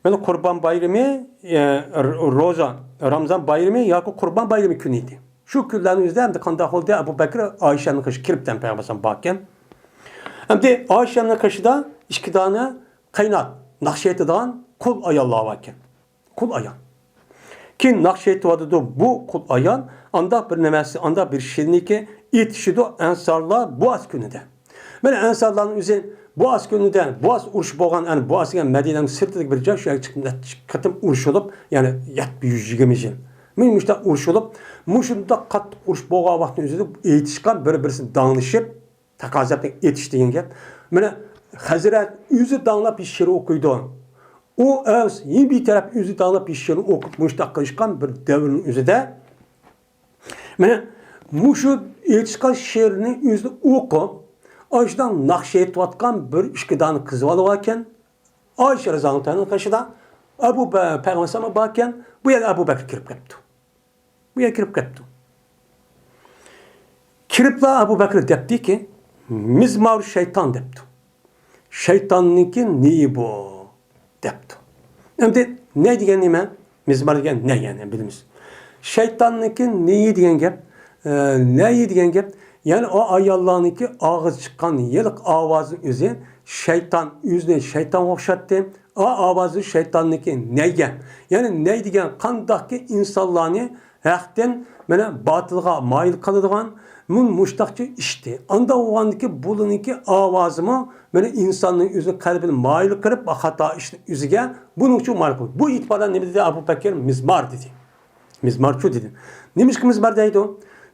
مانا قۇربان بايرىمى، ئە، روزا، رامزان بايرىمى ياكى قۇربان بايرىمى كۈنى ئىدى. شۇ كۈنلەرنىڭ ئۆزىدە ئەمدى قانداق بولدى؟ ئەبۇ بەكرى ئائىشەنىڭ قېشىغا كىرىپتىن پەيغەمبەر ئەلەيھىسسالام باركەن. ئەمدى ئائىشەنىڭ قېشىدا ئىككى دانە قەينات، ناخشا ئېيتىدىغان قۇل ئاياللار باركەن. قۇل ئايال. كېيىن ناخشا ئېيتىۋاتىدۇ بۇ قۇل ئايال، ئانداق بىر نېمەسى، ئانداق بىر شېئىرنىكى ئېيتىشىدۇ ئەنسارلار بوئاز كۈنىدە. مانا ئەنسارلارنىڭ ئۆزى بوئاز كۈنىدە، بوئاز ئۇرۇشى بولغان، يەنى بوئاز دېگەن مەدىنەنىڭ سىرتىدىكى بىر جاي، شۇ يەرگە چىقىپ نەچچە قېتىم ئۇرۇشۇلۇپ، يەنى يەتتە يۈز يىگىرمە يىل. مانا مۇشۇنداق قاتتىق ئۇرۇش بولغان ۋاقىتنىڭ ئۆزىدە ئېيتىشقان، بىر-بىرسىنى داڭلىشىپ، تاقازەپنى ئېتىش دېگەن گەپ. مانا ھەزرەت ئۆزى داڭلاپ شېئىر ئوقۇيدۇ. ئۇ ئەۋس يەنە بىر تەرەپ ئۆزى داڭلاپ شېئىر ئوقۇپ مۇشۇنداق قىلىشقان بىر دەۋرنىڭ ئۆزىدە، مانا مۇشۇ ئېيتىشقان شېئىرنى ئۆزى ئوقۇپ، ئاشۇنداق ناخشا ئېيتىۋاتقان بىر ئىككى دانە قىز بالا باركەن. ئائىشە رەزىياللاھۇ تائالا قېشىدا ئەبۇ بە-، پەيغەمبەر باركەن. بۇ يەرگە ئەبۇ بەكرى كىرىپ كەپتۇ. بۇ يەرگە كىرىپ كەپتۇ. كىرىپلا ئەبۇ بەكرى دەپتىكى، مىزمار شەيتان دەپتۇ. شەيتاننىڭكى نېيى بۇ دەپتۇ. ئەمدى نەي دېگەن نېمە؟ مىزمار دېگەن نەي، يەنى بىلىمىز. شەيتاننىڭكى نېيى دېگەن گەپ، ئە، نەي دېگەن گەپ، يەنى ئۇ ئاياللارنىڭكى ئاغزى چىققان ھېلىقى ئاۋازنىڭ ئۆزى شەيتان، ئۆزىنى شەيتانغا ئوخشاتتى. ئا ئاۋازى شەيتاننىڭكى نەيگە. يەنى نەي دېگەن قانداقكى ئىنسانلارنى ھەقتىن مانا باتىلغا مايىل قىلىدىغان، مۇن مۇشتاقچە ئىشتى. ئاندا بولغاندىكى بۇلىنىڭكى ئاۋازىمۇ مانا ئىنساننىڭ ئۆزىنىڭ قەلبىنى مايىل قىلىپ، خاتا ئىشنى ئۆزىگە بۇنىڭ ئۈچۈن مايىل قىلىدۇ. بۇ ئېتىباردا نېمە دېدى؟ ئەبۇ بەكىر مىزمار دېدى. مىزمارچۇ دېدى. نېمىشقا مىزمار دەيدۇ؟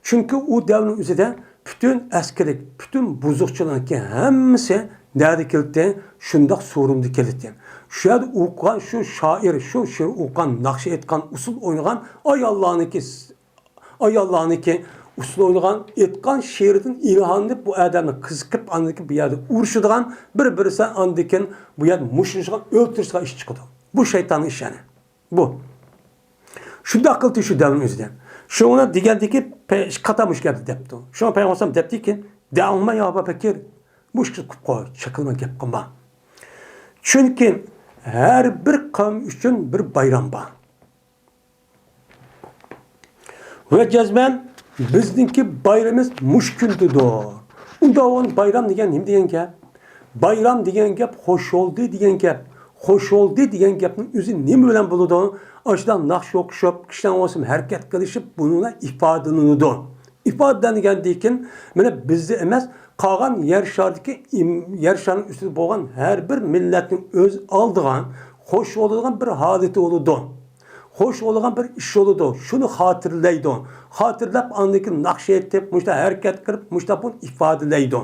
چۈنكى ئۇ دەۋرنىڭ ئۆزىدە پۈتۈن ئەسكىرىك، پۈتۈن بۇزۇقچىلىقنىڭكى ھەممىسى نەدە كېلىتتى؟ شۇنداق سورۇندا كېلىتتى. شۇ يەردە ئوقۇغان شۇ شائىر، شۇ شېئىر ئوقۇغان، ناخشا ئېيتقان، ئۇسسۇل ئوينىغان ئاياللارنىڭكى، ئاياللارنىڭكى ئۇسسۇل ئوينىغان، ئېيتقان شېئىرىدىن ئىلھاملىنىپ بۇ ئادەمنى قىزىقىپ، ئاندىن كېيىن بۇ يەردە ئۇرۇشىدىغان، بىر-بىرسى ئاندىن كېيىن بۇ يەردە مۇشتلىشىدىغان، ئۆلتۈرۈشىدىغان ئىش چىقىدۇ. بۇ شەيتاننىڭ ئىشى يەنى. بۇ. شۇنداق قىلدى شۇ دەۋرنىڭ ئۆزىدە. شۇڭا دېگەندىكى، پە-، قاتا مۇشۇ گەپنى دەپتۇ. شۇڭا پەيغەمبەر ئەلەيھىسسالام دەپتىكى، دەڭمە يا ئەبا بەكىر، مۇشۇ قىلىپ قوي، چېقىلما گەپ قىلما. چۈنكى ھەر بىر قەۋم ئۈچۈن بىر بايرام بار. ۋە جەزمەن بىزنىڭكى بايرىمىمىز مۇشۇ كۈندىدۇر. ئۇنداق بولغان بايرام دېگەن نېمە دېگەن گەپ؟ بايرام دېگەن گەپ خوش بولدى دېگەن گەپ. خوش بولدى دېگەن گەپنىڭ ئۆزى نېمە بىلەن بولىدۇ؟ ئاشۇنداق ناخشا ئوقۇشۇپ، كىشىلەر بولسىمۇ ھەرىكەت قىلىشىپ، بۇنىڭ بىلەن ئىپادىلىنىدۇ. ئىپادىلەنگەندىن كېيىن، مانا بىزدە ئەمەس، قالغان يەر شارىدىكى ئىم-، يەر شارىنىڭ ئۈستىدە بولغان ھەر بىر مىللەتنىڭ ئۆز ئالدىغا خوش بولىدىغان بىر ھالىتى بولىدۇ. خوش بولىدىغان بىر ئىش بولىدۇ. شۇنى خاتىرىلەيدۇ. خاتىرىلەپ، ئاندىن كېيىن ناخشا ئېيتىپ، مۇشۇنداق ھەرىكەت قىلىپ، مۇشۇنداق بۇنى ئىپادىلەيدۇ.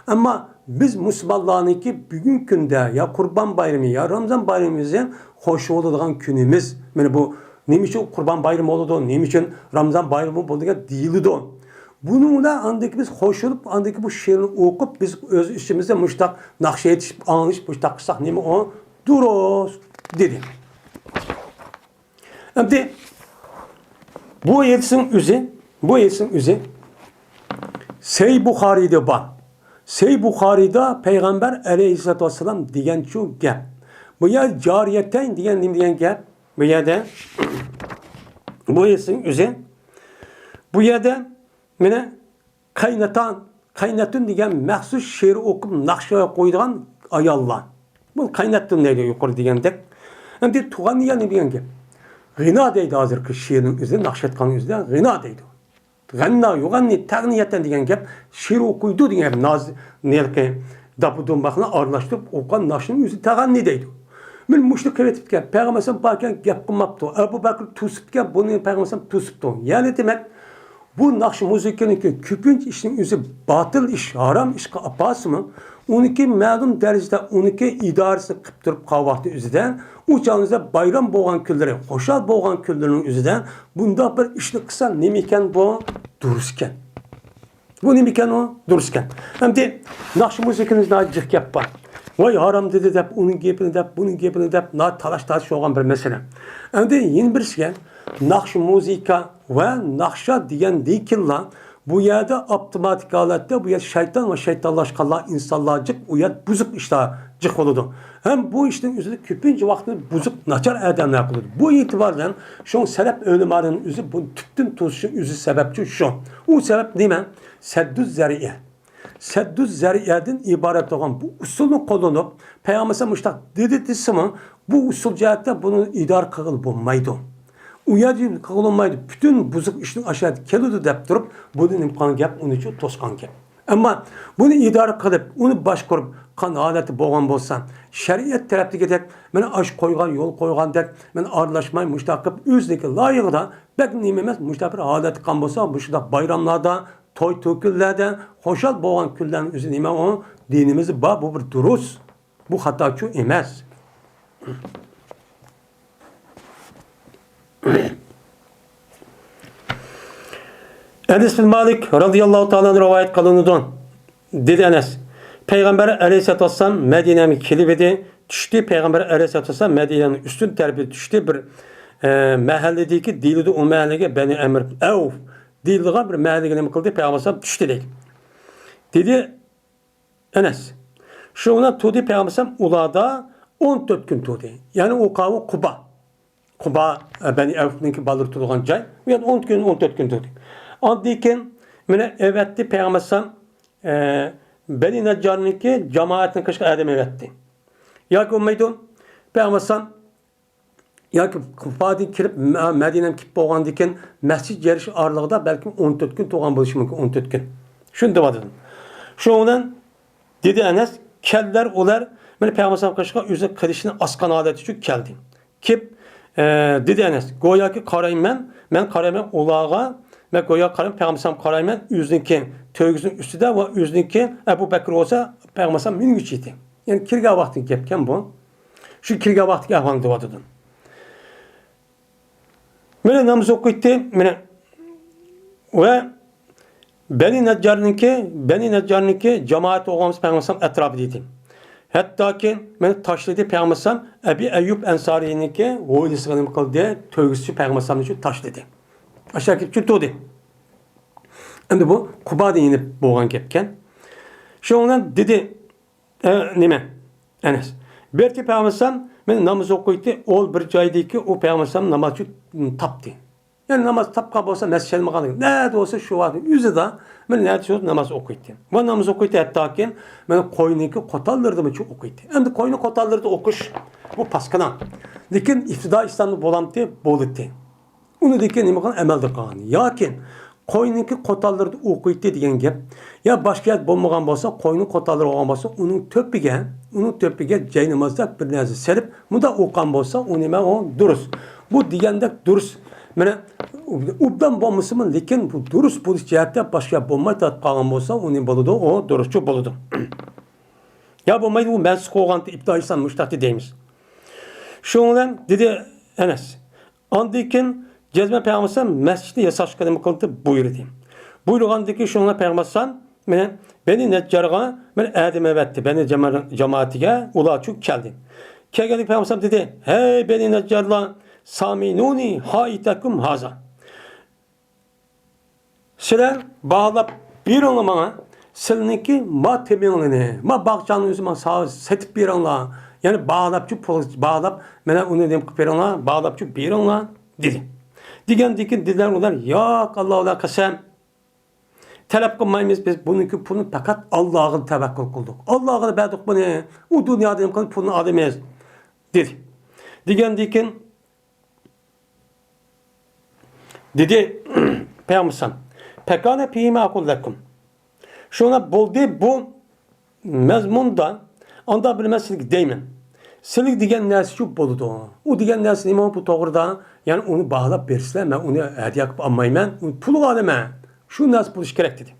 ئەمما بىز مۇسۇلمانلارنىڭكى بۈگۈنكى كۈندە يا قۇربان بايرىمى، يا رامزان بايرىمىمىز خوش بولىدىغان كۈنىمىز. مانا بۇ نېمە ئۈچۈن قۇربان بايرىمى بولىدۇ، نېمە ئۈچۈن رامزان بايرىمى بولىدۇ دېگەن دېيىلىدۇ. بۇنىڭ بىلەن ئاندىن كېيىن بىز خوش بولۇپ، ئاندىن كېيىن بۇ شېئىرنى ئوقۇپ، بىز ئۆز ئىچىمىزدە مۇشۇنداق ناخشا ئېيتىشىپ، ئاڭلىشىپ، مۇشۇنداق قىلساق نېمە ئۇ؟ دۇرۇس، دېدى. ئەمدى بۇ ھەدىسنىڭ ئۆزى، بۇ ھەدىسنىڭ ئۆزى سەھىھ بۇخارىيدا بار. سەھىھ بۇخارىيدا پەيغەمبەر ئەلەيھىسسالاتۇ ۋەسسالام دېگەن شۇ گەپ. بۇ يەر جارىيەتەين دېگەن نېمە دېگەن گەپ؟ بۇ يەردە، بۇ ھەدىسنىڭ ئۆزى. بۇ يەردە مانا قەيناتان، قەيناتۇن دېگەن مەخسۇس شېئىر ئوقۇپ ناخشا قويىدىغان ئاياللار. بۇ قەيناتۇن دەيدۇ يۇقىرى دېگەندەك. ئەمدى تۇغاننى يەنە دېگەن گەپ. غىنا دەيدۇ ھازىرقى شېئىرنىڭ ئۆزىدە، ناخشا ئېيتقاننىڭ ئۆزىدە غىنا دەيدۇ. غەننا، يۇغەننى، تەغنىيەتەن دېگەن گەپ شېئىر ئوقۇيدۇ دېگەن گەپ. ناز، نېلىقى داپۇ دۇمباقنى ئارىلاشتۇرۇپ ئوقۇغان ناخشىنىڭ ئۆزى تەغەننى دەيدۇ. مانا مۇشۇنى قىلىۋېتىپتىكەن. پەيغەمبەر ئەلەيھىسسالام باركەن گەپ قىلماپتۇ. ئەبۇ بەكرى توسۇپتىكەن، بۇنى پەيغەمبەر ئەلەيھىسسالام توسۇپتۇ. يەنى دېمەك، بۇ ناخشا مۇزىكىنىڭكى كۆپىنچە ئىشنىڭ ئۆزى باتىل ئىش، ھارام ئىشقا ئاپارسىمۇ، ئۇنىڭكى مەلۇم دەرىجىدە ئۇنىڭكى ئىدارىسىنى قىلىپ تۇرۇپ قالغان ۋاقتى ئۆزىدە، ئۇ چاغنىڭدا بايرام بولغان كۈنلىرى، خۇشال بولغان كۈنلىرىنىڭ ئۆزىدە بۇنداق بىر ئىشنى قىلسا نېمە ئىكەن بۇ؟ دۇرۇس ئىكەن. بۇ نېمە ئىكەن ئۇ؟ دۇرۇس ئىكەن. ئەمدى ناخشا مۇزىكىنىڭ ناھايىتى جىق گەپ بار. ۋاي ھارام دېدى دەپ، ئۇنىڭ گېپىنى دەپ، بۇنىڭ گېپىنى دەپ، ناھايىتى تالاش-تارتىش بولغان بىر مەسىلە. ئەمدى يەنە بىرسىگە، ناخشا مۇزىكا ۋە ناخشا دېگەندىن كېيىنلا بۇ يەردە ئاپتوماتىك ھالەتتە بۇ يەر شەيتان ۋە شەيتانلاشقانلار، ئىنسانلار جىق، ئۇ يەر بۇزۇق ئىشلار جىق بولىدۇ. ھەم بۇ ئىشنىڭ ئۆزىدە كۆپىنچە ۋاقىتنى بۇزۇق، ناچار ئادەملەر قىلىدۇ. بۇ ئېتىبار بىلەن شۇڭا سەلەپ ئۆلىمالىرىنىڭ ئۆزى بۇنى تۈپتىن توسۇشنىڭ ئۆزى سەۋەبچى شۇ. ئۇ سەۋەب نېمە؟ سەددۇز زەرىئە. سەددۇز زەرىئەدىن ئىبارەت بولغان بۇ ئۇسۇلنى قوللىنىپ، پەيغەمبەر ئەلەيھىسسالام مۇشۇنداق دېدى دېسىمۇ، بۇ ئۇسۇل جەھەتتە بۇنى ئىدارە قىلغىلى بولمايدۇ. ئۇ يەردە قىلغىلى بولمايدۇ. پۈتۈن بۇزۇق ئىشنىڭ ئاشۇ يەردە كېلىدۇ دەپ تۇرۇپ، بۇنى نېمە قىلغان گەپ، ئۇنى شۇ توسقان گەپ. ئەمما بۇنى ئىدارە قىلىپ، ئۇنى باشقۇرۇپ، قان ھالەتتە بولغان بولسا، شەرىئەت تەرەپتىكىدەك، مانا ئاشۇ قويغان، يول قويغاندەك، مانا ئارىلاشماي مۇشۇنداق قىلىپ، ئۆزىنىڭكى لايىقىدا، بەك نېمە ئەمەس، مۇشۇنداق بىر ھالەتتە قالغان بولسا، مۇشۇنداق بايراملاردا، توي تۆكۈنلەردە، خۇشال بولغان كۈنلەرنىڭ ئۆزى نېمە ئۇ؟ دىنىمىزدا بار، بۇ بىر دۇرۇس. بۇ خاتاچۇ ئەمەس. ئەنەس بىن مالىك رازىياللاھۇ تائالا ئەنھۇ رىۋايەت قىلىنىدۇ. دېدى ئەنەس، پەيغەمبەر ئەلەيھىسسالاتۇ ۋەسسالام مەدىنەگە كېلىۋىدى، چۈشتى. پەيغەمبەر ئەلەيھىسسالاتۇ ۋەسسالام مەدىنەنىڭ ئۈستۈن تەرىپىگە چۈشتى. بىر، ئە، مەھەللىدىكى دېيىلىدۇ، ئۇ مەھەللىگە بەنى ئەمر ئەۋف دېيىلىدىغان بىر مەھەللىگە نېمە قىلدى؟ پەيغەمبەر ئەلەيھىسسالام چۈشتى دەيدۇ. دېدى، ئەنەس. شۇنىڭ بىلەن تۇردى پەيغەمبەر ئەلەيھىسسالام ئۇلاردا ئون تۆت كۈن تۇردى. يەنى ئۇ قاۋۇ قۇبا. قۇبا، ئە، بەنى ئەۋفنىڭكى بالىلىرى تۇرىدىغان جاي. ئۇ يەردە ئون كۈن، ئون تۆت كۈن تۇردى. ئاندىن كېيىن مانا ئەۋەتتى پەيغەمبەر ئەلەيھىسسالام، ئە، بەنى نەججارنىڭكى جامائىتىنىڭ قېشىغا ئادەم ئەۋەتتى. ياكى بولمايدۇ، پەيغەمبەر ئەلەيھىسسالام ياكى قۇبادىن كىرىپ، مە-، مەدىنەگە كىرىپ بولغاندىن كېيىن مەسچىت يېرىشى ئارىلىقىدا بەلكىم ئون تۆت كۈن تۇرغان بولۇشى مۇمكىن، ئون تۆت كۈن. شۇنى دەۋاتىدۇ. شۇنىڭ بىلەن دېدى ئەنەس، كەلدىلەر ئۇلار، مانا پەيغەمبەر ئەلەيھىسسالام قېشىغا ئۆزى قىلىچىنى ئاسقان ھالەتتە چۈشۈپ كەلدى. كېلىپ، ئە، دېدى ئەنەس، گوياكى قارايمەن، مەن قارايمەن ئۇلارغا، مەن گويا قارايمەن، پەيغەمبەر ئەلەيھىسسالام قارايمەن، ئۆزىنىڭكى تۆگىسىنىڭ ئۈستىدە ۋە ئۆزىنىڭكى ئەبۇ بەكرى بولسا پەيغەمبەر ئەلەيھىسسالام مىنگۈچى ئىدى. يەنى كىرگەن ۋاقتىدىكى گەپكەن بۇ. شۇ كىرگەن ۋاقتىدىكى ئەھۋالنى دەۋاتىدۇ. مانا ناماز ئوقۇيتتى، مانا. ۋە بەنى نەججارنىڭكى، بەنى نەججارنىڭكى جامائەت بولغان پەيغەمبەر ئەلەيھىسسالام ئەتراپىدا ئىدى. ھەتتاكى مانا تاشلىدى پەيغەمبەر ئەلەيھىسسالام ئەبى ئەييۇب ئەنسارىينىڭكى ھويلىسىغا نېمە قىلدى؟ تۆگىسىچە پەيغەمبەر ئەلەيھىسسالامنى شۇ تاشلىدى. ئاشۇ كېلىپ چۆتۈردى. ئەمدى بۇ قۇبادا يېنىپ بولغان گەپكەن. شۇنىڭ بىلەن دېدى، ئە، نېمە؟ ئەنەس. بېرىپتۇ پەيغەمبەر ئەلەيھىسسالام، مانا ناماز ئوقۇيتتى، ئۇ بىر جايدىكى ئۇ پەيغەمبەر ئەلەيھىسسالام نامازچى تاپتى. يەنى ناماز تاپقان بولسا مەسچىت چالمىغان، نەدە بولسا شۇ ۋاقىتتا ئۆزىدە، مانا نەدە شۇ ناماز ئوقۇيتتى. ۋە ناماز ئوقۇيتتى ھەتتاكى، مانا قوينىڭكى قوتانلىرىدىمۇ شۇ ئوقۇيتتى. ئەمدى قوينى قوتانلىرىدا ئوقۇش، بۇ پاسكىنا. لېكىن ئىپتىدائىي ئىسلامدا بولامتى؟ بولىتتى. ئۇنىڭدىن كېيىن نېمە قىلغان؟ ئەمەلدە قىلغان. ياكى قوينىڭكى قوتانلىرىدا ئوقۇيتتى دېگەن گەپ. يا باشقا يەردە بولمىغان بولسا، قوينىڭ قوتانلىرى بولغان بولسا، ئۇنىڭ تۆپىگە، ئۇنىڭ تۆپىگە جاينامازدەك بىر نەرسە سېلىپ، مۇنداق ئوقۇغان بولسا، ئۇ نېمە؟ ئۇ دۇرۇس. بۇ دېگەندەك دۇرۇس. مانا، ئوبدان بولمىسىمۇ، لېكىن بۇ دۇرۇس بولۇش جەھەتتە باشقا يەر بولماي تارتىپ قالغان بولسا، ئۇ نېمە بولىدۇ؟ ئۇ دۇرۇسچۇ بولىدۇ. يا بولمايدۇ، ئۇ مەنسۇخ بولغان ئىپتىدائىي ئىسلام مۇشتاق دەيمىز. شۇنىڭ بىلەن دېدى ئەنەس. ئاندىن كېيىن جەزمەن پەيغەمبەر ئەلەيھىسسالام مەسچىتنى ياساشقا نېمە قىلدى؟ بۇيرۇدى. بۇيرۇغاندىن كېيىن شۇنىڭ بىلەن پەيغەمبەر ئەلەيھىسسالام مانا بەنى نەججارغا مانا ئادەم ئەۋەتتى. بەنى جاما-، جامائىتىگە ئۇلار چۈ كەلدى. كەلگەندىن كېيىن پەيغەمبەر ئەلەيھىسسالام دېدى، ھەي بەنى نەججارلار، سامىنۇنى ھائىتەكۇم ھازا. سىلەر باھالاپ بېرىڭلار ماڭا، سىلىنىڭكى ما تېمىڭلىنى، ما باغچاڭنى ئۆزى ماڭا سا-، سېتىپ بېرىڭلار. يەنى باھالاپچۇ پۇل، باھالاپ، مانا ئۇنى نېمە قىلىپ بېرىڭلار، باھالاپچۇ بېرىڭلار، دېدى. دېگەندىن كېيىن دېدىلەر ئۇلار، ياق، ئاللا بىلەن قەسەم، تەلەپ قىلمايمىز، بىز بۇنىڭكى پۇلىنى پەقەت ئاللاغا تەۋەككۈل قىلدۇق. ئاللاغا بەردۇق بۇنى، ئۇ دۇنيادا نېمە قىلىپ پۇلنى ئالىمىز، دېدى. دېگەندىن كېيىن دېدى پەيغەمبەر ئەلەيھىسسالام، پەكانە فىھىمە ئەقۇل لەكۇم. شۇڭا بولدى، بۇ مەزمۇندا ئاندا بىر مەن سىلىگە دەيمەن. سىلىگە دېگەن نەرسىچۇ بولىدۇ. ئۇ دېگەن نەرسە نېمە؟ بۇ توغرىدا، يەنى ئۇنى باھالاپ بېرىسىلەر، مەن ئۇنى ھەدىيە قىلىپ ئالمايمەن، ئۇنى پۇلغا ئالىمەن. شۇ نەرسە بولۇشى كېرەك، دېدى.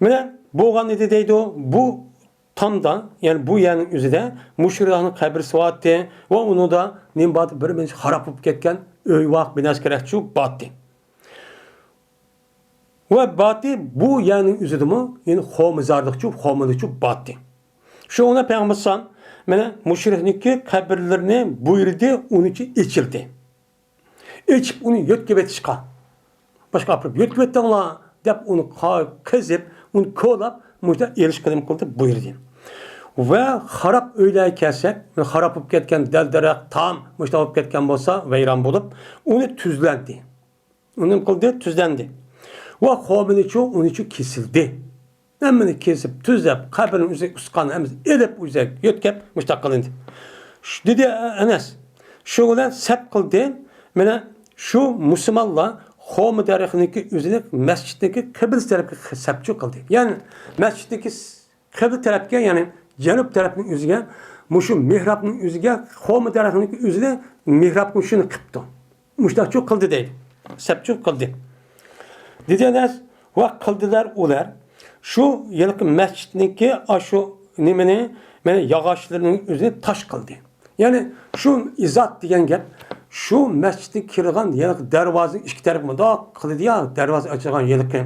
مانا بولغان ئىدى دەيدۇ، بۇ تامدا، يەنى بۇ يەرنىڭ ئۆزىدە مۇشرىكلارنىڭ قەبرىسى بارتى ۋە ئۇنىڭدا نېمە بارتى؟ بىر مىنچە خاراب بولۇپ كەتكەن ئۆي ۋاق بىر نەرسە كېرەكچۇ بارتى. ۋە بارتى، بۇ يەرنىڭ ئۆزىدىمۇ يەنە خورمىزارلىقچۇ، خورمىلىقچۇ بارتى. شۇ ئورنىدا پەيغەمبەر ئەلەيھىسسالام مانا مۇشرىكنىڭكى قەبرىلىرىنى بۇيرۇدى، ئۇنىڭ ئىچى ئېچىلدى. ئېچىپ ئۇنى يۆتكىۋېتىشقا، باشقا ئاپىرىپ يۆتكىۋېتىڭلار دەپ ئۇنى قا-، قېزىپ، ئۇنى كولاپ، مۇشۇنداق ئېلىشقا نېمە قىلدى؟ بۇيرۇدى. ۋە خاراب ئۆيلەرگە كەلسەك، خاراب بولۇپ كەتكەن دەل-دەرەخ، تام، مۇشۇنداق بولۇپ كەتكەن بولسا، ۋەيران بولۇپ، ئۇنى تۈزلەندى. ئۇنى نېمە قىلدى؟ تۈزلەندى. ۋە خورمىنىچۇ، ئۇنىچۇ كېسىلدى. ھەممىنى كېسىپ، تۈزلەپ، قەبرىنىڭ ئۆزى ئۇسقان ھەممىسى ئېلىپ، ئۆزەك يۆتكەپ، مۇشتاق قىلىندى. ش-، دېدى ئەنەس، شۇ بىلەن سەپ قىلدى. مانا شۇ مۇسۇلمانلار خورما دەرىخىنىڭكى ئۆزىنى مەسچىتنىڭكى قىبلىسى تەرەپكە سەپچۇ قىلدى. يەنى مەسچىتنىڭكى قىبلە تەرەپكە، يەنى جەنۇب تەرەپنىڭ ئۆزىگە، مۇشۇ مېھرابنىڭ ئۆزىگە، خورما دەرىخىنىڭكى ئۆزىنى مېھرابقا شۇنى قىپتۇ. مۇشتاقچۇ قىلدى دەيدۇ. سەپچۇ قىلدى. دېدى ئەنەس، ۋە قىلدىلار ئۇلار. شۇ ھېلىقى مەسچىتنىڭكى ئاشۇ نېمىنى، مانا ياغاچلىرىنىڭ ئۆزىنى تاش قىلدى. يەنى شۇ ئىزات دېگەن گەپ، شۇ مەسچىتكە كىرىدىغان ھېلىقى دەرۋازىنىڭ ئىككى تەرىپى مۇنداق قىلدى يا، دەرۋازا ئاچىدىغان ھېلىقى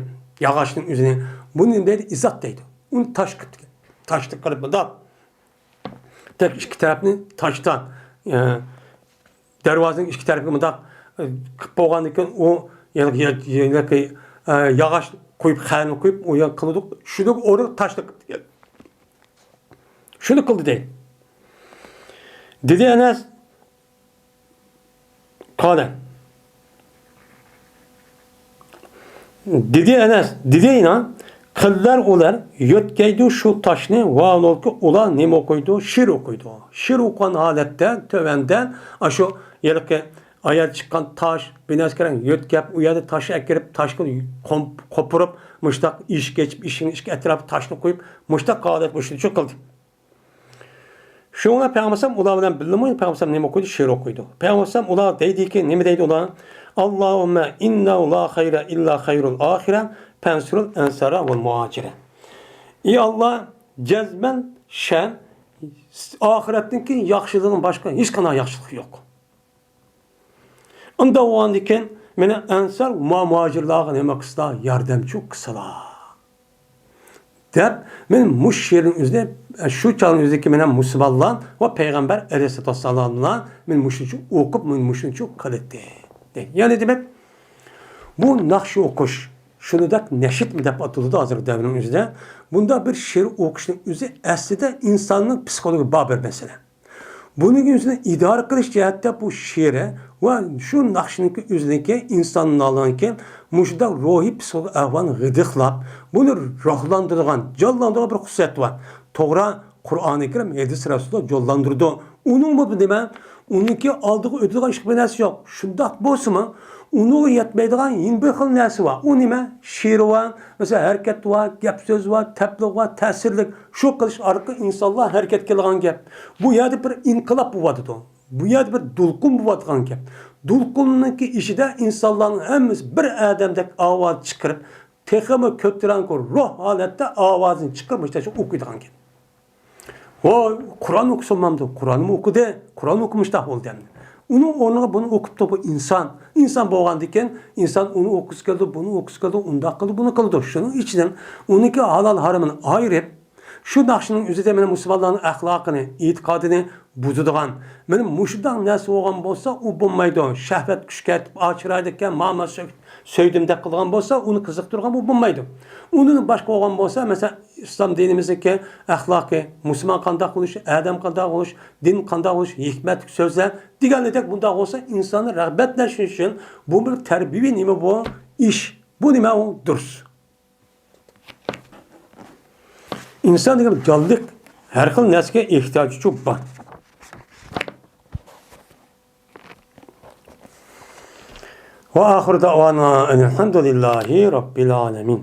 ياغاچنىڭ ئۆزىنى. بۇنى نېمە دەيدۇ؟ ئىزات دەيدۇ. ئۇنى تاش قىلدى. تاشنى قىلىپ مۇنداق تەك ئىككى تەرەپنى تاشتا، ئە، دەرۋازىنىڭ ئىككى تەرىپىگە مۇنداق، ئە، قىلىپ بولغاندىن كېيىن ئۇ يەنە، يەنە، يەنە، ئە، ياغاچ قويۇپ، خەنە قويۇپ، ئۇ يەنە قىلىدۇق. شۇنىڭ ئورنىغا تاشنى قىلدى. شۇنى قىلدى دەيدۇ. دېدى ئەنەس، قالە. دېدى ئەنەس، دېدى ئىنا، قىللار ئۇلار يۆتكەيدۇ شۇ تاشنى، ۋالولكى ئۇلار نېمە ئوقۇيدۇ؟ شېئىر ئوقۇيدۇ. شېئىر ئوقۇغان ھالەتتە تۆۋەندە ئاشۇ ھېلىقى ئايەت چىققان تاش، بىناسكەرەن يۆتكەپ، ئۇ يەردە تاش ئەكىرىپ، تاشنى قوم-، قوپۇرۇپ، مۇشتاق ئىشىككە ئېچىپ، ئىشىكنىڭ ئىشىكى ئەتراپىدا تاشنى قويۇپ، مۇشتاق ھالەت مۇشۇنچە قىلدى. شۇڭا پەيغەمبەر ئەلەيھىسسالام ئۇلار بىلەن بىللىمۇ پەيغەمبەر ئەلەيھىسسالام نېمە ئوقۇيدۇ؟ شېئىر ئوقۇيدۇ. پەيغەمبەر ئەلەيھىسسالام ئۇلارغا دەيدىكى، نېمە دەيدۇ ئۇلار؟ ئاللاھۇممە ئىننەھۇ لا خەيرە ئىللا خەيرۇل ئاخىرە، پەنسۇرۇل ئەنسارە ۋەل مۇھاجىرە. ئى ئاللا، جەزمەن شەن، ئاخىرەتتىن كېيىن ياخشىلىقتىن باشقا ھېچقانداق ياخشىلىق يوق. ئۇنداق بولغاندىكىن، مېنىڭ ئەنسار ۋە مۇھاجىرلارغا نېمە قىلسىلا، ياردەمچى قىلسىلا، دەپ، مېنىڭ مۇشۇ شېئىرنىڭ ئۆزىنى، شۇ چاغنىڭ ئۆزىدىكى مېنىڭ مۇسۇلمانلار ۋە پەيغەمبەر ئەلەيھىسسالاتۇ ۋەسسالاملار مېنىڭ مۇشۇنچە ئوقۇپ، مېنىڭ مۇشۇنچە قىلىتتى. يەنى دېمەك، بۇ ناخشا ئوقۇش، شۇنىدەك نەشىدمۇ دەپ ئاتىلىدۇ ھازىرقى دەۋرنىڭ ئۆزىدە. بۇنداق بىر شېئىر ئوقۇشنىڭ ئۆزى ئەسلىدە ئىنساننىڭ پسىخولوگىيە بار بىر مەسىلە. بۇنىڭ ئۆزىنى ئىدارە قىلىش جەھەتتە بۇ شېئىر ۋە شۇ ناخشىنىڭكى ئۆزىنىڭكى ئىنساننىڭكى مۇشۇنداق روھىي پسىخولوگىك ئەھۋالنى غىدىقلاپ، بۇنى روھلاندۇرىدىغان، جانلاندۇرىدىغان بىر خۇسۇسىيەت بار. توغرا، قۇرئانى كەرىم، ھەدىس رەسۇلۇللا جانلاندۇرىدۇ. ئۇنىڭمۇ نېمە؟ ئۇنىڭكى ئالدىغا ئۆتىدىغان ھېچبىر نەرسە يوق. شۇنداق بولسىمۇ، ئۇنىڭغا يەتمەيدىغان يەنە بىر خىل نەرسە بار. ئۇ نېمە؟ شېئىر بار، مەسىلەن، ھەرىكەت بار، گەپ سۆز بار، تەبلىغ بار، تەسىرلىك. شۇ قىلىش ئارقىلىق ئىنسانلار ھەرىكەتكە كېلىدىغان گەپ. بۇ يەردە بىر ئىنقىلاب بولۇۋاتىدۇ. بۇ يەردە بىر دولقۇن بولۇۋاتىدىغان گەپ. دولقۇننىڭكى ئىچىدە ئىنسانلارنىڭ ھەممىسى بىر ئادەمدەك ئاۋاز چىقىرىپ، تېخىمۇ كۆتۈرەڭگۈ روھ ھالەتتە ئاۋازىنى چىقىرىپ، مۇشۇنداق ئوقۇيدىغان گەپ. ۋاي، قۇرئان ئوقۇسا بولمامدۇ؟ قۇرئانمۇ ئوقۇدى. قۇرئان ئوقۇمۇشتاق بولدى ئەمدى. ئۇنىڭ ئورنىغا بۇنى ئوقۇپتۇ بۇ ئىنسان. ئىنسان بولغاندىكىن، ئىنسان ئۇنى ئوقۇسا كېلىدۇ، بۇنى ئوقۇسا كېلىدۇ، ئۇنداق قىلىدۇ، بۇنى قىلىدۇ. شۇنىڭ ئىچىدىن ئۇنىڭكى ھالال ھارىمىنى ئايرىپ، شۇ ناخشىنىڭ ئۆزىدە مانا مۇسۇلمانلارنىڭ ئەخلاقىنى، ئېتىقادىنى بۇزىدىغان، مانا مۇشۇنداق نەرسە بولغان بولسا، ئۇ بولمايدۇ. شەھۋەت كۈچ كەتىپ، ئا چىرايلىق ئىكەن، مانا سۆ-، سۆيدۈم دەپ قىلغان بولسا، ئۇنى قىزىقتۇرغان بۇ بولمايدۇ. ئۇنىڭ باشقا بولغان بولسا، مەسىلەن، ئىسلام دىنىمىزدىكى ئەخلاقى، مۇسۇلمان قانداق بولۇش، ئادەم قانداق بولۇش، دىن قانداق بولۇش، ھېكمەتلىك سۆزلەر دېگەندەك بۇنداق بولسا، ئىنساننى رىغبەتلەندۈرۈش ئۈچۈن بۇ بىر تەربىيىۋى نېمە بۇ؟ ئىش. بۇ نېمە ئۇ؟ دۇرۇس. ئىنسان دېگەن جانلىق، ھەر خىل نەرسىگە ئېھتىياجى بار. ۋە ئاخىر دەۋانا ئەنىلھەمدۇلىللاھى رەببىل ئالەمىن.